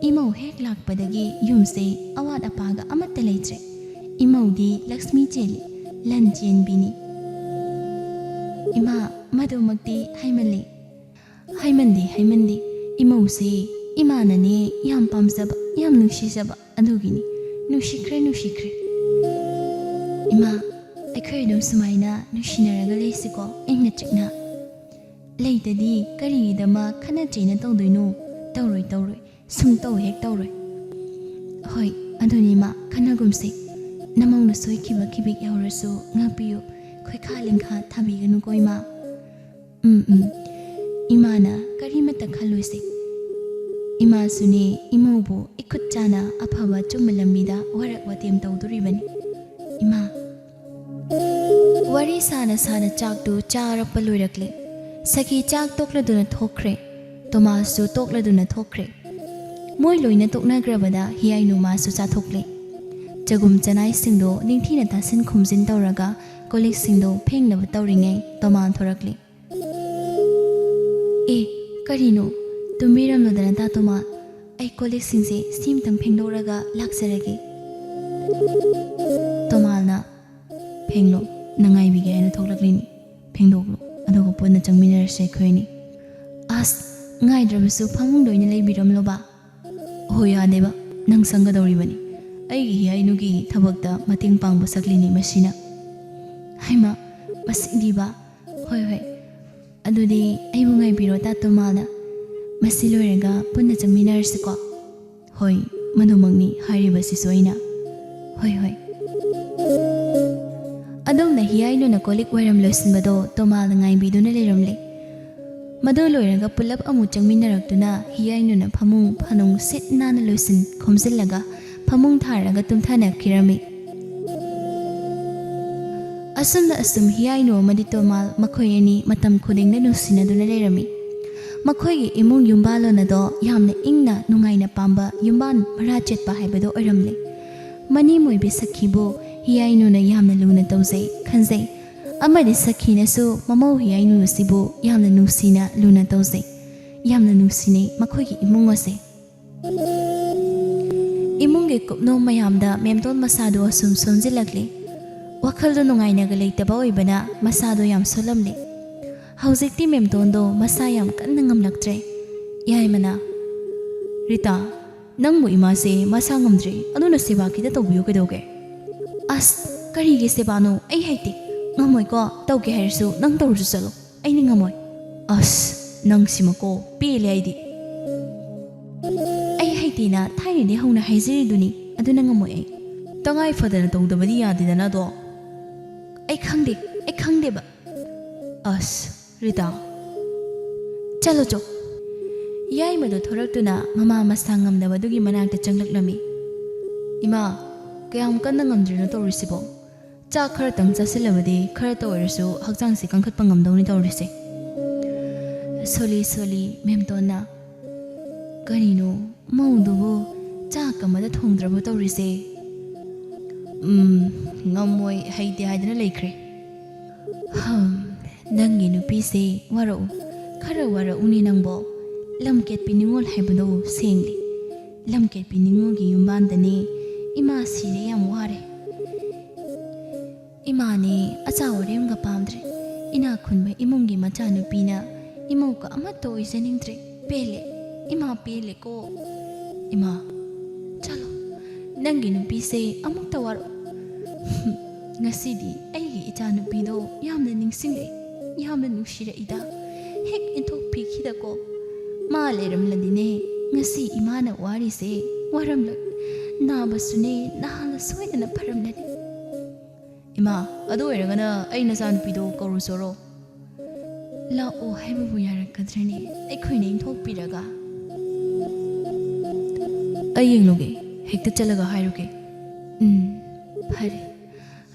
ꯏꯃꯧ ꯍꯦꯛ ꯂꯥꯛꯄꯗꯒꯤ ꯌꯨꯝꯁꯦ ꯑꯋꯥꯠ ꯑꯄꯥꯒ ꯑꯃꯠꯇ ꯂꯩꯇ꯭ꯔꯦ꯫ ꯏꯃꯧꯗꯤ ꯂꯛꯁꯃꯤ ꯆꯦꯜꯂꯤ, ꯂꯟ ꯆꯦꯟꯕꯤꯅꯤ꯫" "ꯏꯃꯥ, ꯃꯗꯨꯃꯛꯇꯤ ꯍꯥꯏꯃꯜꯂꯤ꯫" "ꯍꯥꯏꯃꯟꯗꯦ, ꯍꯥꯏꯃꯟꯗꯦ꯫ ꯏꯃꯧꯁꯦ ꯏꯃꯥꯅꯅꯦ ꯌꯥꯝ ꯄꯥꯝꯖꯕ, ꯌꯥꯝ ꯅꯨꯡꯁꯤꯖꯕ꯫ ꯑꯗꯨꯒꯤꯅꯤ, ꯅꯨꯡꯁꯤꯈ꯭ꯔꯦ, ꯅꯨꯡꯁꯤꯈ꯭ꯔꯦ꯫" "ꯏꯃꯥ, ꯑꯩꯈꯣꯏ ꯑꯗꯨꯝ ꯁꯨꯃꯥꯏꯅ ꯅꯨꯡꯁꯤꯅꯔꯒ ꯂꯩꯁꯤꯀꯣ, ꯏꯪꯅ ꯆꯤꯛꯅ꯫ ꯂꯩꯇꯗꯤ ꯀꯔꯤꯒꯤꯗꯃꯛ ꯈꯠꯅ ꯆꯩꯅ ꯇꯧꯗꯣꯏꯅꯣ? ꯇꯧꯔꯣꯏ, ꯇꯧꯔꯣꯏ꯫ ꯁꯨꯡꯇꯧ ꯍꯦꯛ ꯇꯧꯔꯣꯏ꯫" "ꯍꯣꯏ, ꯑꯗꯨꯅꯤ ꯏꯃꯥ, ꯈꯠꯅꯒꯨꯝꯁꯤ꯫ ꯅꯃꯧꯅ ꯁꯣꯏꯈꯤꯕ ꯈꯤꯕꯤꯛ ꯌꯥꯎꯔꯁꯨ ꯉꯥꯛꯄꯤꯌꯨ꯫ ꯈꯣꯏꯈꯥ ꯂꯤꯡꯈꯥ ꯊꯥꯕꯤꯒꯅꯨꯀꯣ ꯏꯃꯥ꯫" "ꯎꯝ, ꯎꯝ꯫ ꯏꯃꯥꯅ ꯀꯔꯤꯃꯠꯇ ꯈꯜꯂꯣꯏꯁꯦ꯫ ꯏꯃꯥꯁꯨꯅꯦ ꯏꯃꯧꯕꯨ ꯏꯈꯨꯠ ꯆꯥꯅ ꯑꯐꯕ ꯑꯆꯨꯝꯕ ꯂꯝꯕꯤꯗ ꯋꯥꯔꯛ ꯋꯥꯇꯦꯝ ꯇꯧꯗꯣꯔꯤꯕꯅꯤ꯫ ꯏꯃꯥ꯫" ꯋꯥꯔꯤ ꯁꯥꯅ ꯁꯥꯅ ꯆꯥꯛꯇꯨ ꯆꯥꯔꯛꯄ ꯂꯣꯏꯔꯛꯂꯦ꯫ ꯁꯈꯤ ꯆꯥꯛ ꯇꯣꯛꯂꯗꯨꯅ ꯊꯣꯛꯈ꯭ꯔꯦ꯫ ꯇꯣꯃꯥꯁꯁꯨ ꯇꯣꯛꯂꯗꯨꯅ ꯊꯣꯛꯈ꯭ꯔꯦ꯫ ꯃꯣꯏ ꯂꯣꯏꯅ ꯇꯣꯛꯅꯈ꯭ꯔꯕꯗ ꯍꯤꯌꯥꯏꯅꯨ ꯃꯥꯁꯨ ꯆꯥꯊꯣꯛꯂꯦ꯫ ꯆꯒꯨꯝ ꯆꯅꯥꯏꯁꯤꯡꯗꯣ ꯅꯤꯡꯊꯤꯅ ꯇꯥꯁꯤꯟ ꯈꯨꯝꯖꯤꯟ ꯇꯧꯔꯒ ꯀꯣꯜ ꯂꯤꯛꯁꯤꯡꯗꯣ ꯐꯦꯡꯅꯕ ꯇꯧꯔꯤꯉꯩ ꯇꯣꯃꯥꯜ ꯊꯣꯔꯛꯂꯦ꯫ "ꯑꯦ, ꯀꯔꯤꯅꯣ? ꯇꯨꯝꯕꯤꯔꯝꯂꯣꯗꯅ ꯇꯥ ꯇꯣꯃꯥꯜ꯫ ꯑꯩ ꯀꯣꯜ ꯂꯤꯛꯁꯤꯡꯁꯦ ꯁꯤꯝꯇꯪ ꯐꯦꯡꯗꯣꯛꯂꯒ ꯂꯥꯛꯆꯔꯒꯦ꯫" ꯇꯣꯃꯥꯜꯅ, "ꯐꯦꯡꯂꯣ, ꯅꯪ ꯉꯥꯏꯕꯤꯒꯦ ꯍꯥꯏꯅ ꯊꯣꯛꯂꯛꯂꯤꯅꯤ꯫ ꯐꯦꯡꯗꯣꯛꯂꯣ, ꯑꯗꯨꯒ ꯄꯨꯟꯅ ꯆꯪꯃꯤꯟꯅꯔꯁꯦ ꯑꯩꯈꯣꯏ ꯑꯅꯤ꯫" "ꯑꯁ, ꯉꯥꯏꯗ꯭ꯔꯕꯁꯨ ꯐꯃꯨꯡꯗ ꯑꯣꯏꯅ ꯂꯩꯕꯤꯔꯝꯂꯣꯕ꯫" "ꯍꯣ, ꯌꯥꯗꯦꯕ, ꯅꯪ ꯁꯪꯒꯗꯧꯔꯤꯕꯅꯤ꯫ ꯑꯩꯒꯤ ꯍꯤꯌꯥꯏꯅꯨꯒꯤ ꯊꯕꯛꯇ ꯃꯇꯦꯡ ꯄꯥꯡꯕ ꯁꯛꯂꯤꯅꯤ ꯃꯁꯤꯅ꯫" "ꯍꯩꯃꯥ, ꯃꯁꯤꯗꯤꯕ꯫ ꯍꯣꯏ, ꯍꯣꯏ꯫ ꯑꯗꯨꯗꯤ ꯑꯩꯕꯨ ꯉꯥꯏꯕꯤꯔꯣ, ꯇꯥ ꯇꯣꯃꯥꯜꯅ꯫ ꯃꯁꯤ ꯂꯣꯏꯔꯒ ꯄꯨꯟꯅ ꯆꯪꯃꯤꯟꯅꯔꯁꯤꯀꯣ꯫ ꯍꯣꯏ, ꯃꯗꯨꯃꯛꯅꯤ ꯍꯥꯏꯔꯤꯕꯁꯤꯁꯨ ꯑꯩꯅ꯫ ꯍꯣꯏ, ꯍꯣꯏ꯫ ꯑꯗꯣꯝꯅ ꯍꯤꯌꯥꯏꯅꯨꯅ ꯀꯣꯜ ꯂꯤꯛ ꯋꯥꯏꯔꯝ ꯂꯣꯏꯁꯤꯟꯕꯗꯣ ꯇꯣꯃꯥꯜꯅ ꯉꯥꯏꯕꯤꯗꯨꯅ ꯂꯩꯔꯝꯂꯦ꯫ ꯃꯗꯨ ꯂꯣꯏꯔꯒ ꯄꯨꯂꯞ ꯑꯃꯨꯛ ꯆꯪꯃꯤꯟꯅꯔꯛꯇꯨꯅ ꯍꯤꯌꯥꯏꯅꯨꯅ ꯐꯃꯨꯡ ꯐꯅꯨꯡ ꯁꯤꯠ ꯅꯥꯟꯅ ꯂꯣꯏꯁꯤꯟ ꯈꯣꯝꯖꯤꯜꯂꯒ ꯐꯃꯨꯡ ꯊꯥꯔꯒ ꯇꯨꯝꯊꯅꯈꯤꯔꯝꯃꯤ꯫ ꯑꯁꯨꯝꯅ ꯑꯁꯨꯝ ꯍꯤꯌꯥꯏꯅꯨ ꯑꯃꯗꯤ ꯇꯣꯃꯥꯜ ꯃꯈꯣꯏ ꯑꯅꯤ ꯃꯇꯝ ꯈꯨꯗꯤꯡꯗ ꯅꯨꯡꯁꯤꯅꯗꯨꯅ ꯂꯩꯔꯝꯃꯤ꯫ ꯃꯈꯣꯏꯒꯤ ꯏꯃꯨꯡ ꯌꯨꯝꯕꯥꯜꯂꯣꯟ ꯑꯗꯣ ꯌꯥꯝꯅ ꯏꯪꯅ ꯅꯨꯡꯉꯥꯏꯅ ꯄꯥꯝꯕ ꯌꯨꯝꯕꯥꯜ ꯃꯔꯥ ꯆꯦꯠꯄ ꯍꯥꯏꯕꯗꯨ ꯑꯣꯏꯔꯝꯂꯦ꯫ ꯃꯅꯦꯝ ꯑꯣꯏꯕꯤ ꯁꯈꯤꯕꯨ ꯍꯤꯌꯥꯏꯅꯨꯅ ꯌꯥꯝꯅ ꯂꯨꯅ ꯇꯧꯖꯩ, ꯈꯟꯖꯩ꯫ ꯑꯃꯗꯤ ꯁꯈꯤꯅꯁꯨ ꯃꯃꯧ ꯍꯤꯌꯥꯏꯅꯨ ꯑꯁꯤꯕꯨ ꯌꯥꯝꯅ ꯅꯨꯡꯁꯤꯅ ꯂꯨꯅ ꯇꯧꯖꯩ꯫ ꯌꯥꯝꯅ ꯅꯨꯡꯁꯤꯅꯩ ꯃꯈꯣꯏꯒꯤ ꯏꯃꯨꯡ ꯑꯁꯦ꯫ ꯏꯃꯨꯡꯒꯤ ꯀꯨꯞꯅꯣꯝ ꯃꯌꯥꯝꯗ ꯃꯦꯝꯇꯣꯟ ꯃꯁꯥꯗꯨ ꯑꯁꯨꯝ ꯁꯣꯟꯖꯤꯜꯂꯛꯂꯤ꯫ ꯋꯥꯈꯜꯗꯨ ꯅꯨꯡꯉꯥꯏꯅꯒ ꯂꯩꯇꯕ ꯑꯣꯏꯕꯅ ꯃꯁꯥꯗꯣ ꯌꯥꯝ ꯁꯣꯜꯂꯝꯂꯤ꯫ ꯍꯧꯖꯤꯛꯇꯤ ꯃꯦꯝꯇꯣꯟꯗꯣ ꯃꯁꯥ ꯌꯥꯝ ꯀꯟꯅ ꯉꯝꯂꯛꯇ꯭ꯔꯦ꯫ ꯌꯥꯏꯃꯅ, "ꯔꯤꯇꯥ, ꯅꯪꯕꯨ ꯏꯃꯥꯁꯦ ꯃꯁꯥ ꯉꯝꯗ꯭ꯔꯦ, ꯑꯗꯨꯅ ꯁꯦꯕꯥ ꯈꯤꯇ ꯇꯧꯕꯤꯌꯨ ꯀꯩꯗꯧꯒꯦ?" "ꯑꯁ, ꯀꯔꯤꯒꯤ ꯁꯦꯕꯥꯅꯣ? ꯑꯩ ꯍꯩꯇꯦ꯫ ꯉꯝꯃꯣꯏꯀꯣ, ꯇꯧꯒꯦ ꯍꯥꯏꯔꯁꯨ ꯅꯪ ꯇꯧꯔꯁꯨ ꯆꯠꯂꯣ꯫ ꯑꯩꯅ ꯉꯝꯃꯣꯏ꯫" "ꯑꯁ, ꯅꯪꯁꯤꯃꯀꯣ, ꯄꯦꯜꯂꯦ ꯑꯩꯗꯤ꯫ ꯑꯩ ꯍꯩꯇꯦꯅ ꯊꯥꯏꯅꯗꯤ ꯍꯧꯅ ꯍꯥꯏꯖꯔꯤꯗꯨꯅꯤ, ꯑꯗꯨꯅ ꯉꯝꯃꯣꯏ ꯑꯩ꯫" "ꯇꯉꯥꯏ ꯐꯗꯅ ꯇꯧꯗꯕꯗꯤ ꯌꯥꯗꯦꯗꯅ ꯑꯗꯣ꯫" "ꯑꯩ ꯈꯪꯗꯦ, ꯑꯩ ꯈꯪꯗꯦꯕ꯫" "ꯑꯁ, ꯔꯤꯇꯥ, ꯆꯠꯂꯣ ꯆꯣ꯫" ꯌꯥꯏꯃꯗꯣ ꯊꯣꯔꯛꯇꯨꯅ ꯃꯃꯥ ꯃꯁꯥ ꯉꯝꯗꯕꯗꯨꯒꯤ ꯃꯅꯥꯛꯇ ꯆꯪꯂꯛꯂꯝꯃꯤ꯫ "ꯏꯃꯥ, ꯀꯌꯥꯝ ꯀꯟꯅ ꯉꯝꯗ꯭ꯔꯤꯅꯣ ꯇꯧꯔꯤꯁꯤꯕꯣ? ꯆꯥꯛ ꯈꯔꯇꯪ ꯆꯥꯁꯤꯜꯂꯕꯗꯤ ꯈꯔꯇ ꯑꯣꯏꯔꯁꯨ ꯍꯛꯆꯥꯡꯁꯦ ꯀꯟꯈꯠꯄ ꯉꯝꯗꯧꯅꯤ ꯇꯧꯔꯤꯁꯦ꯫" ꯁꯣꯜꯂꯤ ꯁꯣꯜꯂꯤ ꯃꯦꯝꯇꯣꯟꯅ꯫ "ꯀꯔꯤꯅꯣ, ꯃꯧꯗꯨꯕꯨ ꯆꯥꯛ ꯑꯃꯗ ꯊꯣꯡꯗ꯭ꯔꯕꯣ ꯇꯧꯔꯤꯁꯦ?" "ꯎꯝ, ꯉꯝꯃꯣꯏ, ꯍꯩꯇꯦ ꯍꯥꯏꯗꯅ ꯂꯩꯈ꯭ꯔꯦ꯫" "ꯍꯝ, ꯅꯪꯒꯤ ꯅꯨꯄꯤꯁꯦ ꯋꯥꯔꯛꯎ, ꯈꯔ ꯋꯥꯔꯛꯎꯅꯦ ꯅꯪꯕꯣ꯫ ꯂꯝꯀꯦꯠꯄꯤ ꯅꯤꯉꯣꯜ ꯍꯥꯏꯕꯗꯣ ꯁꯦꯡꯂꯦ꯫ ꯂꯝꯀꯦꯠꯄꯤ ꯅꯤꯉꯣꯜꯒꯤ ꯌꯨꯝꯕꯥꯟꯗꯅꯦ ꯏꯃꯥ ꯁꯤꯔꯦ, ꯌꯥꯝ ꯋꯥꯔꯦ꯫ ꯏꯃꯥꯅꯦ ꯑꯆꯥ ꯑꯔꯦꯝꯒ ꯄꯥꯝꯗ꯭ꯔꯦ꯫ ꯏꯅꯥꯛ ꯈꯨꯟꯕ ꯏꯃꯨꯡꯒꯤ ꯃꯆꯥꯅꯨꯄꯤꯅ ꯏꯃꯧꯒ ꯑꯃꯠꯇ ꯑꯣꯏꯖꯅꯤꯡꯗ꯭ꯔꯦ꯫ ꯄꯦꯜꯂꯦ, ꯏꯃꯥ ꯄꯦꯜꯂꯦꯀꯣ꯫ ꯏꯃꯥ, ꯆꯠꯂꯣ, ꯅꯪꯒꯤ ꯅꯨꯄꯤꯁꯦ ꯑꯃꯨꯛꯇ ꯋꯥꯔꯛꯎ꯫" ꯉꯁꯤꯗꯤ ꯑꯩꯒꯤ ꯏꯆꯥꯅꯨꯄꯤꯗꯣ ꯌꯥꯝꯅ ꯅꯤꯡꯁꯤꯡꯂꯛꯏ, ꯌꯥꯝꯅ ꯅꯨꯡꯁꯤꯔꯛꯏꯗ꯫ ꯍꯦꯛ ꯏꯟꯊꯣꯛꯄꯤꯈꯤꯗꯀꯣ꯫ ꯃꯥ ꯂꯩꯔꯝꯂꯗꯤꯅꯦ, ꯉꯁꯤ ꯏꯃꯥꯅ ꯋꯥꯔꯤꯁꯦ ꯋꯥꯔꯝꯂꯣꯏ꯫ ꯅꯥꯕꯁꯨꯅꯦ ꯅꯍꯥꯟꯅ ꯁꯣꯏꯗꯅ ꯐꯔꯝꯂꯅꯤ꯫ ꯏꯃꯥ, ꯑꯗꯨ ꯑꯣꯏꯔꯒꯅ ꯑꯩ ꯅꯆꯥꯅꯨꯄꯤꯗꯣ ꯀꯧꯔꯨꯆꯣꯔꯣ꯫ ꯂꯥꯛꯑꯣ ꯍꯥꯏꯕꯕꯨ ꯌꯥꯔꯛꯀꯗ꯭ꯔꯅꯦ, ꯑꯩꯈꯣꯏꯅ ꯏꯟꯊꯣꯛꯄꯤꯔꯒ? ꯑꯩ ꯌꯦꯡꯂꯨꯒꯦ, ꯍꯦꯛꯇ ꯆꯠꯂꯒ ꯍꯥꯏꯔꯨꯒꯦ꯫ ꯎꯝ, ꯐꯔꯦ꯫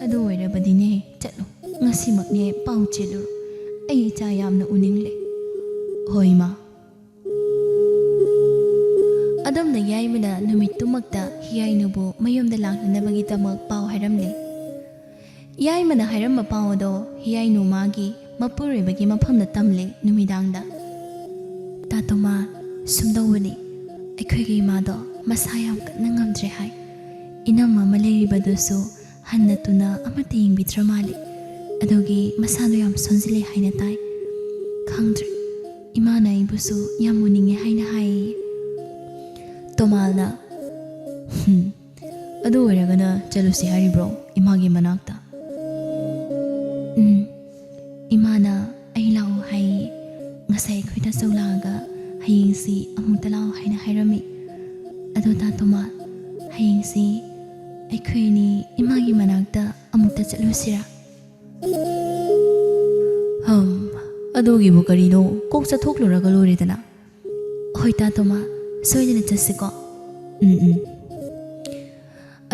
ꯑꯗꯨ ꯑꯣꯏꯔꯕꯗꯤꯅꯦ, ꯆꯠꯂꯣ꯫ ꯉꯁꯤꯃꯛꯅꯦ ꯄꯥꯎ ꯆꯦꯜꯂꯨꯔꯣ꯫ ꯑꯩ ꯏꯆꯥ ꯌꯥꯝꯅ ꯎꯅꯤꯡꯂꯦ꯫ ꯍꯣꯏ, ꯏꯃꯥ꯫ ꯑꯗꯣꯝꯅ ꯌꯥꯏꯃꯅ ꯅꯨꯃꯤꯠꯇꯨꯃꯛꯇ ꯍꯤꯌꯥꯏꯅꯨꯕꯨ ꯃꯌꯨꯝꯗ ꯂꯥꯛꯅꯅꯕꯒꯤꯗꯃꯛ ꯄꯥꯎ ꯍꯥꯏꯔꯝꯂꯦ꯫ ꯌꯥꯏꯃꯅ ꯍꯥꯏꯔꯝꯕ ꯄꯥꯎ ꯑꯗꯣ ꯍꯤꯌꯥꯏꯅꯨ ꯃꯥꯒꯤ ꯃꯄꯨꯔꯣꯏꯕꯒꯤ ꯃꯐꯝꯗ ꯇꯝꯂꯦ ꯅꯨꯃꯤꯗꯥꯡꯗ꯫ "ꯇꯥ ꯇꯣꯃꯥ, ꯁꯨꯝꯗꯧꯕꯅꯤ, ꯑꯩꯈꯣꯏꯒꯤ ꯏꯃꯥꯗꯣ ꯃꯁꯥ ꯌꯥꯝ ꯀꯟꯅ ꯉꯝꯗ꯭ꯔꯦ ꯍꯥꯏ꯫ ꯏꯅꯝꯃ ꯑꯃ ꯂꯩꯔꯤꯕꯗꯨꯁꯨ ꯍꯟꯅ ꯇꯨꯅ ꯑꯃꯠꯇ ꯌꯦꯡꯕꯤꯗ꯭ꯔ ꯃꯥꯜꯂꯦ꯫ ꯑꯗꯨꯒꯤ ꯃꯁꯥꯗꯣ ꯌꯥꯝ ꯁꯣꯟꯖꯤꯜꯂꯦ ꯍꯥꯏꯅ ꯇꯥꯏ꯫ ꯈꯪꯗ꯭ꯔꯦ, ꯏꯃꯥꯅ ꯑꯩꯕꯨꯁꯨ ꯌꯥꯝ ꯎꯅꯤꯡꯉꯦ ꯍꯥꯏꯅ ꯍꯥꯏꯌꯦ꯫" ꯇꯣꯃꯥꯜꯅ, "ꯍꯨꯝ, ꯑꯗꯨ ꯑꯣꯏꯔꯒꯅ ꯆꯠꯂꯨꯁꯤ ꯍꯥꯏꯔꯤꯕ꯭ꯔꯣ ꯏꯃꯥꯒꯤ ꯃꯅꯥꯛꯇ?" "ꯎꯝ, ꯏꯃꯥꯅ ꯑꯩ ꯂꯥꯛꯑꯣ ꯍꯥꯏꯌꯦ꯫ ꯉꯁꯥꯏ ꯑꯩꯈꯣꯏꯗ ꯆꯧ ꯂꯥꯛꯑꯒ ꯍꯌꯦꯡꯁꯤ ꯑꯃꯨꯛꯇ ꯂꯥꯛꯑꯣ ꯍꯥꯏꯅ ꯍꯥꯏꯔꯝꯃꯤ꯫ ꯑꯗꯣ ꯇꯥ ꯇꯣꯃꯥ, ꯍꯌꯦꯡꯁꯤ ꯑꯩꯈꯣꯏ ꯑꯅꯤ ꯏꯃꯥꯒꯤ ꯃꯅꯥꯛꯇ ꯑꯃꯨꯛꯇ ꯆꯠꯂꯨꯁꯤꯔꯥ?" "ꯍꯝ, ꯑꯗꯨꯒꯤꯕꯨ ꯀꯔꯤꯅꯣ, ꯀꯣꯛ ꯆꯠꯊꯣꯛꯂꯨꯔꯒ ꯂꯣꯏꯔꯦꯗꯅ꯫" "ꯍꯣꯏ ꯇꯥ ꯇꯣꯃꯥ, ꯁꯣꯏꯗꯅ ꯆꯠꯁꯤꯀꯣ꯫" "ꯎꯝ, ꯎꯝ꯫"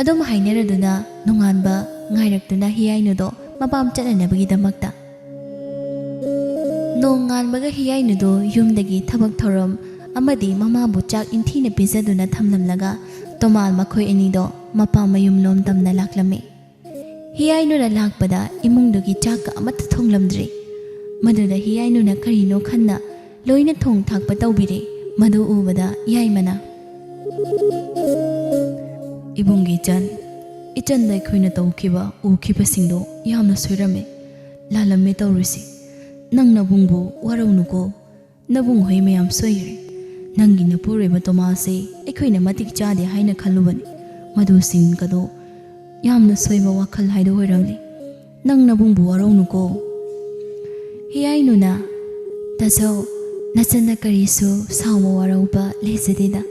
ꯑꯗꯨꯝ ꯍꯥꯏꯅꯔꯗꯨꯅ ꯅꯣꯡꯉꯥꯟꯕ ꯉꯥꯏꯔꯛꯇꯨꯅ ꯍꯤꯌꯥꯏꯅꯨꯗꯣ ꯃꯄꯥꯝ ꯆꯠꯅꯅꯕꯒꯤꯗꯃꯛꯇ꯫ ꯅꯣꯡꯉꯥꯟꯕꯒ ꯍꯤꯌꯥꯏꯅꯨꯗꯣ ꯌꯨꯝꯗꯒꯤ ꯊꯕꯛ ꯊꯧꯔꯝ ꯑꯃꯗꯤ ꯃꯃꯥꯕꯨ ꯆꯥꯛ ꯏꯟꯊꯤꯅ ꯄꯤꯖꯗꯨꯅ ꯊꯝꯂꯝꯂꯒ ꯇꯣꯃꯥꯜ ꯃꯈꯣꯏ ꯑꯅꯤꯗꯣ ꯃꯄꯥꯝ ꯃꯌꯨꯝꯂꯣꯝ ꯇꯝꯅ ꯂꯥꯛꯂꯝꯃꯤ꯫ ꯍꯤꯌꯥꯏꯅꯨꯅ ꯂꯥꯛꯄꯗ ꯏꯃꯨꯡꯗꯨꯒꯤ ꯆꯥꯛꯀ ꯑꯃꯠꯇ ꯊꯣꯡꯂꯝꯗ꯭ꯔꯤ꯫ ꯃꯗꯨꯗ ꯍꯤꯌꯥꯏꯅꯨꯅ ꯀꯔꯤꯅꯣ ꯈꯟꯅ ꯂꯣꯏꯅ ꯊꯣꯡ ꯊꯥꯛꯄ ꯇꯧꯕꯤꯔꯦ꯫ ꯃꯗꯨ ꯎꯕꯗ ꯌꯥꯏꯃꯅ, "ꯏꯕꯨꯡꯒꯤ ꯏꯆꯟ, ꯏꯆꯟꯗ ꯑꯩꯈꯣꯏꯅ ꯇꯧꯈꯤꯕ ꯎꯈꯤꯕꯁꯤꯡꯗꯣ ꯌꯥꯝꯅ ꯁꯣꯏꯔꯝꯃꯦ, ꯂꯥꯜꯂꯝꯃꯦ ꯇꯧꯔꯤꯁꯤ꯫ ꯅꯪ ꯅꯕꯨꯡꯕꯨ ꯋꯥꯔꯧꯅꯨꯀꯣ꯫ ꯅꯕꯨꯡ ꯍꯣꯏ ꯃꯌꯥꯝ ꯁꯣꯏꯈ꯭ꯔꯦ꯫ ꯅꯪꯒꯤ ꯅꯄꯨꯔꯣꯏꯕ ꯇꯣꯃꯥꯁꯁꯦ ꯑꯩꯈꯣꯏꯅ ꯃꯇꯤꯛ ꯆꯥꯗꯦ ꯍꯥꯏꯅ ꯈꯜꯂꯨꯕꯅꯤ꯫ ꯃꯗꯨꯁꯤꯡꯒꯗꯣ ꯌꯥꯝꯅ ꯁꯣꯏꯕ ꯋꯥꯈꯜ ꯍꯥꯏꯗꯣ ꯑꯣꯏꯔꯝꯂꯦ꯫ ꯅꯪ ꯅꯕꯨꯡꯕꯨ ꯋꯥꯔꯧꯅꯨꯀꯣ꯫ ꯍꯤꯌꯥꯏꯅꯨꯅ, "ꯇꯥꯆꯧ, ꯅꯆꯟꯅ ꯀꯔꯤꯁꯨ ꯁꯥꯎꯕ ꯋꯥꯔꯧꯕ ꯂꯩꯖꯗꯦꯗ꯫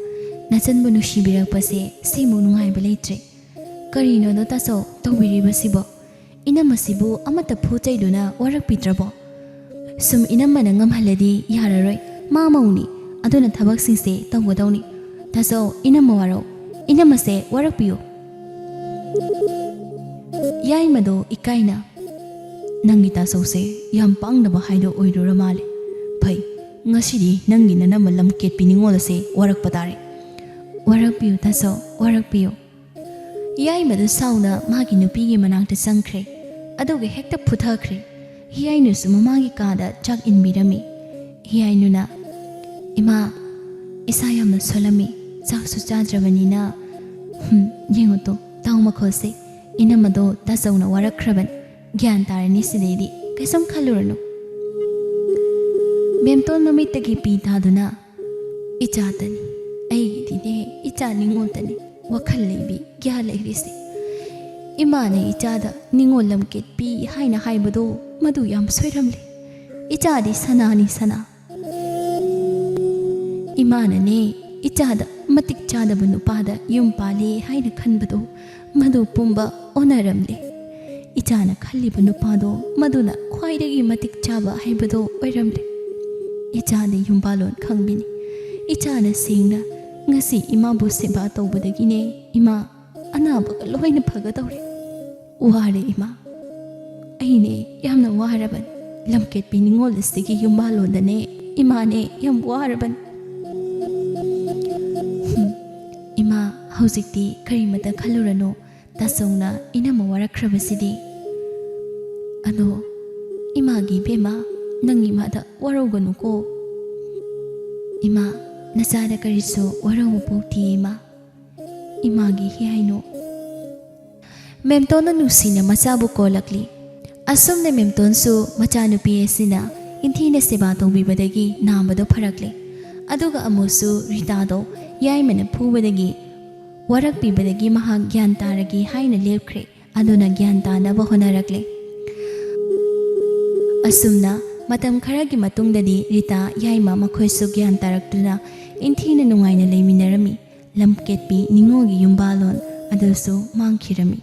ꯅꯆꯟꯕꯨ ꯅꯨꯡꯁꯤꯕꯤꯔꯛꯄꯁꯦ ꯁꯤꯃꯨꯛ ꯅꯨꯡꯉꯥꯏꯕ ꯂꯩꯇ꯭ꯔꯦ꯫ ꯀꯔꯤꯅꯣꯗꯣ ꯇꯥꯆꯧ ꯇꯧꯕꯤꯔꯤꯕꯁꯤꯕꯣ? ꯏꯅꯝꯃꯁꯤꯕꯨ ꯑꯃꯠꯇ ꯐꯨ ꯆꯩꯗꯨꯅ ꯋꯥꯔꯛꯄꯤꯗ꯭ꯔꯕꯣ? ꯁꯨꯝ ꯏꯅꯝꯃꯅ ꯉꯝꯍꯜꯂꯗꯤ ꯌꯥꯔꯔꯣꯏ꯫ ꯃꯥ ꯃꯧꯅꯤ, ꯑꯗꯨꯅ ꯊꯕꯛꯁꯤꯡꯁꯦ ꯇꯧꯒꯗꯧꯅꯤ꯫ ꯇꯥꯆꯧ, ꯏꯅꯝꯃ ꯋꯥꯔꯧ, ꯏꯅꯝꯃꯁꯦ ꯋꯥꯔꯛꯄꯤꯌꯨ꯫" ꯌꯥꯏꯃꯗꯣ ꯏꯀꯥꯏꯅ, "ꯅꯪꯒꯤ ꯇꯥꯆꯧꯁꯦ ꯌꯥꯝ ꯄꯥꯡꯗꯕ ꯍꯥꯏꯗꯣ ꯑꯣꯏꯔꯨꯔ ꯃꯥꯜꯂꯦ꯫ ꯐꯩ, ꯉꯁꯤꯗꯤ ꯅꯪꯒꯤ ꯅꯅꯝꯃ ꯂꯝꯀꯦꯠꯄꯤ ꯅꯤꯉꯣꯜ ꯑꯁꯦ ꯋꯥꯔꯛꯄ ꯇꯥꯔꯦ꯫" "ꯋꯥꯔꯛꯄꯤꯌꯨ ꯇꯥꯆꯧ, ꯋꯥꯔꯛꯄꯤꯌꯨ꯫" ꯌꯥꯏꯃꯗꯨ ꯁꯥꯎꯅ ꯃꯥꯒꯤ ꯅꯨꯄꯤꯒꯤ ꯃꯅꯥꯛꯇ ꯆꯪꯈ꯭ꯔꯦ, ꯑꯗꯨꯒ ꯍꯦꯛꯇ ꯐꯨꯊꯈ꯭ꯔꯦ꯫ ꯍꯤꯌꯥꯏꯅꯨꯁꯨ ꯃꯃꯥꯒꯤ ꯀꯥꯗ ꯆꯥꯛ ꯏꯟꯕꯤꯔꯝꯃꯤ꯫ ꯍꯤꯌꯥꯏꯅꯨꯅ, "ꯏꯃꯥ, ꯏꯁꯥ ꯌꯥꯝꯅ ꯁꯣꯜꯂꯝꯃꯤ, ꯆꯥꯛꯁꯨ ꯆꯥꯗ꯭ꯔꯕꯅꯤꯅ꯫" "ꯍꯨꯝ, ꯌꯦꯡꯉꯨ ꯇꯨ, ꯇꯥꯎ ꯃꯈꯣꯜꯁꯦ, ꯏꯅꯝꯃꯗꯣ ꯇꯥꯆꯧꯅ ꯋꯥꯔꯛꯈ꯭ꯔꯕꯅꯤ꯫ ꯒ꯭ꯌꯥꯟ ꯇꯥꯔꯅꯤ ꯁꯤꯗꯩꯗꯤ, ꯀꯩꯁꯨꯝ ꯈꯜꯂꯨꯔꯅꯨ꯫" ꯃꯦꯝꯇꯣꯟ ꯃꯃꯤꯠꯇꯒꯤ ꯄꯤ ꯇꯥꯗꯨꯅ, "ꯏꯆꯥꯇꯅꯤ, ꯑꯩꯒꯤꯗꯤꯅꯦ, ꯏꯆꯥ ꯅꯤꯉꯣꯜꯇꯅꯤ ꯋꯥꯈꯜ ꯂꯩꯕꯤ, ꯒ꯭ꯌꯥꯟ ꯂꯩꯔꯤꯁꯦ꯫ ꯏꯃꯥꯅ ꯏꯆꯥꯗ ꯅꯤꯉꯣꯜ ꯂꯝꯀꯦꯠꯄꯤ ꯍꯥꯏꯅ ꯍꯥꯏꯕꯗꯣ ꯃꯗꯨ ꯌꯥꯝ ꯁꯣꯏꯔꯝꯂꯦ꯫ ꯏꯆꯥꯗꯤ ꯁꯅꯥꯅꯤ ꯁꯅꯥ꯫ ꯏꯃꯥꯅꯅꯦ, ꯏꯆꯥꯗ ꯃꯇꯤꯛ ꯆꯥꯗꯕ ꯅꯨꯄꯥꯗ ꯌꯨꯝ ꯄꯥꯜꯂꯦ ꯍꯥꯏꯅ ꯈꯟꯕꯗꯣ ꯃꯗꯨ ꯄꯨꯝꯕ ꯑꯣꯟꯅꯔꯝꯂꯦ꯫ ꯏꯆꯥꯅ ꯈꯜꯂꯤꯕ ꯅꯨꯄꯥꯗꯣ ꯃꯗꯨꯅ ꯈ꯭ꯋꯥꯏꯗꯒꯤ ꯃꯇꯤꯛ ꯆꯥꯕ ꯍꯥꯏꯕꯗꯣ ꯑꯣꯏꯔꯝꯂꯦ꯫ ꯏꯆꯥꯗꯤ ꯌꯨꯝꯕꯥꯂꯣꯟ ꯈꯪꯕꯤꯅꯤ꯫ ꯏꯆꯥꯅ ꯁꯦꯡꯅ ꯉꯁꯤ ꯏꯃꯥꯕꯨ ꯁꯦꯕꯥ ꯇꯧꯕꯗꯒꯤꯅꯦ ꯏꯃꯥ ꯑꯅꯥꯕꯒ ꯂꯣꯏꯅ ꯐꯒꯗꯧꯔꯦ꯫ ꯋꯥꯔꯦ ꯏꯃꯥ, ꯑꯩꯅꯦ ꯌꯥꯝꯅ ꯋꯥꯔꯕꯅꯤ꯫ ꯂꯝꯀꯦꯠꯄꯤ ꯅꯤꯉꯣꯜ ꯑꯁꯤꯒꯤ ꯌꯨꯝꯕꯥꯂꯣꯟꯗꯅꯦ ꯏꯃꯥꯅꯦ ꯌꯥꯝ ꯋꯥꯔꯕꯅꯤ꯫" "ꯍꯨꯝ, ꯏꯃꯥ, ꯍꯧꯖꯤꯛꯇꯤ ꯀꯔꯤꯃꯇ ꯈꯜꯂꯨꯔꯅꯨ꯫ ꯇꯥꯆꯧꯅ ꯏꯅꯝꯃ ꯋꯥꯔꯛꯈ꯭ꯔꯕꯁꯤꯗꯤ꯫" "ꯑꯗꯣ ꯏꯃꯥꯒꯤ ꯏꯕꯦꯝꯃ, ꯅꯪ ꯏꯃꯥꯗ ꯋꯥꯔꯧꯒꯅꯨꯀꯣ꯫ ꯏꯃꯥ, ꯅꯆꯥꯗ ꯀꯔꯤꯁꯨ ꯋꯥꯔꯧꯕ ꯄꯣꯛꯇꯦ ꯏꯃꯥ꯫" ꯏꯃꯥꯒꯤ ꯍꯤꯌꯥꯏꯅꯨ꯫ ꯃꯦꯝꯇꯣꯟꯅ ꯅꯨꯡꯁꯤꯅ ꯃꯆꯥꯕꯨ ꯀꯣꯜꯂꯛꯂꯤ꯫ ꯑꯁꯨꯝꯅ ꯃꯦꯝꯇꯣꯟꯁꯨ ꯃꯆꯥꯅꯨꯄꯤ ꯑꯁꯤꯅ ꯏꯟꯊꯤꯅ ꯁꯦꯕꯥ ꯇꯧꯕꯤꯕꯗꯒꯤ ꯅꯥꯕꯗꯣ ꯐꯔꯛꯂꯦ꯫ ꯑꯗꯨꯒ ꯑꯃꯨꯛꯁꯨ ꯔꯤꯇꯥꯗꯣ ꯌꯥꯏꯃꯅ ꯐꯨꯕꯗꯒꯤ ꯋꯥꯔꯛꯄꯤꯕꯗꯒꯤ ꯃꯍꯥꯛ ꯒ꯭ꯌꯥꯟ ꯇꯥꯔꯒꯦ ꯍꯥꯏꯅ ꯂꯦꯞꯈ꯭ꯔꯦ꯫ ꯑꯗꯨꯅ ꯒ꯭ꯌꯥꯟ ꯇꯥꯅꯕ ꯍꯣꯠꯅꯔꯛꯂꯦ꯫ ꯑꯁꯨꯝꯅ ꯃꯇꯝ ꯈꯔꯒꯤ ꯃꯇꯨꯡꯗꯗꯤ ꯔꯤꯇꯥ ꯌꯥꯏꯃ ꯃꯈꯣꯏꯁꯨ ꯒ꯭ꯌꯥꯟ ꯇꯥꯔꯛꯇꯨꯅ ꯏꯟꯊꯤꯅ ꯅꯨꯡꯉꯥꯏꯅ ꯂꯩꯃꯤꯟꯅꯔꯝꯃꯤ꯫ ꯂꯝꯀꯦꯠꯄꯤ ꯅꯤꯉꯣꯜꯒꯤ ꯌꯨꯝꯕꯥꯜꯂꯣꯟ ꯑꯗꯨꯁꯨ ꯃꯥꯡꯈꯤꯔꯝꯃꯤ꯫